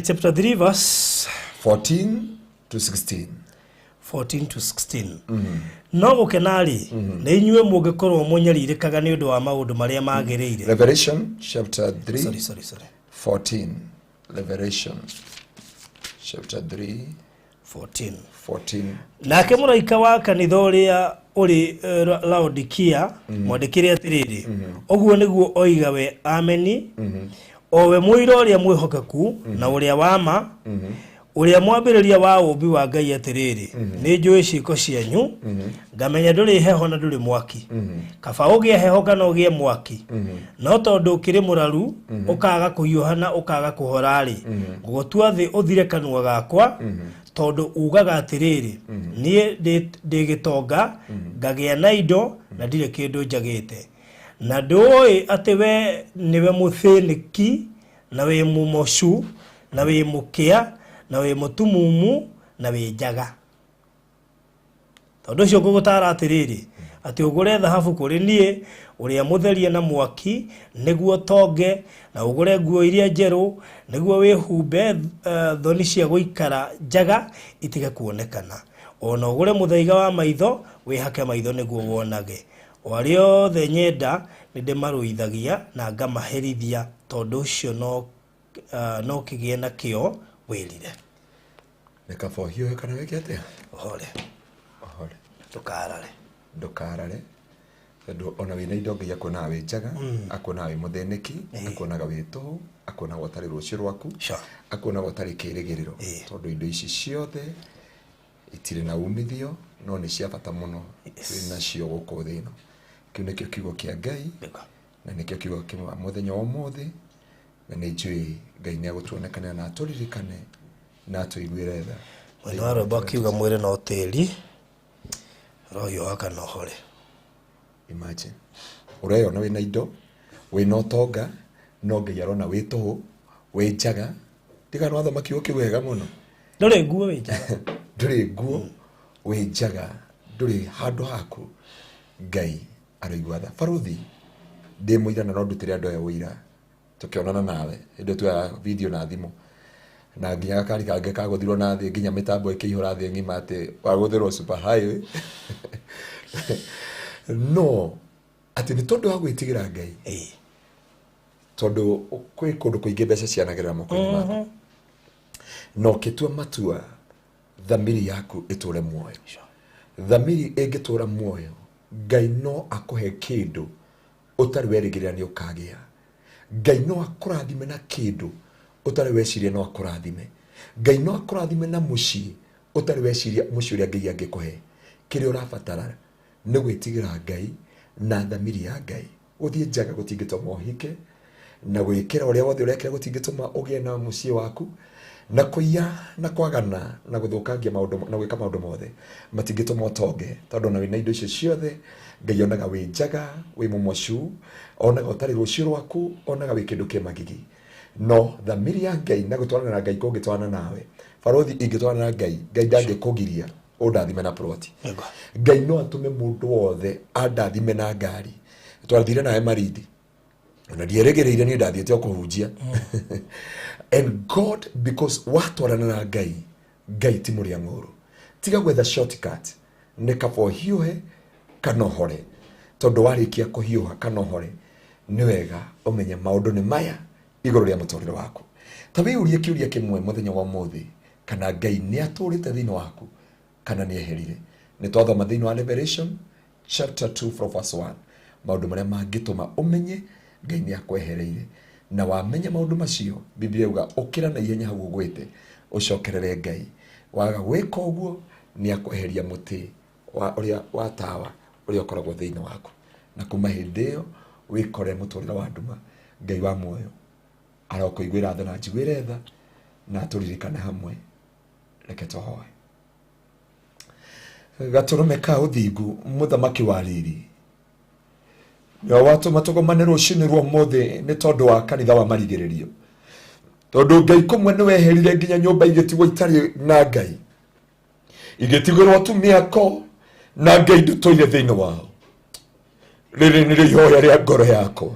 Chapter 3 verse 14 to 16. 14 to 16. No gũkena-rĩ, nĩ inyuĩ mũngĩkorwo mũnyarirĩkaga nĩ ũndũ wa maũndũ marĩa magĩrĩire. Revelation chapter 3. Sorry, sorry, sorry. 14. Revelation chapter 3. 14. 14. Nake mũraika wa kanitha ũrĩa ũrĩ Laodikia mwandĩkĩre atĩrĩrĩ, ũguo nĩguo oiga we Ameni, o we mũira ũrĩa mwĩhokeku na ũrĩa wa ma, ũrĩa mwambĩrĩria wa ũũmbi wa Ngai atĩrĩrĩ, nĩ njũĩ ciĩko cianyu, ngamenya ndũrĩ heho na ndũrĩ mwaki. Kaba ũgĩe heho kana ũgĩe mwaki. No tondũ ũkĩrĩ mũraru, ũkaga kũhiũha na ũkaga kũhora-rĩ, ngũgũtua thĩ ũthire kanua gakwa, tondũ ugaga atĩrĩrĩ, niĩ ndĩ gĩtonga, ngagĩa na indo na ndirĩ kĩndũ njagĩte, na ndũĩ atĩ we nĩwe mũthĩnĩki na wĩ mũmocu na wĩ mũkĩa na wĩ mũtumumu na wĩ njaga. Tondũ ũcio ngũgũtara atĩrĩrĩ, atĩ ũgũre thahabu kũrĩ niĩ Ũrĩa mũtherie na mwaki, nĩguo ũtonge, na ũgũre nguo iria njerũ, nĩguo wĩhumbe thoni cia gũikara njaga itige kuonekana. O na ũgũre mũthaiga wa maitho, wĩhake maitho nĩguo wonage. O arĩa othe nyenda nĩndĩmarũithagia na ngamaherithia, tondũ ũcio no, no kĩgĩe na kĩyo wĩrire. Nĩ kaba ũhiũhe kana wĩke atĩa? Ũhore. Ũhore. Ndũkarare. Ndũkarare. Tondũ ona wĩna indo Ngai akuonaga wĩ njaga, akuonaga wĩ mũthĩnĩki, akuonaga wĩ tũhũ, akuonaga ũtarĩ rũciũ rwaku, akuonaga ũtarĩ kĩrĩgĩrĩro. Tondũ indo ici ciothe itirĩ na umithio, no nĩ cia bata mũno twĩ nacio gũkũ thĩ ĩno. Kĩu nĩkĩo kiugo kĩa Ngai, na nĩkĩo kiugo kĩa mũthenya wa ũmũthĩ, na nĩ njũĩ Ngai nĩ egũtuonekanĩra na atũririkane na atũiguĩre tha. Mwena wa rwĩmbo akiuga mwĩrĩ no tĩri, ũrohiũha kana ũhore. Imagine. Ũreyona wĩna indo, wĩna ũtonga, no Ngai arona wĩ tũhũ, wĩ njaga. Ndiga no athoma kiugo kĩu wega mũno. Ndũrĩ nguo wĩ njaga. Ndũrĩ nguo, wĩ njaga, ndũrĩ handũ haku. Ngai aroigua tha. Barũthi, ndĩ mũira na no ndutĩre andũ aya ũira. Tũkĩonana nawe, hĩndĩ ĩyo tuoyaga video na thimũ. Na nginya gakari kangĩ kagũthirwo na thĩ nginya mĩtambo ĩkĩihũra thĩ ng'ima atĩ wagũthĩrwo super highway. No atĩ nĩ tondũ wa gwĩtigĩra Ngai. Tondũ kwĩ kũndũ kũingĩ mbeca cianagĩrĩra moko-inĩ maku. Na ũkĩtua matua thamiri yaku ĩtũre muoyo. Thamiri ĩngĩtũra muoyo, Ngai no akũhe kĩndũ ũtarĩ werĩgĩrĩra nĩ ũkagĩa. Ngai no akũrathime na kĩndũ ũtarĩ weciria no akũrathime. Ngai no akũrathime na mũciĩ ũtarĩ weciria mũciĩ ũrĩa Ngai angĩkũhe. Kĩrĩa ũrabatara nĩ gwĩtigĩra Ngai na thamiri ya Ngai. Gũthiĩ njaga gũtingĩtũma ũhike, na gwĩkĩra ũrĩa wothe ũrekĩra gũtingĩtũma ũgĩe na mũciĩ waku, na kũiya na kwagana na gũthũkangia maũndũ na gwĩka maũndũ mothe matingĩtũma ũtonge, tondũ ona wĩna indo icio ciothe Ngai onaga wĩ njaga, wĩ mũmocu, onaga ũtarĩ rũciũ rwaku, onaga wĩ kĩndũ kĩ magigi. No thamiri ya Ngai na gũtwarana na Ngai kũngĩtwarana nawe, barũthi ingĩtwarana na Ngai, Ngai ndangĩkũgiria ũndathime na ploti. Ngai no atũme mũndũ wothe andathime na ngari. Twathire nawe Marindi, ona ndierĩgĩrĩire niĩ ndathiĩte o kũhunjia. And God, because watwarana na Ngai, Ngai ti mũrĩa ng'ũrũ. Tiga gwetha shortcut, nĩ kaba ũhiũhe kana ũhore. Tondũ warĩkia kũhiũha kana ũhore, nĩ wega ũmenye maũndũ nĩ maya igũrũ rĩa mũtũrĩre waku. Ta wĩyũrie kĩũria kĩmwe mũthenya wa ũmũthĩ, kana Ngai nĩ atũrĩte thĩinĩ waku kana nĩ eherire. Nĩ twathoma thĩinĩ wa Revelation chapter 2 from verse 1 maũndũ marĩa mangĩtũma ũmenye Ngai nĩ akwehereire. Na wamenya maũndũ macio, Biblia yuga ũkĩra na ihenya hau ũgwĩte ũcokerere Ngai. Waga gwĩka ũguo, nĩ akweheria mũtĩ wa ũrĩa wa tawa ũrĩa ũkoragwo thĩinĩ waku. Na kuma hĩndĩ ĩyo wĩkore mũtũrĩre wa nduma. Ngai wa muoyo arokũiguĩra tha na njiguĩre tha na atũririkane hamwe. Reke tũhoe. Gatũrũme ka ũthingu, mũthamaki wa riri, nĩwe watũma tũgomane rũcinĩ rwa ũmũthĩ nĩ tondũ wa kanitha wa marigĩrĩrio. Tondũ Ngai kũmwe nĩ weherire nginya nyũmba igĩtigwo itarĩ na Ngai, igĩtigĩrwo tu mĩako na Ngai ndũtũire thĩinĩ wao. Rĩrĩ nĩrĩo ihoya rĩa ngoro yakwa.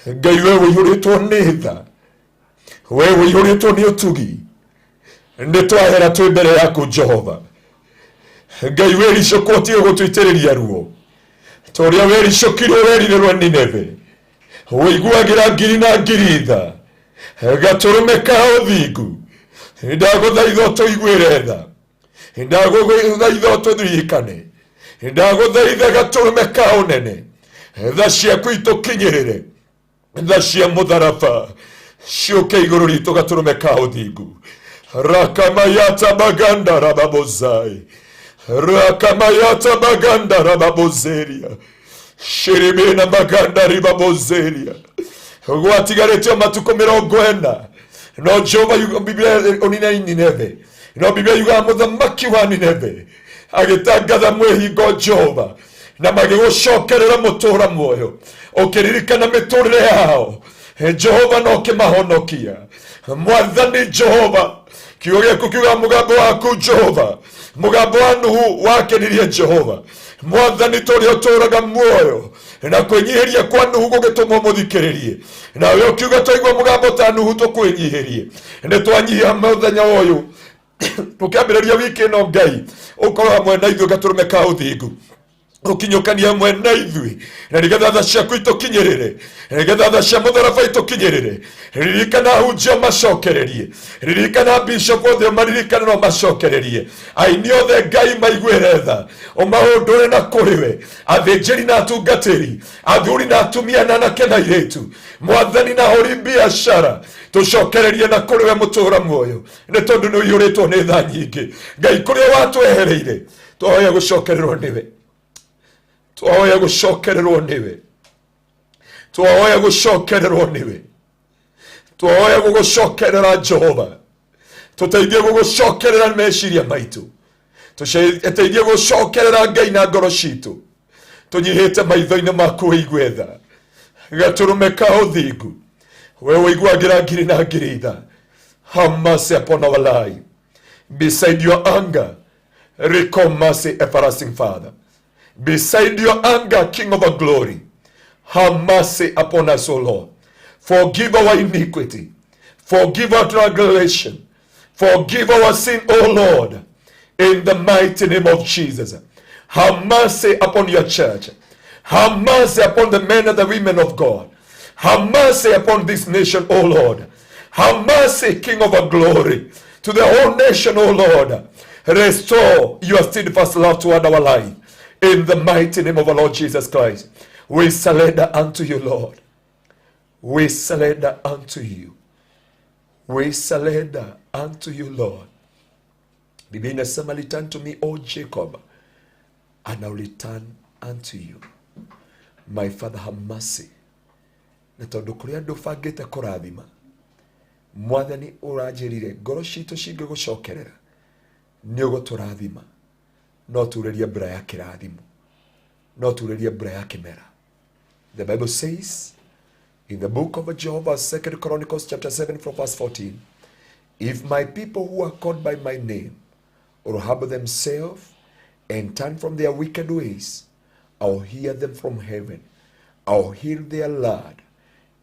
Ngai we ũiyũrĩtwo nĩ tha, we ũiyũrĩtwo nĩ ũtugi, nĩ twahera twĩ mbere yaku Jehova. Ngai wĩricũkwo ũtige gũtũitĩrĩria ruo ta ũrĩa wericũkirwo werirĩrwo Nineve. Ũiguagĩra ngiri na ngiri tha, gatũrũme ka ũthingu, ndagũthaitha ũtũiguĩre tha, ndagũthaitha ũtũririkane, ndagũthaitha gatũrũme ka ũnene, tha ciaku itũkinyĩrĩre, tha cia mũtharaba ciũke igũrũ ritũ gatũrũme ka ũthingu. Rakamayata baganda rababozai, rakamayata baganda rababozeria, shirimina baganda ribabozeria. Gwatigarĩtio matukũ mĩrongo ĩna, no Jehova yuga Biblia ũnine Nineve, no Biblia yugaga mũthamaki wa Nineve agĩtangatha mwĩhingo Jehova, na magĩgũcokerera mũtũra muoyo, ũkĩririkana mĩtũrĩre yao Jehova na ũkĩmahonokia. Mwathani Jehova, kiugo gĩaku kiugaga mũgambo waku Jehova, mũgambo wa Nuhu wakenirie Jehova. Mwathani, ta ũrĩa ũtũraga muoyo, Na kwĩnyihĩria kwa Nuhu gũgĩtũma ũmũthikĩrĩrie, nawe ũkiuga twaigua mũgambo ta Nuhu tũkwĩnyihĩrie. Nĩ twanyihia mũthenya ũyũ tũkĩambĩrĩria wiki ĩno, Ngai ũkorwo hamwe na ithuĩ, gatũrũme ka ũthingu ũkinyũkania hamwe na ithuĩ, na nĩgetha tha ciaku itũkinyĩrĩre, na nĩgetha tha cia mũtharaba itũkinyĩrĩre. Ririkana hunjia macokererie, ririkana bishop othe ũmaririkane na ũmacokererie, aini othe Ngai maiguĩre tha, ũmahũndũre na kũrĩ we, athĩnjĩri na atungatĩri, athuri na atumia na anake na airĩtu, mwathani na hũri biacara, tũcokererie na kũrĩ we mũtũũra muoyo, nĩ tondũ nĩ ũiyũrĩtwo nĩ tha nyingĩ. Ngai, kũrĩa watwehereire twahoya gũcokererwo nĩwe, twahoya gũcokererwo nĩwe, twahoya gũcokererwo nĩwe, twahoya gũgũcokerera Jehova. Tũteithie gũgũcokerera meciria maitũ, tũteithie gũcokerera Ngai na ngoro citũ, tũnyihĩte maitho-inĩ maku wĩigue tha. Gatũrũme ka ũthingu, we ũiguagĩra ngiri na ngiri tha, have mercy upon our life. Beside your anger, recall mercy, everlasting Father. Beside your anger, King of our glory, have mercy upon us, O Lord. Forgive our iniquity. Forgive our transgression. Forgive our sin, O Lord, in the mighty name of Jesus. Have mercy upon your church. Have mercy upon the men and the women of God. Have mercy upon this nation, O Lord. Have mercy, King of our glory, to the whole nation, O Lord. Restore your steadfast love toward our life. In the mighty name of our Lord Jesus Christ, we surrender unto you, Lord. We surrender unto you. We surrender unto you, Lord. Biblia inasema, "Return to me, O Jacob, and I will return unto you." My Father, have mercy. Na tondũ kũrĩ andũ bangĩte kũrathima, mwathani ũranjĩrire ngoro citũ cingĩgũcokerera nĩ ũgũtũrathima. No turĩrie mbura ya kĩrathimo, no turĩrie mbura ya kĩmera. The Bible says in the book of Jehovah, Second Chronicles chapter 7 from verse 14, "If my people who are called by my name will humble themselves and turn from their wicked ways, I'll hear them from heaven, I'll heal their land,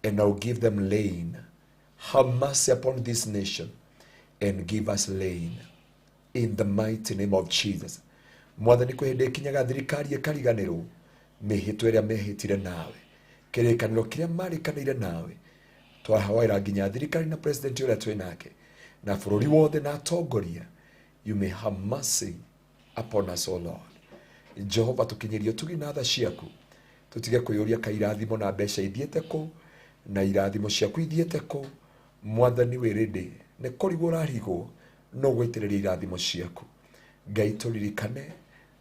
and I'll give them rain." Have mercy upon this nation and give us rain in the mighty name of Jesus. Mwathani, kwĩ hĩndĩ ĩkinyaga thirikari ĩkariganĩrwo mĩhĩtwa ĩrĩa mehĩtire nawe, kĩrĩkanĩro kĩrĩa marĩkanĩire nawe. Twahoera nginya thirikari na president ũrĩa twĩ nake na bũrũri wothe na atongoria. You may have mercy upon us, O Lord Jehova. Tũkinyĩrie ũtugi na tha ciaku, tũtige kwĩyũria ka irathimo na mbeca ithiĩte kũ na irathimo ciaku ithiĩte kũ. Mwathani, wĩrĩndĩ nĩ kũrigwo ũrarigwo no gũitĩrĩria irathimo ciaku. Ngai, tũririkane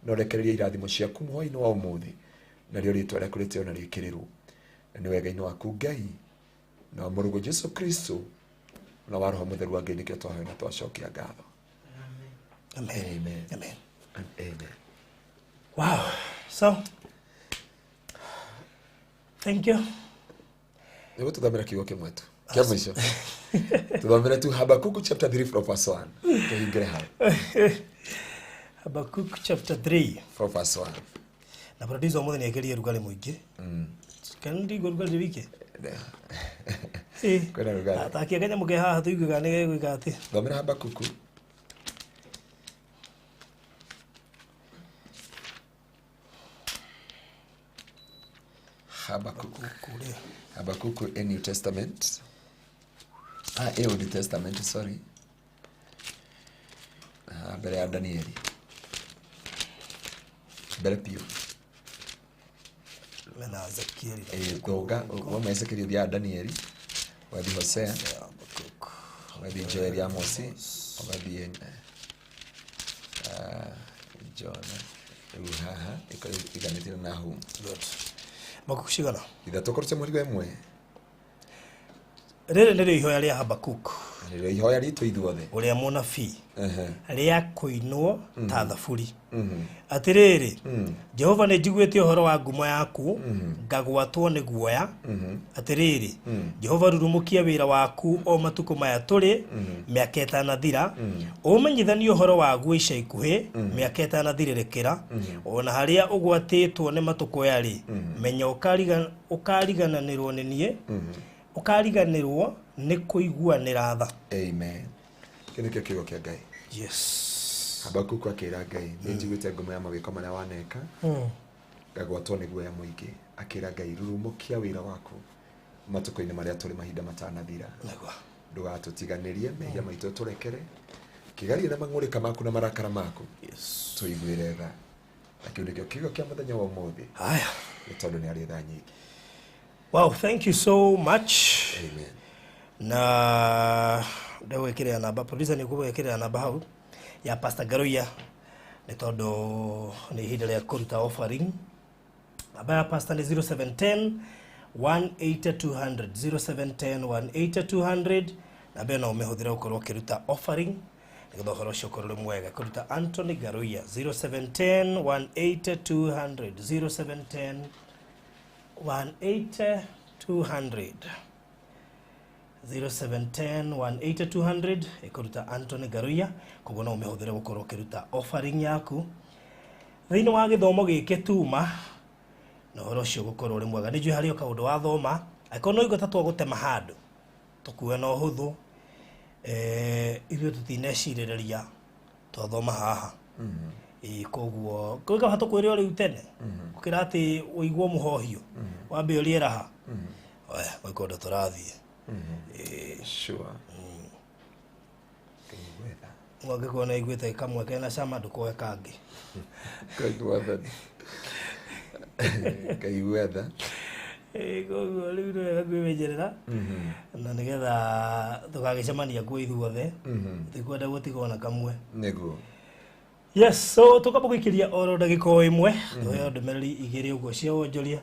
na ũrekererie irathimo ciaku mũhwaĩ-inĩ wa ũmũthĩ, narĩo rĩtwa rĩaku rĩtĩo na rĩkĩrĩrwo, na nĩ wega-inĩ waku Ngai na wa mũrũguo Jesu Kristo na wa Roho Mũtheru wa Ngai nĩkĩo twahoya na twacokia ngatho. Amen. Amen. Amen. And amen. Wow. So, thank you. Nĩguo tũthomere kiugo kĩmwe tu kĩa mũico, tũthomere tu Habakuku chapter 3 from verse 1, tũhingĩre hau. Habakkuk chapter 3 from verse 1. Na producer ũmũthĩ nĩ ekĩrire rugarĩ mũingĩ. Kana ndigua rugarĩ wiki. Kwĩna rugarĩ. Atakia kanyamũ ke haha tũigue kana nĩ gegwĩka atĩ. Thomera Habakuku. Habakuku. Kũrĩa. Habakuku in New Testament, ah, Old Testament, sorry. Ah, mbere ya Danieli, mbere piũ. Mena Ezekieli. Thũnga wama Ezekieli, ũthiaga Danieli, ũgathiĩ Hosea, Habakkuk. Ũgathiĩ Joeli, Amosi, ũgathiĩ Jona, rĩu haha ĩkorwo iganĩtie na Nahum. Good. Habakkuk cigana? 3 kũruta mũrigo 1. Rĩrĩ nĩrĩo ihoya rĩa Habakkuk. Rĩrĩa ihoya ritũ ithuothe. Ũrĩa mũnabii, rĩa kũinwo ta thaburi. Atĩrĩrĩ Jehova, nĩ njiguĩte ũhoro wa ngumo yaku, ngagwatwo nĩ guoya. Atĩrĩrĩ Jehova, rurumũkia wĩra waku o matukũ maya tũrĩ, mĩaka ĩtanathira, ũmenyithanie ũhoro waguo ica ikuhĩ, mĩaka ĩtanathirĩrĩkĩra. Ona harĩa ũgwatĩtwo nĩ matũkũya-rĩ, menya ũkarigananĩrwo nĩ niĩ, ũkariganĩrwo nĩ kũiguanĩra tha. Amen. Kĩu nĩkĩo kiugo kĩa Ngai. Yes. Habakuku akĩra Ngai, nĩ njiguĩte ngumo ya mawĩko marĩa waneka, ngagwatwo nĩ guoya mũingĩ. Akĩra Ngai, rurumũkia wĩra waku matukũ-inĩ marĩa tũrĩ, mahinda matanathira. Nĩguo. Ndũgatũtiganĩrie, mehia maitũ tũrekere, kĩgarie na mang'ũrĩka maku na marakara maku, tũiguĩre tha. Na kĩu nĩkĩo kiugo kĩa mũthenya wa ũmũthĩ, Haya. nĩ tondũ nĩ arĩ tha nyingĩ. Wow, thank you so much. Amen. Na ndagwĩkĩrĩra namba, producer nĩ ũkũgwĩkĩrĩra namba hau ya Pastor Garuya, nĩ tondũ nĩ ihinda rĩa kũruta offering. Namba ya pastor nĩ 0710 180 200, 0710 180 200. Namba ĩno ũmĩhũthĩre gũkorwo ũkĩruta offering, nĩgetha ũhoro ũcio ũkorwo ũrĩ mwega. Kũruta Anthony Garuya, 0710 180 200, 0710 180 200, 0710 180 200, ĩkũruta Anthony Garuya. Koguo no ũmĩhũthĩre gũkorwo ũkĩruta offering yaku thĩinĩ wa gĩthomo gĩkĩ tuma, na ũhoro ũcio ũgũkorwo ũrĩ mwega. Nĩ njũĩ harĩ o kaũndũ wathoma, angĩkorwo no igua ta twagũtema handũ, tũkue na ũhũthũ. Ithuĩ tũtinecirĩrĩria twathoma haha. Ĩĩ, koguo kwĩ kaba tũkwĩre o rĩu tene, gũkĩra atĩ ũigwo mũhohio wambe ũrie raha. Oya, gwĩ kũndũ tũrathiĩ. Ĩĩ. Sure. Ngai gwetha. Ũngĩkorwo nĩ iguĩte kamwe kena cama, ndũkoe kangĩ. Ngai gwetha. Ngai gwetha. Ĩĩ, koguo rĩu nĩ wega kwĩmenyerera, na nĩgetha tũgagĩcemania kuo ithuothe, tũtikwenda gũtiga ona kamwe. Nĩguo. Yes, so tũkamba gũikĩria oro ndagĩka o ĩmwe, tũheo ndũmĩrĩri igĩrĩ ũguo cia wonjoria,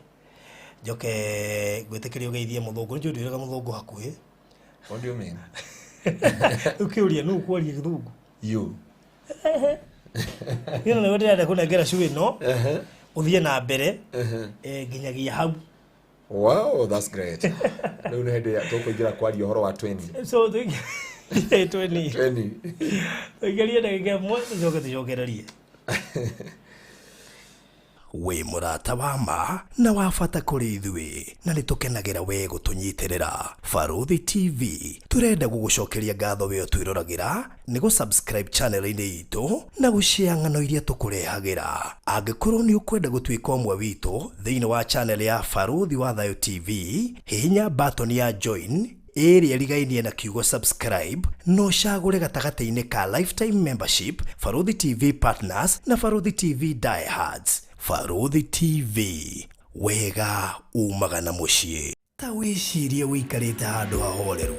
njoke ngwĩtĩkĩria ũgeithie mũthũngũ. Nĩnjũĩ ndwĩraga mũthũngũ hakuhĩ. What do you mean? Rĩu kĩũria, nũ ũkwaria gĩthũngũ? You. Ĩno nĩguo ndĩrenda kũnengera cu ĩno, ũthiĩ na mbere nginyagia hau. Wow, that's great. Rĩu nĩ hĩndĩ tũkũingĩra kwaria ũhoro wa 20. So tweni. 20. Tũingĩrie ndagĩka ĩmwe, tũcoke tũcokererie. Wĩ mũrata wa ma na wa bata kũrĩ ithuĩ, na nĩ tũkenagĩra we gũtũnyitĩrĩra. Barũthi TV tũrenda gũgũcokeria ngatho we ũtwĩroragĩra nĩ gũ-subscribe channel-inĩ itũ na gũshare ng'ano iria tũkũrehagĩra. Angĩkorwo nĩ ũkwenda gũtuĩka ũmwe witũ thĩinĩ wa channel ya Barũthi wa Thayũ TV, hihinya button ya join ĩrĩa ĩrigainie na kiugo subscribe, no ũcagũre gatagatĩ-inĩ ka lifetime membership, Barũthi TV partners na Barũthi TV diehards. Barũthi TV, wega umaga na mũciĩ. Ta wĩcirie ũikarĩte handũ hahoreru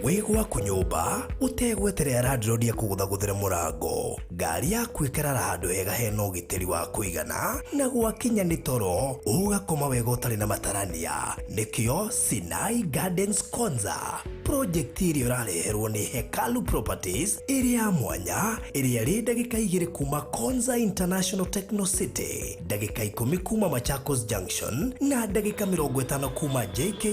wĩ gwaku nyũmba, ũtegweterera landlord akũgũthagũthĩre mũrango, ngari yaku ĩkarara handũ hega hena ũgitĩri wa kũigana, na gwakinya nĩ toro ũgakoma wega ũtarĩ na matarania. Nĩkĩo Sinai Gardens Konza project ĩrĩa ũrareherwo nĩ Hekalu Properties, ĩrĩa ya mwanya, ĩrĩa ĩrĩ ndagĩka 2 kuma Konza International Techno City, ndagĩka 10 kuma Machakos Junction, na ndagĩka 50 kuma JKIA.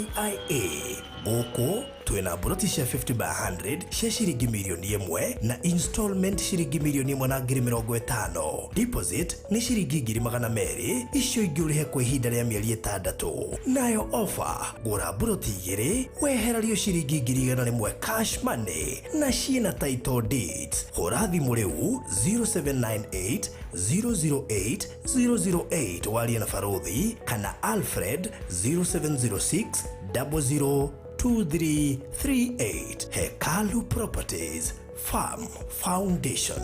Gũkũ twĩna mburoti cia 50 by 100 cia ciringi mirioni 1, na installment ciringi 1,050,000. Deposit nĩ ciringi 200,000, icio ingĩ ũrĩhe kwa ihinda rĩa mĩeri 6. Nayo offer, gũra mburoti igĩrĩ wehererio ciringi 100,000 cash money, na ciĩna title deeds. Hũra thimũ rĩu 0798 008 008 warie na Barũthi kana Alfred 0706 00 2338. Hekalu Properties, Farm Foundation.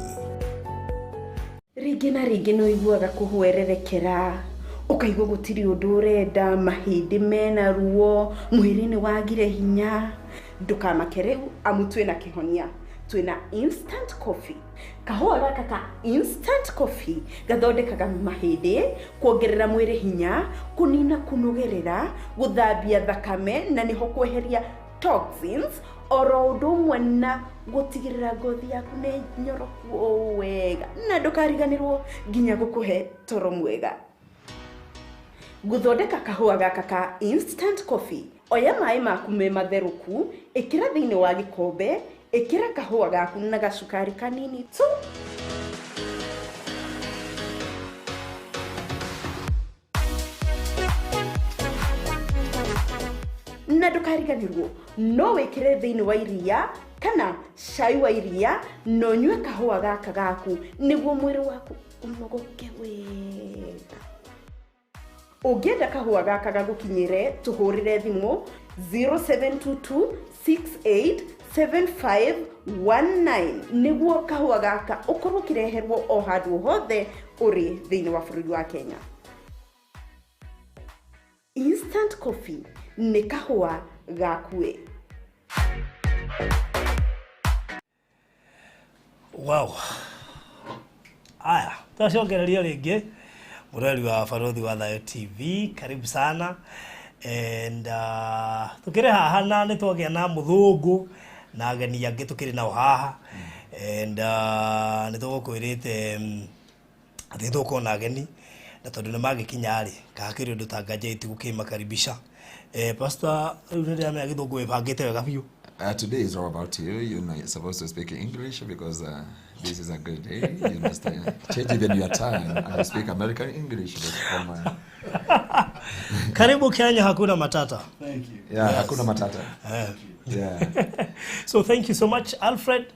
Rĩngĩ na rĩngĩ nĩ ũiguaga kũhwererekera, ũkaigua gũtirĩ ũndũ ũrenda, mahĩndĩ mena ruo, mwĩrĩ nĩ wagire hinya. Ndũkamake rĩu, amu twĩna kĩhonia. Twĩna instant coffee. Kahũa gaka ka instant coffee gathondekaga mahĩndĩ, kuongerera mwĩrĩ hinya, kũnina kũnogerera, gũthambia thakame, na nĩho kweheria toxins. Oro ũndũ ũmwe na gũtigĩrĩra ngothi yaku nĩ nyoroku o wega na ndũkariganĩrwo nginya gũkũhe toro mwega. Gũthondeka kahũa gaka ka instant coffee, oya maĩ maku me matherũku, ĩkĩra thĩinĩ wa gĩkombe, ĩkĩra kahũa gaku na gacukari kanini tu. Na ndũkariganĩrwo no wĩkĩre thĩinĩ wa iria kana cai wa iria na ũnyue kahũa gaka gaku nĩguo mwĩrĩ waku ũnogoke wega. Ũngĩenda kahũa gaka gagũkinyĩre, tũhũrĩre thimũ 0722687519 nĩguo kahũa gaka ũkorwo ũkĩreherwo o handũ hothe ũrĩ thĩinĩ wa bũrũri wa Kenya. Instant coffee nĩ kahũa gakuĩ. Wow. Aya, twacokereria rĩngĩ mũrori wa Barothi wa Thayo TV, karibu sana. And tukĩrĩ haha na nĩ twagĩa na mũthũngũ na ageni angĩ tukĩrĩ nao haha. And nĩ tũgũkwĩrĩte atĩ tũkorwo na ageni na tondũ nĩ magĩkinya rĩ, kahakĩrĩ ũndũ ta nganja gũkĩmakaribisha. Pastor, rĩu nĩ ndĩramenya gĩthũngũ wĩbangĩte wega biũ. Today is all about you. You're not supposed to speak English because this is a good day. You must change even your tongue and speak American English. But from, Karibu Kenya, hakuna matata. Thank you. Yeah, hakuna matata. Yeah. So thank you so much, Alfred.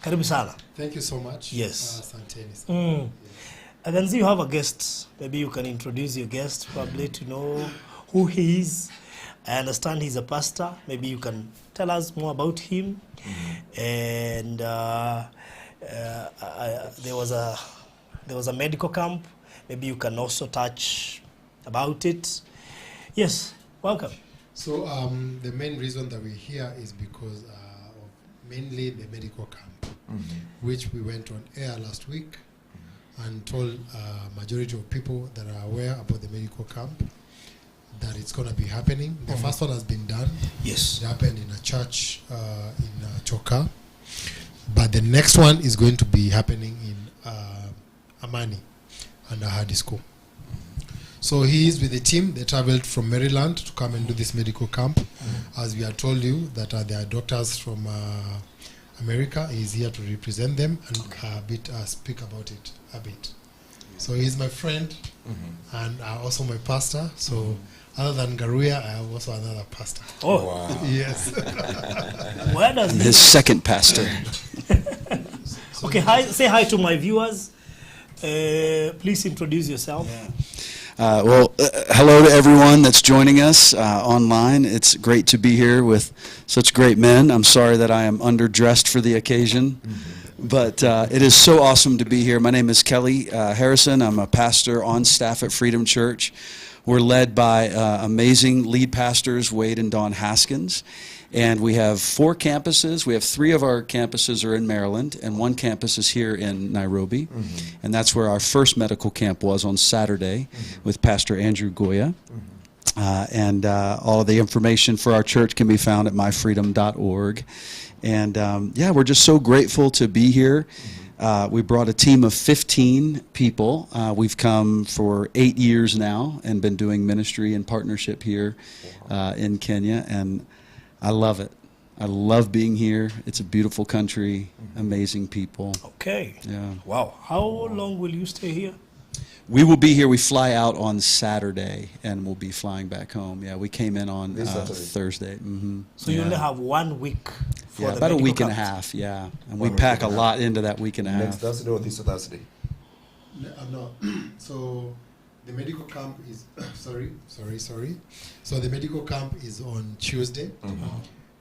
Karibu sana. Thank you so much. Yes. Asanteni sana. I can see you have a guest. Maybe you can introduce your guest probably to know who he is. I understand he's a pastor. Maybe you can tell us more about him. And there was a medical camp. Maybe you can also touch about it. Yes, welcome. So the main reason that we're here is because of mainly the medical camp, which we went on air last week and told majority of people that are aware about the medical camp that it's going to be happening. The first one has been done. Yes. It happened in a church in Choka. But the next one is going to be happening in Amani and Ahadi School. So he is with the team. They traveled from Maryland to come and do this medical camp. As we have told you, that there are doctors from America. He's here to represent them and a bit speak about it a bit. So he's my friend and also my pastor. So other than Ngaruiya, I have also another pastor. Oh, wow. Yes. Where does he? His second pastor. So okay, hi. Say hi to my viewers. Please introduce yourself. Yeah. Hello to everyone that's joining us online. It's great to be here with such great men. I'm sorry that I am underdressed for the occasion, but it is so awesome to be here. My name is Kelly Harrison. I'm a pastor on staff at Freedom Church. We're led by amazing lead pastors, Wade and Don Haskins. And we have 4 campuses. We have 3 of our campuses are in Maryland, and 1 campus is here in Nairobi. And that's where our first medical camp was on Saturday with Pastor Andrew Goya. And all of the information for our church can be found at myfreedom.org. And, we're just so grateful to be here. We brought a team of 15 people. We've come for 8 years now and been doing ministry and partnership here in Kenya. And I love it. I love being here. It's a beautiful country, amazing people. Okay. Yeah. Wow. How long will you stay here? We will be here. We fly out on Saturday, and we'll be flying back home. Yeah, we came in on Thursday. Mm-hmm. So you only have 1 week for the about a week camp. And a half, yeah. And we pack a lot into that week and a half. Next Thursday or this Thursday? No. So the medical camp is, sorry. So the medical camp is on Tuesday. Mm-hmm.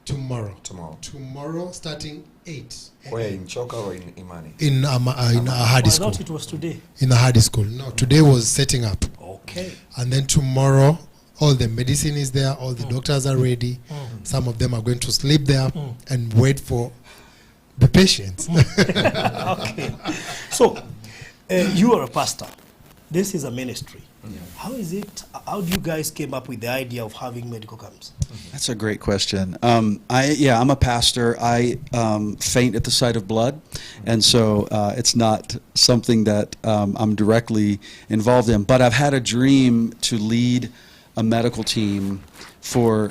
Tomorrow. Tomorrow, starting 8. Where, in Choka or in Imani? In Ahadi School. I thought it was today. In Ahadi School. No, today was setting up. Okay. And then tomorrow, all the medicine is there, all the doctors are ready. Some of them are going to sleep there and wait for the patients. Okay. So, you are a pastor. This is a ministry. How is it, how do you guys came up with the idea of having medical camps? That's a great question. Yeah, I'm a pastor. I faint at the sight of blood, and so it's not something that I'm directly involved in. But I've had a dream to lead a medical team for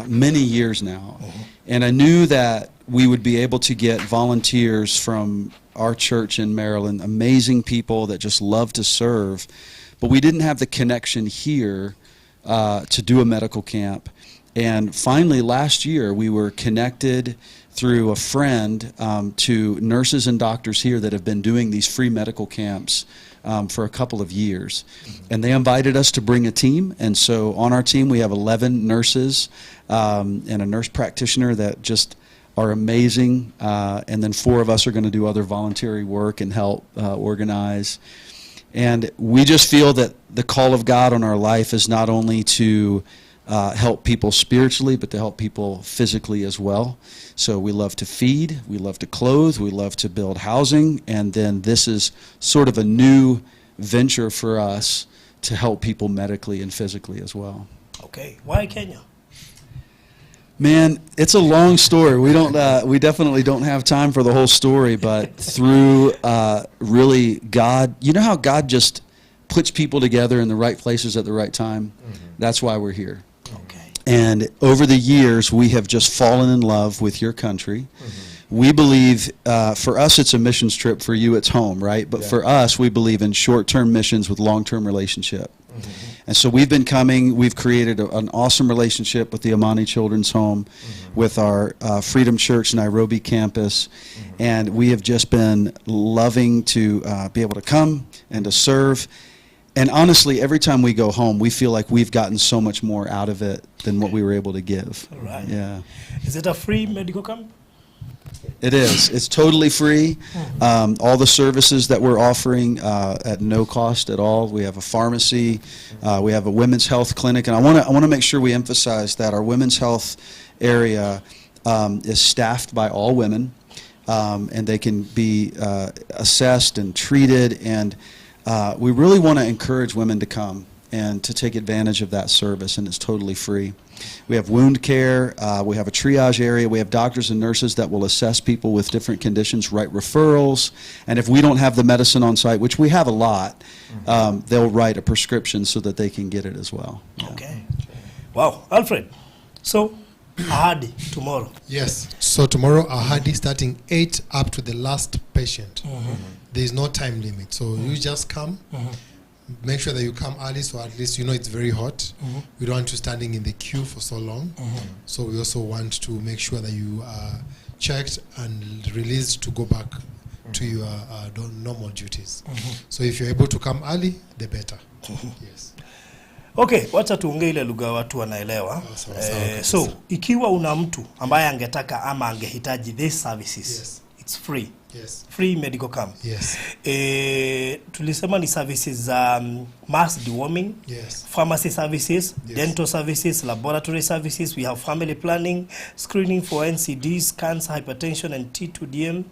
many years now, and I knew that we would be able to get volunteers from our church in Maryland, amazing people that just love to serve, but we didn't have the connection here to do a medical camp. And finally, last year, we were connected through a friend to nurses and doctors here that have been doing these free medical camps for a couple of years. And they invited us to bring a team. And so on our team, we have 11 nurses and a nurse practitioner that just are amazing. And then 4 of us are going to do other voluntary work and help organize. And we just feel that the call of God on our life is not only to help people spiritually, but to help people physically as well. So we love to feed, we love to clothe, we love to build housing, and then this is sort of a new venture for us to help people medically and physically as well. Okay, why Kenya? Man, it's a long story. We don't. We definitely don't have time for the whole story, but through really God, you know how God just puts people together in the right places at the right time? That's why we're here. Okay. And over the years, we have just fallen in love with your country. We believe, for us, it's a missions trip. For you, it's home, right? But for us, we believe in short-term missions with long-term relationship. And so we've been coming. We've created an awesome relationship with the Amani Children's Home, with our Freedom Church Nairobi campus. And we have just been loving to be able to come and to serve. And honestly, every time we go home, we feel like we've gotten so much more out of it than what we were able to give. All right. Yeah. Is it a free medical camp? It is. It's totally free. All the services that we're offering at no cost at all. We have a pharmacy. We have a women's health clinic. And I want to make sure we emphasize that our women's health area is staffed by all women, and they can be assessed and treated. And we really want to encourage women to come and to take advantage of that service, and it's totally free. We have wound care, we have a triage area, we have doctors and nurses that will assess people with different conditions, write referrals, and if we don't have the medicine on site, which we have a lot, they'll write a prescription so that they can get it as well. Yeah. Okay. Wow. Alfred, so Ahadi tomorrow. Yes. So tomorrow, Ahadi starting 8 up to the last patient. There is no time limit. So you just come. Make sure that you come early, so at least you know it's very hot. We don't want you standing in the queue for so long. So we also want to make sure that you are checked and released to go back to your normal duties. So if you're able to come early, the better. Yes. Okay, wacha tuongee ile lugha watu wanaelewa. Sawa, sawa Eh, kabisa. so ikiwa una mtu ambaye angetaka ama angehitaji these services, it's free. Free medical camp. Eh, tulisema ni services za mass deworming, pharmacy services, dental services, laboratory services. We have family planning, screening for NCDs, cancer, hypertension, and T2DM,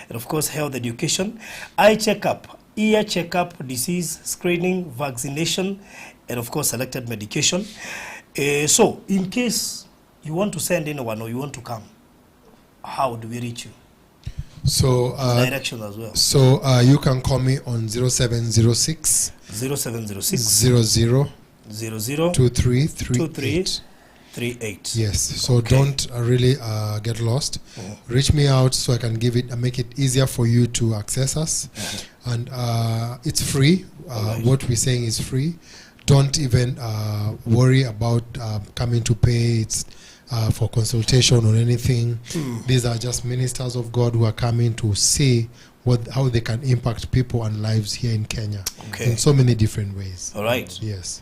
and of course, health education, eye checkup, ear checkup, disease screening, vaccination, and of course, selected medication. So, in case you want to send anyone or you want to come, how do we reach you? So Direction as well. So you can call me on 0706 0706 00 00 2338. 38. Yes. So don't really get lost. Reach me out so I can give it and make it easier for you to access us. And it's free. What we're saying is free. Don't even worry about coming to pay. It's for consultation or anything. These are just ministers of God who are coming to see what how they can impact people and lives here in Kenya in so many different ways. All right. Yes.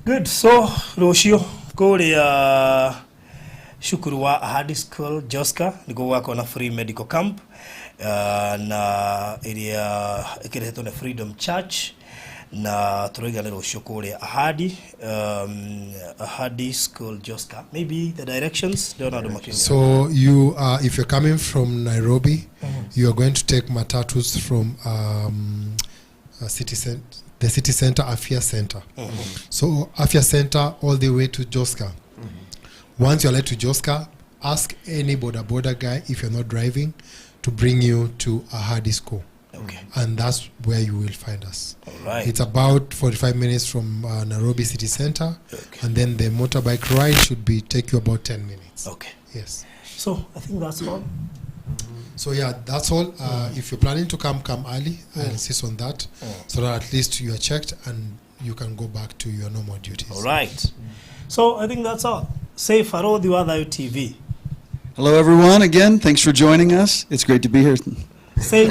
Good. So, rũciũ kũrĩa cukuru wa Ahadi School Joska nĩguo gũgakorwo na free medical camp na ĩrĩa ĩkĩrehetwo nĩ Freedom Church, na tũroiga nĩ rũciũ kũrĩa Ahadi, Ahadi School Joska. Maybe the directions ndĩrona andũ makĩũria. So you, if you're coming from Nairobi, you are going to take matatus from city center, the city center, Afia Center. So Afia Center all the way to Joska. Once you're led to Joska, ask any border border guy, if you're not driving, to bring you to Ahadi School. Okay. And that's where you will find us. All right. It's about 45 minutes from Nairobi city center. Okay. And then the motorbike ride should be take you about 10 minutes. Okay. Yes. So I think that's all. So yeah, that's all. If you're planning to come, come early. I insist on that, so that at least you are checked and you can go back to your normal duties. All right. So I think that's all. Say Farodhi wa Thayu TV. Hello, everyone. Again, thanks for joining us. It's great to be here. Say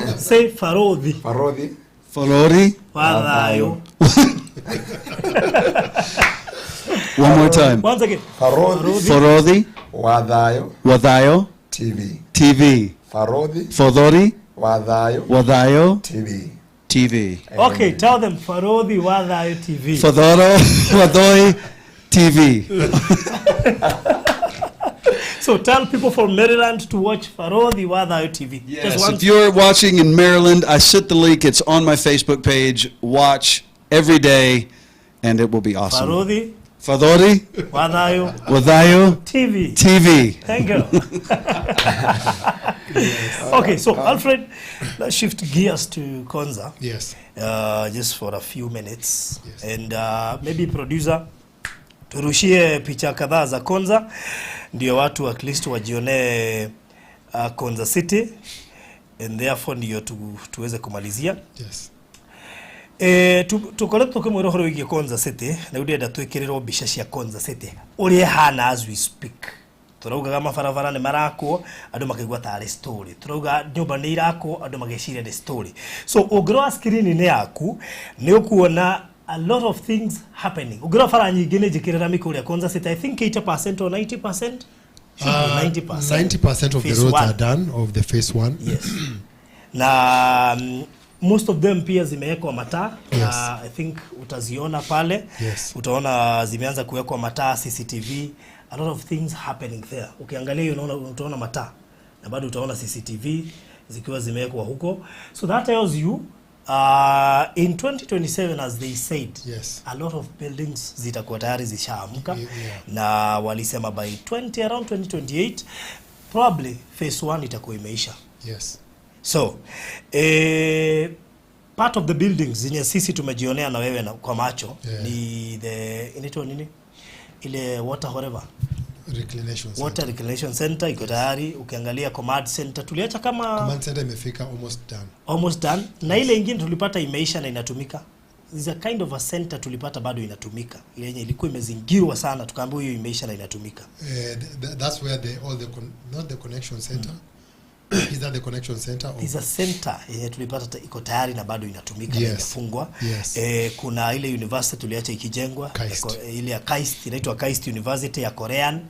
Farodhi Farodhi Farori. wa Thayu. One more time. Once again. Farodhi Farodi wa Thayu Wathayo TV. TV. Farodhi Fodori wa Thayu Wathayo TV. TV. Okay, tell them Farodhi wa Thayu TV. Fodoro Wadoi TV. So tell people from Maryland to watch Farodhi wa Thayu TV. Yes, Just one if you're watching in Maryland, I sent the link. It's on my Facebook page. Watch every day, and it will be awesome. Farodhi Fadori wa Thayu Wathayo TV. TV. Thank you. Okay, so Alfred, let's shift gears to Konza. Yes. Just for a few minutes. Yes. And maybe producer turushie picha kadhaa za Konza ndio watu at least wajionee Konza City and therefore ndio tuweze kumalizia. Yes. E, tukoretwo tukimwira uhoro wigie Konza City na riu ndĩrenda twĩkĩrĩrwo mbica cia Konza City ũrĩa ĩhana as we speak. Tũraugaga mabarabara nĩ marakwo, andũ makaigua tarĩ story. Tũrauga nyũmba nĩ irakwo, andũ mageciria nĩ story. So ũngĩrora screen-inĩ yaku nĩ ũkuona a lot of things happening. Ũngĩrora bara nyingĩ nĩ njĩkĩre rami kũrĩa Konza City, I think 80% or 90%. Should be 90%. 90% of the Phase roads one. are done of the phase one. Yes. Na most of them pia zimewekwa mataa. Yes. Na I think utaziona pale. Yes. Utaona zimeanza kuwekwa mataa, CCTV, a lot of things happening there. Ukiangalia hiyo unaona, utaona mataa na bado utaona CCTV zikiwa zimewekwa huko. So that tells you in 2027, as they said, Yes. a lot of buildings zitakuwa tayari zishaamka. Yeah. Na walisema by 20 around 2028 probably phase 1 itakuwa imeisha. Yes. So, part of the buildings zenye sisi tumejionea na wewe na kwa macho ni the, inaitwa nini? Ile water whatever. Reclination center. Water Reclamation Center iko tayari. Ukiangalia Command Center tuliacha kama Command center imefika almost done. Almost done. Na ile ingine tulipata imeisha na inatumika. Is a kind of a center tulipata bado inatumika. Ile yenye ilikuwa imezingirwa sana, tukaambiwa hiyo imeisha na inatumika. That's where the all the not the connection center. Is that the connection center? Or? Is a center yenye tulipata iko tayari na bado inatumika na imefungwa. Kuna ile university tuliacha ikijengwa, KAIST. Ile ya KAIST, inaitwa KAIST University ya Korean.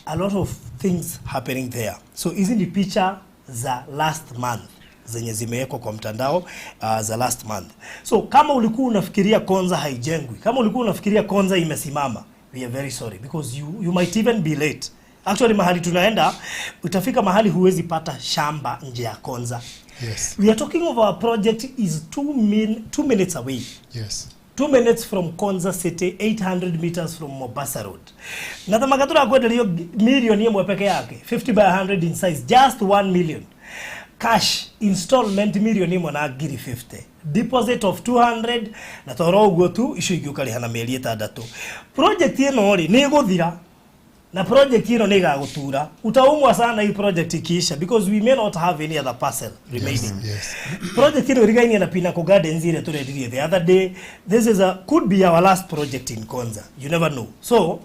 A lot of things happening there. So hizi ni picha za last month zenye zimewekwa kwa mtandao, za last month. So kama ulikuwa unafikiria Konza haijengwi, kama ulikuwa unafikiria Konza imesimama, we are very sorry because you might even be late. Actually mahali tunaenda utafika mahali huwezi pata shamba nje ya Konza. We are talking of our project is 2 minutes away. 2 minutes from Konza City, 800 meters from Mombasa Road. Na thamaka turakwenderio milioni 1 peke yake, 50 by 100 in size, just 1 million. Cash installment milioni 1 na ngiri 50. Deposit of 200 na toro ũguo tu icio ingĩ ũkarĩha na mĩeri 6. Project ĩno rĩ nĩ ĩgũthira na project ĩno nĩ ĩgagũtura. Utaumwa sana hii project ikiisha because we may not have any other parcel remaining. Project ĩno ĩrigainie na Pinnacle Gardens ĩrĩa tũrendirie the other day. This is a could be our last project in Konza, you never know. So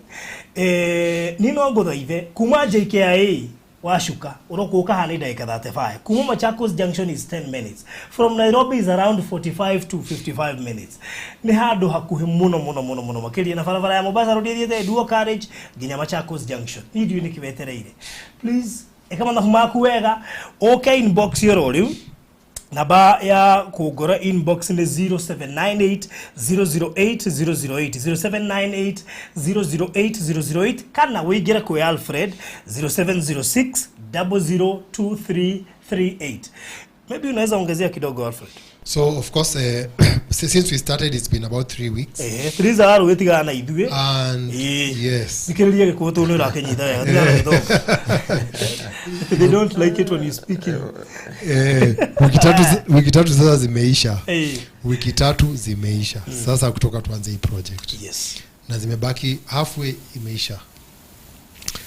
ni no ngũthaithe kuma JKIA washuka ũroka ũkaha nĩ ndagĩka 35. Kuma Machakos Junction is 10 minutes. From Nairobi is around 45 to 55 minutes. Nĩ handũ hakuhĩ mũno mũno mũno mũno makĩria na barabara ya Mombasa Road ĩthiĩte dual carriage nginya Machakos Junction. Niĩ ndiũĩ nĩkĩ wetereire. Please ĩka mathabu maku wega, ũke inbox oro rĩu. Namba ya kũngora inbox nĩ 0798 008 008, 0798 008 008, kana wĩingĩre kwĩ Alfred 0706 002338. Maybe unaweza ongezea kidogo, Alfred. So of course, since we started, it's been about 3 weeks. Theresa arå tigana na ithuĩ. And yes. Thikĩrĩria gĩkũyũ tũ nĩ ũrakĩnyita wega, tigana na gĩthũngũ. They don't like it when you speak in Wiki tatu sasa zimeisha. Wiki 3 zimeisha sasa kutoka tuanze hii project. Na zimebaki halfway, imeisha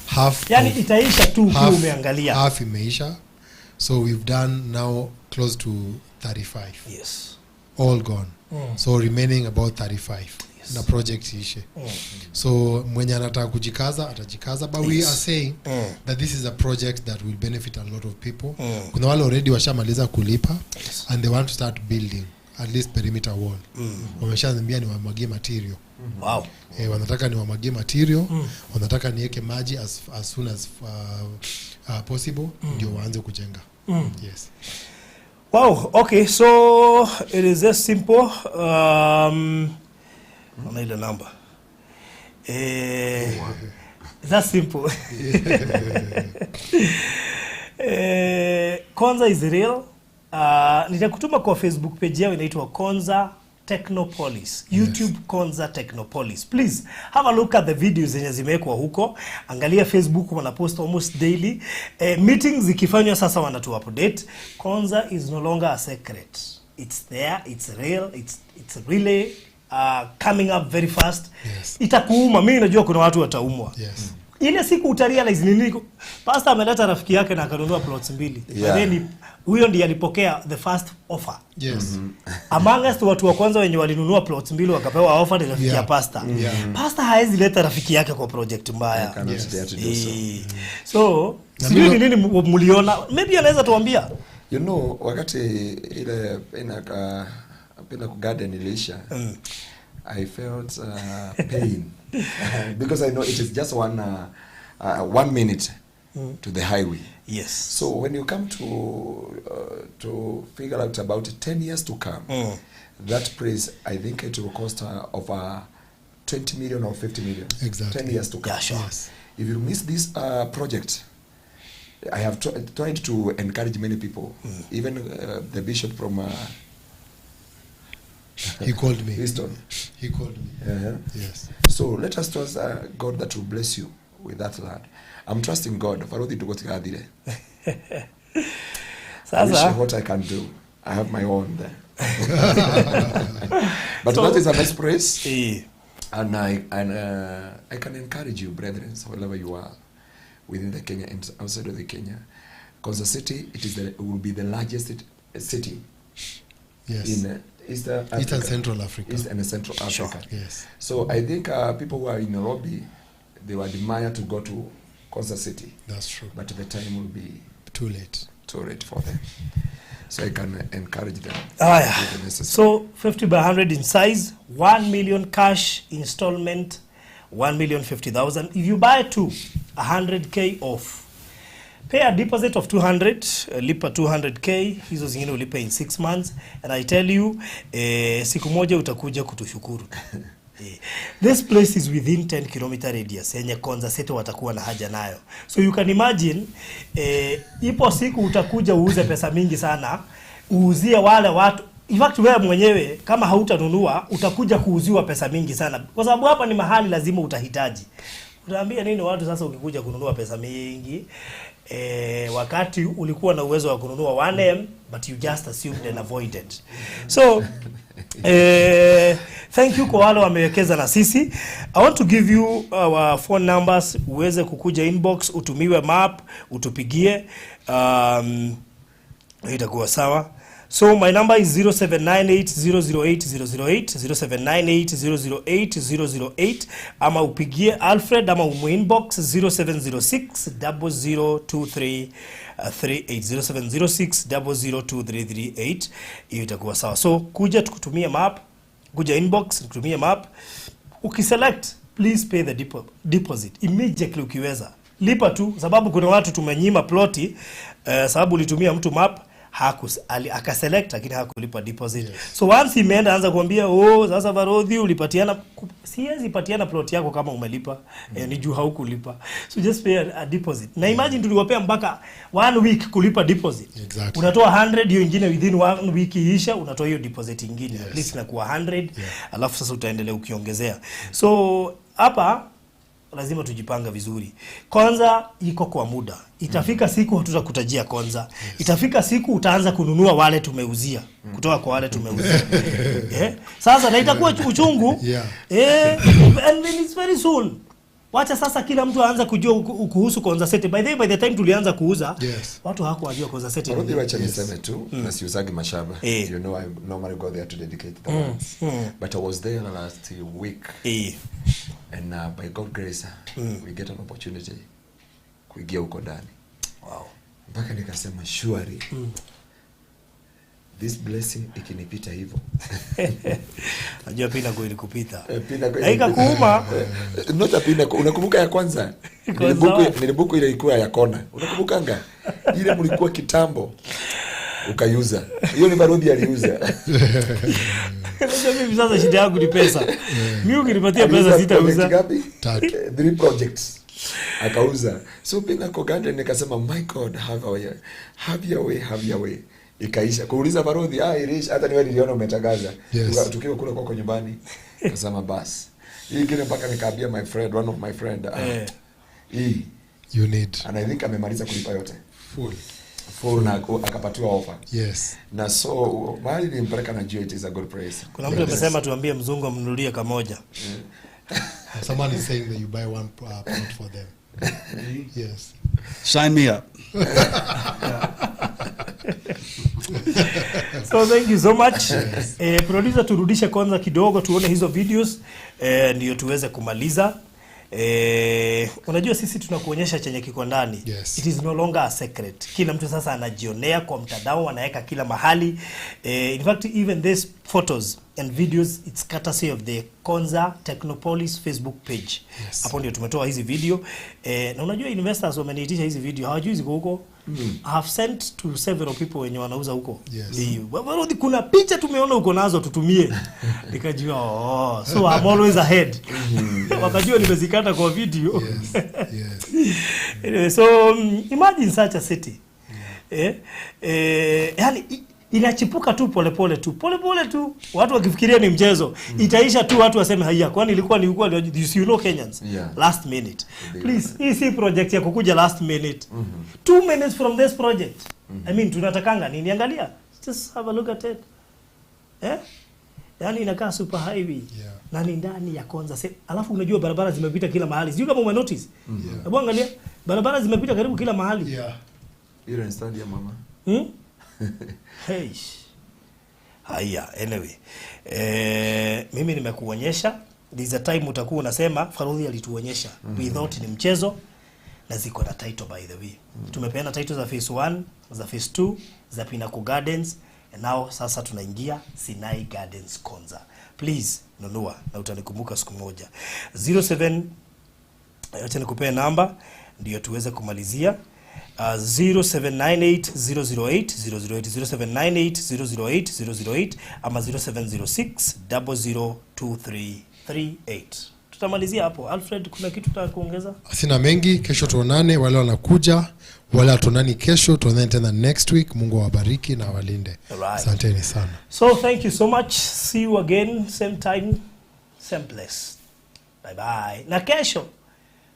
half. Yani itaisha tu ukiwa umeangalia. Half imeisha, so we've done now close to 35. All gone. So remaining about 35 na project iishe. So mwenye anataka kujikaza atajikaza, but we are saying that this is a project that will benefit a lot of people. Kuna wale already washamaliza kulipa and they want to start building at least perimeter wall. Wameshaambia niwamwagie material. Wanataka niwamwagie material, wanataka niweke maji as soon as possible ndio waanze kujenga. Yes. Wow, okay, so it is just simple. Naona ile number. That simple. Konza is real. Nitakutuma kwa Facebook page yao inaitwa Konza Technopolis. YouTube, Konza Technopolis. Please have a look at the videos zenye zimewekwa huko. Angalia Facebook, wanapost almost daily. Meetings zikifanywa sasa wanatu update. Konza is no longer a secret. It's there, it's real, it's really coming up very fast. Itakuuma. Mimi najua kuna watu wataumwa. Ile siku utarealize ni nini. Pastor ameleta rafiki yake na akanunua plots mbili. And then huyo ndiye alipokea the first offer. Among us, watu wa kwanza wenye walinunua plots mbili wakapewa offer ni rafiki ya pastor. Pastor haezi leta rafiki yake kwa project mbaya. I cannot dare to do so. So Na sijui ni nini mliona, maybe anaweza tuambia. Wakati ile Pinnacle Garden iliisha, I felt pain because I know it is just one minute to the highway. So when you come to figure out about 10 years to come, that place, I think it will cost over 20 million or 50 million. 10 years to come. If you miss this project, I have tried to encourage many people, even the bishop from He called me. Houston. He called me. Yes. So let us trust God that will bless you with that land. I'm trusting God. Farodhi tugotigathire. I wish Sasa what I can do. I have my own there. But So- that is a nice place. And I can encourage you, brethren, wherever you are, within the Kenya and outside of the Kenya. Konza City, it will be the largest city in Eastern Africa. Eastern Central Africa. East and Central Africa. So I think people who are in Nairobi, they will admire to go to Konza City. That's true. But the time will be too late. Too late for them. So I can encourage them. Haya. With the necessary. So 50 by 100 in size, 1 million cash installment, 1 million 50,000. If you buy two, 100K off. Pay a deposit of 200, lipa 200K, hizo zingine ulipe in 6 months. And I tell you, siku moja utakuja kutushukuru. This place is within 10 km radius yenye Konza City watakuwa na haja nayo. So you can imagine, ipo siku utakuja uuze pesa mingi sana, uuzie wale watu. In fact, wewe mwenyewe kama hautanunua utakuja kuuziwa pesa mingi sana, kwa sababu hapa ni mahali lazima utahitaji. Utaambia nini watu sasa ukikuja kununua pesa mingi, wakati ulikuwa na uwezo wa kununua 1M but you just assumed and avoided? So thank you kwa wale wamewekeza na sisi. I want to give you our phone numbers uweze kukuja inbox, utumiwe map, utupigie, itakuwa sawa. So my number is 0798008008, 0798008008, ama upigie Alfred ama umuinbox 0706 0023 38, 0706 002338. Hiyo itakuwa sawa. So kuja tukutumie map, kuja inbox tukutumie map. Ukiselect, please pay the deposit immediately. Ukiweza lipa tu, sababu kuna watu tumenyima ploti, sababu ulitumia mtu map. Akaselect lakini hakulipa deposit. So once imeenda, anza kuambia, "Oh, sasa Barodhi ulipatiana." Siwezi patiana plot yako kama umelipa. Ni juu haukulipa. So just pay a deposit. Na imagine tuliwapea mpaka one week kulipa deposit. Unatoa 100, hiyo ingine within one week iisha, unatoa hiyo deposit ingine. At least inakuwa 100. Alafu sasa utaendelea ukiongezea. So hapa lazima tujipanga vizuri. Kwanza iko kwa muda. Itafika siku hatutakutajia kwanza. Itafika siku utaanza kununua wale tumeuzia, kutoka kwa wale tumeuzia. Eh? Sasa na itakuwa uchungu. Eh, and then it's very soon. Wacha sasa kila mtu aanze kujua kuhusu Konza City. By the way, by the time tulianza kuuza, watu hawakuwajua Konza City. Barodhi, wacha niseme tu, na siuzagi mashamba. You know I normally go there to dedicate the ones. But I was there last week and by God grace we get an opportunity kuingia huko ndani. Mpaka nikasema, surely this blessing ikinipita hivyo. Najua Pinnacle ilikupita. Eh, Pinnacle Na ikakuuma. Eh, not a Pinnacle. Unakumbuka ya kwanza? Kwanza Nilibook, nilibook ile ilikuwa ya kona. Unakumbukanga? Ile mlikuwa kitambo. Ukaiuza. Hiyo ni Barodhi aliuza. Unajua mimi sasa shida yangu ni pesa. Mimi ukinipatia Aliuza pesa sitauza. project ngapi? Tatu. Eh, three projects akauza. So Pinnacle Garden nikasema, "My God, have your way, have your way, have your way." Ikaisha. Kuuliza Barodhi, ah, iliisha. Hata niwe niliona umetangaza. Tukiwa kule kwako nyumbani, kasema basi hii ingine, mpaka nikaambia my friend, one of my friend, ah, hii You need and I think amemaliza kulipa yote full. Full na akapatiwa offer. Na so mahali nilimpeleka, najua it is a good place. Kuna mtu amesema tuambie mzungu amnunulie kamoja. Someone is saying that you buy one plot for them. Yes. Sign me up. So thank you so much. Eh, producer, turudishe kwanza kidogo tuone hizo videos, ndio tuweze kumaliza. Eh, unajua sisi tunakuonyesha chenye kiko ndani. It is no longer a secret. Kila mtu sasa anajionea kwa mtandao, anaweka kila mahali. Eh, in fact, even these photos and videos, it's courtesy of the Konza Technopolis Facebook page. Hapo ndio tumetoa hizi video. Eh, na unajua investors wameniitisha hizi video, hawajui ziko huko. I have sent to several people wenye wanauza huko. Eh, "Barodhi, kuna picha tumeona uko nazo, tutumie." Nikajua, oh, so I'm always ahead. Wakajua nimezikata kwa video. Anyway, so imagine such a city. Eh, eh, yani inachipuka tu polepole tu polepole tu, watu wakifikiria ni mchezo. Itaisha tu watu waseme, "Haya, kwani ilikuwa ni ilikuwa?" You know Kenyans, last minute. Please, hii si project ya kukuja last minute. 2 minutes from this project, I mean, tunatakanga nini? Angalia, just have a look at it, eh? Yani inakaa super highway na ni ndani ya Konza. Alafu unajua barabara zimepita kila mahali, sijui kama umenotice. Hebu angalia, barabara zimepita karibu kila mahali. Ile ni stand ya mama. Hey. Haya, anyway. Eh, mimi nimekuonyesha. There's a time utakuwa unasema Farudhi alituonyesha. We thought ni mchezo, na ziko na title, by the way. Tumepeana title za phase 1, za phase 2, za Pinnacle Gardens, and now sasa tunaingia Sinai Gardens Konza. Please nunua na utanikumbuka siku moja. 07, acha nikupee namba ndio tuweze kumalizia. 0798 008 008, 0798 008 008 ama 0706 002338. Tutamalizia hapo. Alfred, kuna kitu taka kuongeza? Sina mengi. Kesho tuonane, wale wanakuja, wale hatuonani kesho, tuonane tena next week. Mungu awabariki na awalinde. Alright. Asanteni sana. So thank you so much. See you again, same time, same place. Bye bye. Na kesho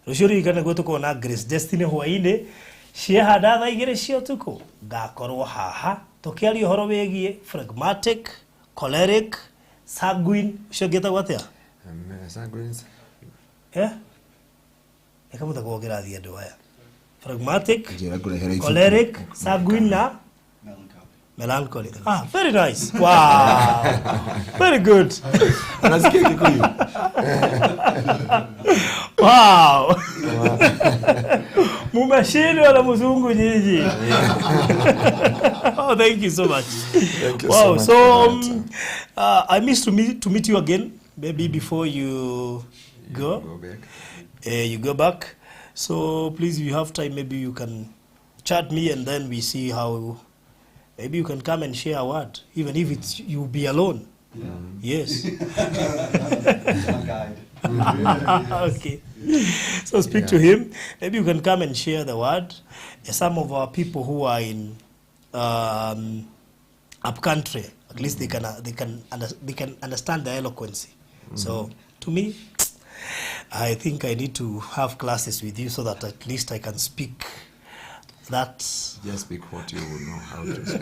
rũciũ ririkane guo tũkona Grace Destiny hwainĩ ciehanda thaa 2 cia ũtukũ, ngakorwo haha tũkĩaria ũhoro wĩgiĩ phlegmatic, choleric, sanguine, ũcio ũngĩ etagwo atĩa? Sanguines. Eh, ĩkamũthaka kĩrathi andũ aya, phlegmatic, Njĩra ngũrehere ibuku. choleric, sanguine na melancholy. Ah, very nice. Wow, very good. Unasikia Kikuyu? Wow, mumeshindwa na mzungu nyinyi. Oh, thank you so much. Thank you Wow. so much So for that. I miss to meet you again maybe before you go, Go back. You go back. So please, if you have time, maybe you can chat me and then we see how Maybe you can come and share a word, even if it's you be alone. Yes. Okay. So speak to him. Maybe you can come and share the word. Some of our people who are in up country, at least they can understand the eloquency. So to me, I think I need to have classes with you so that at least I can speak that. Just speak what you know how to speak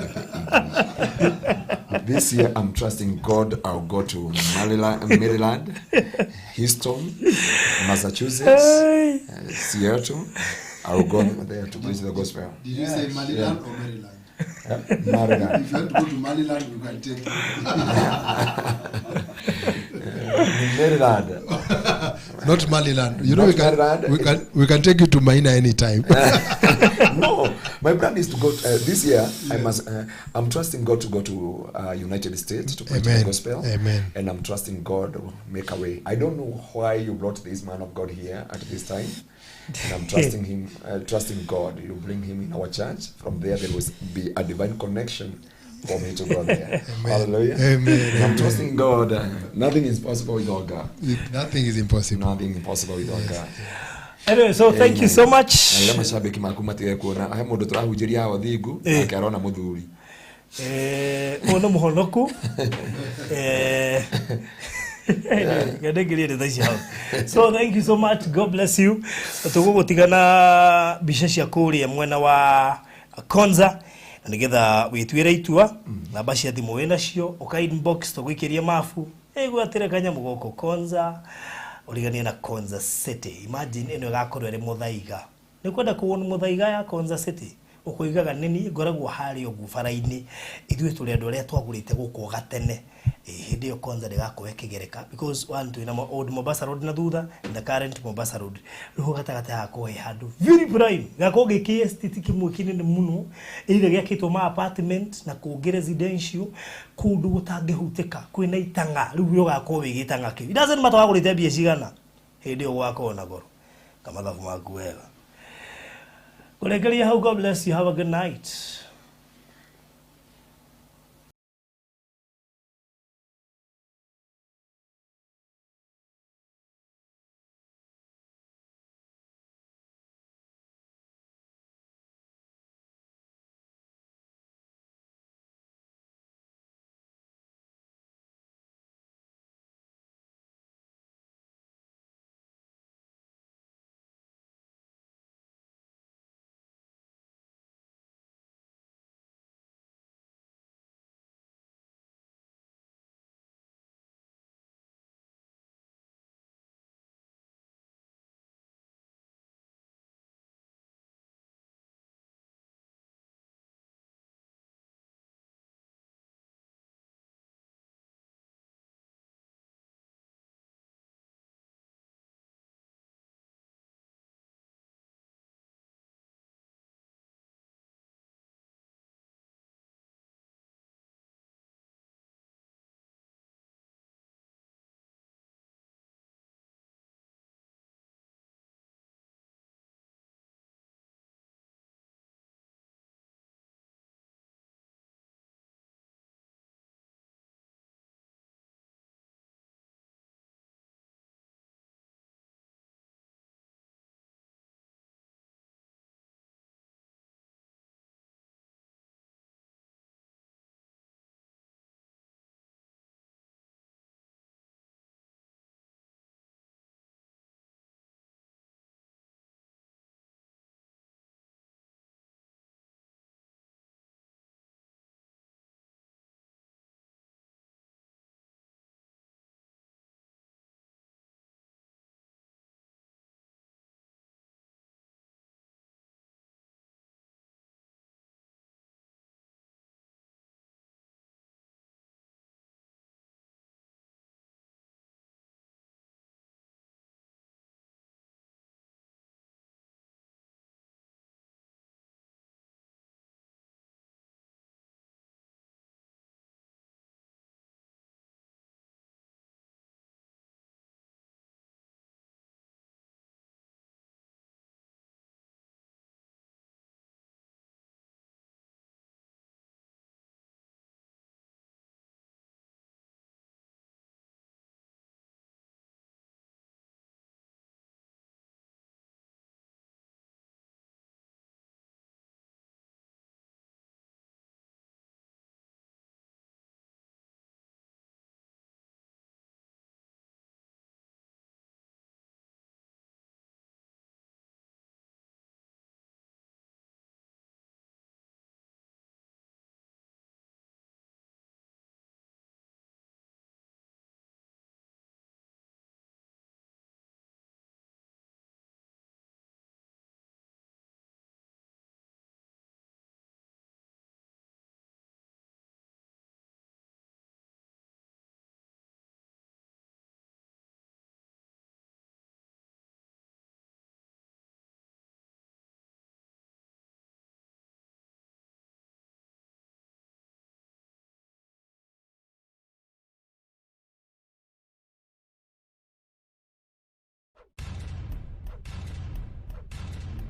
English. This year, I'm trusting God. I'll go to Maryland, Maryland, Houston, Massachusetts, Seattle. I'll go there to preach the gospel. Did you say Maryland or Maryland? Maryland. If you want to go to Maryland, we can take you. Maryland. Not Maryland. You know, Not we can, Maryland. we can take you to Maina anytime. No, my plan is to go this year. I must. I'm trusting God to go to United States to preach the Amen. gospel. Amen. And I'm trusting God will make a way. I don't know why you brought this man of God here at this time. And I'm trusting him, trusting God. You bring him in our church. From there, there will be a divine connection for me to go there. Hallelujah. Amen. And I'm Amen. trusting God. Nothing is possible without God. Nothing is impossible. Nothing impossible without God. Anyway, so thank you so much. Na macambĩki maku matige kuona he mũndũ tũrahunjĩria haha thingu nake arona mũthuri. Ũyũ nĩ mũhonoku. Ngendengerie ndeto ici hau. So thank you so much, God bless you. Tũgũgũtigana mbica cia kũrĩa mwena wa Konza na nĩgetha wĩtuĩre itua. Namba cia thimũ wĩ nacio, ũka inbox tũgũikĩrie mabu ĩgwatĩre kanyamũ gũkũ Konza, ũriganie na Konza City. Imagine ĩno ĩgakorwo ĩrĩ mũthaiga. Nĩ kwenda kuona mũthaiga ya Konza City ũkũigaga nĩni ngoragwo harĩa ũguo bara-inĩ. Ithuĩ tũrĩ andũ arĩa twagũrĩte gũkũ gatene. Hĩndĩ ĩyo Konza ndĩgakorwo ĩkĩgereka because one twĩna old Mombasa Road na thutha and the current Mombasa Road. Rĩu hau gatagatĩ hagakorwo he handũ very prime, gakorwo gĩ kĩ estate kĩmwe kĩnene mũno, either gĩakĩtwo ma apartment na kũngĩ residential, kũndũ gũtangĩhutĩka, kwĩna itang'a. Rĩu we ũgakorwo wĩ gĩtang'a kĩu. It doesn't matter wagũrĩte mbia cigana, hĩndĩ ĩyo gũgakorwo na goro. Kamathabu maku wega. Kũrekeria hau, God bless you, have a good night.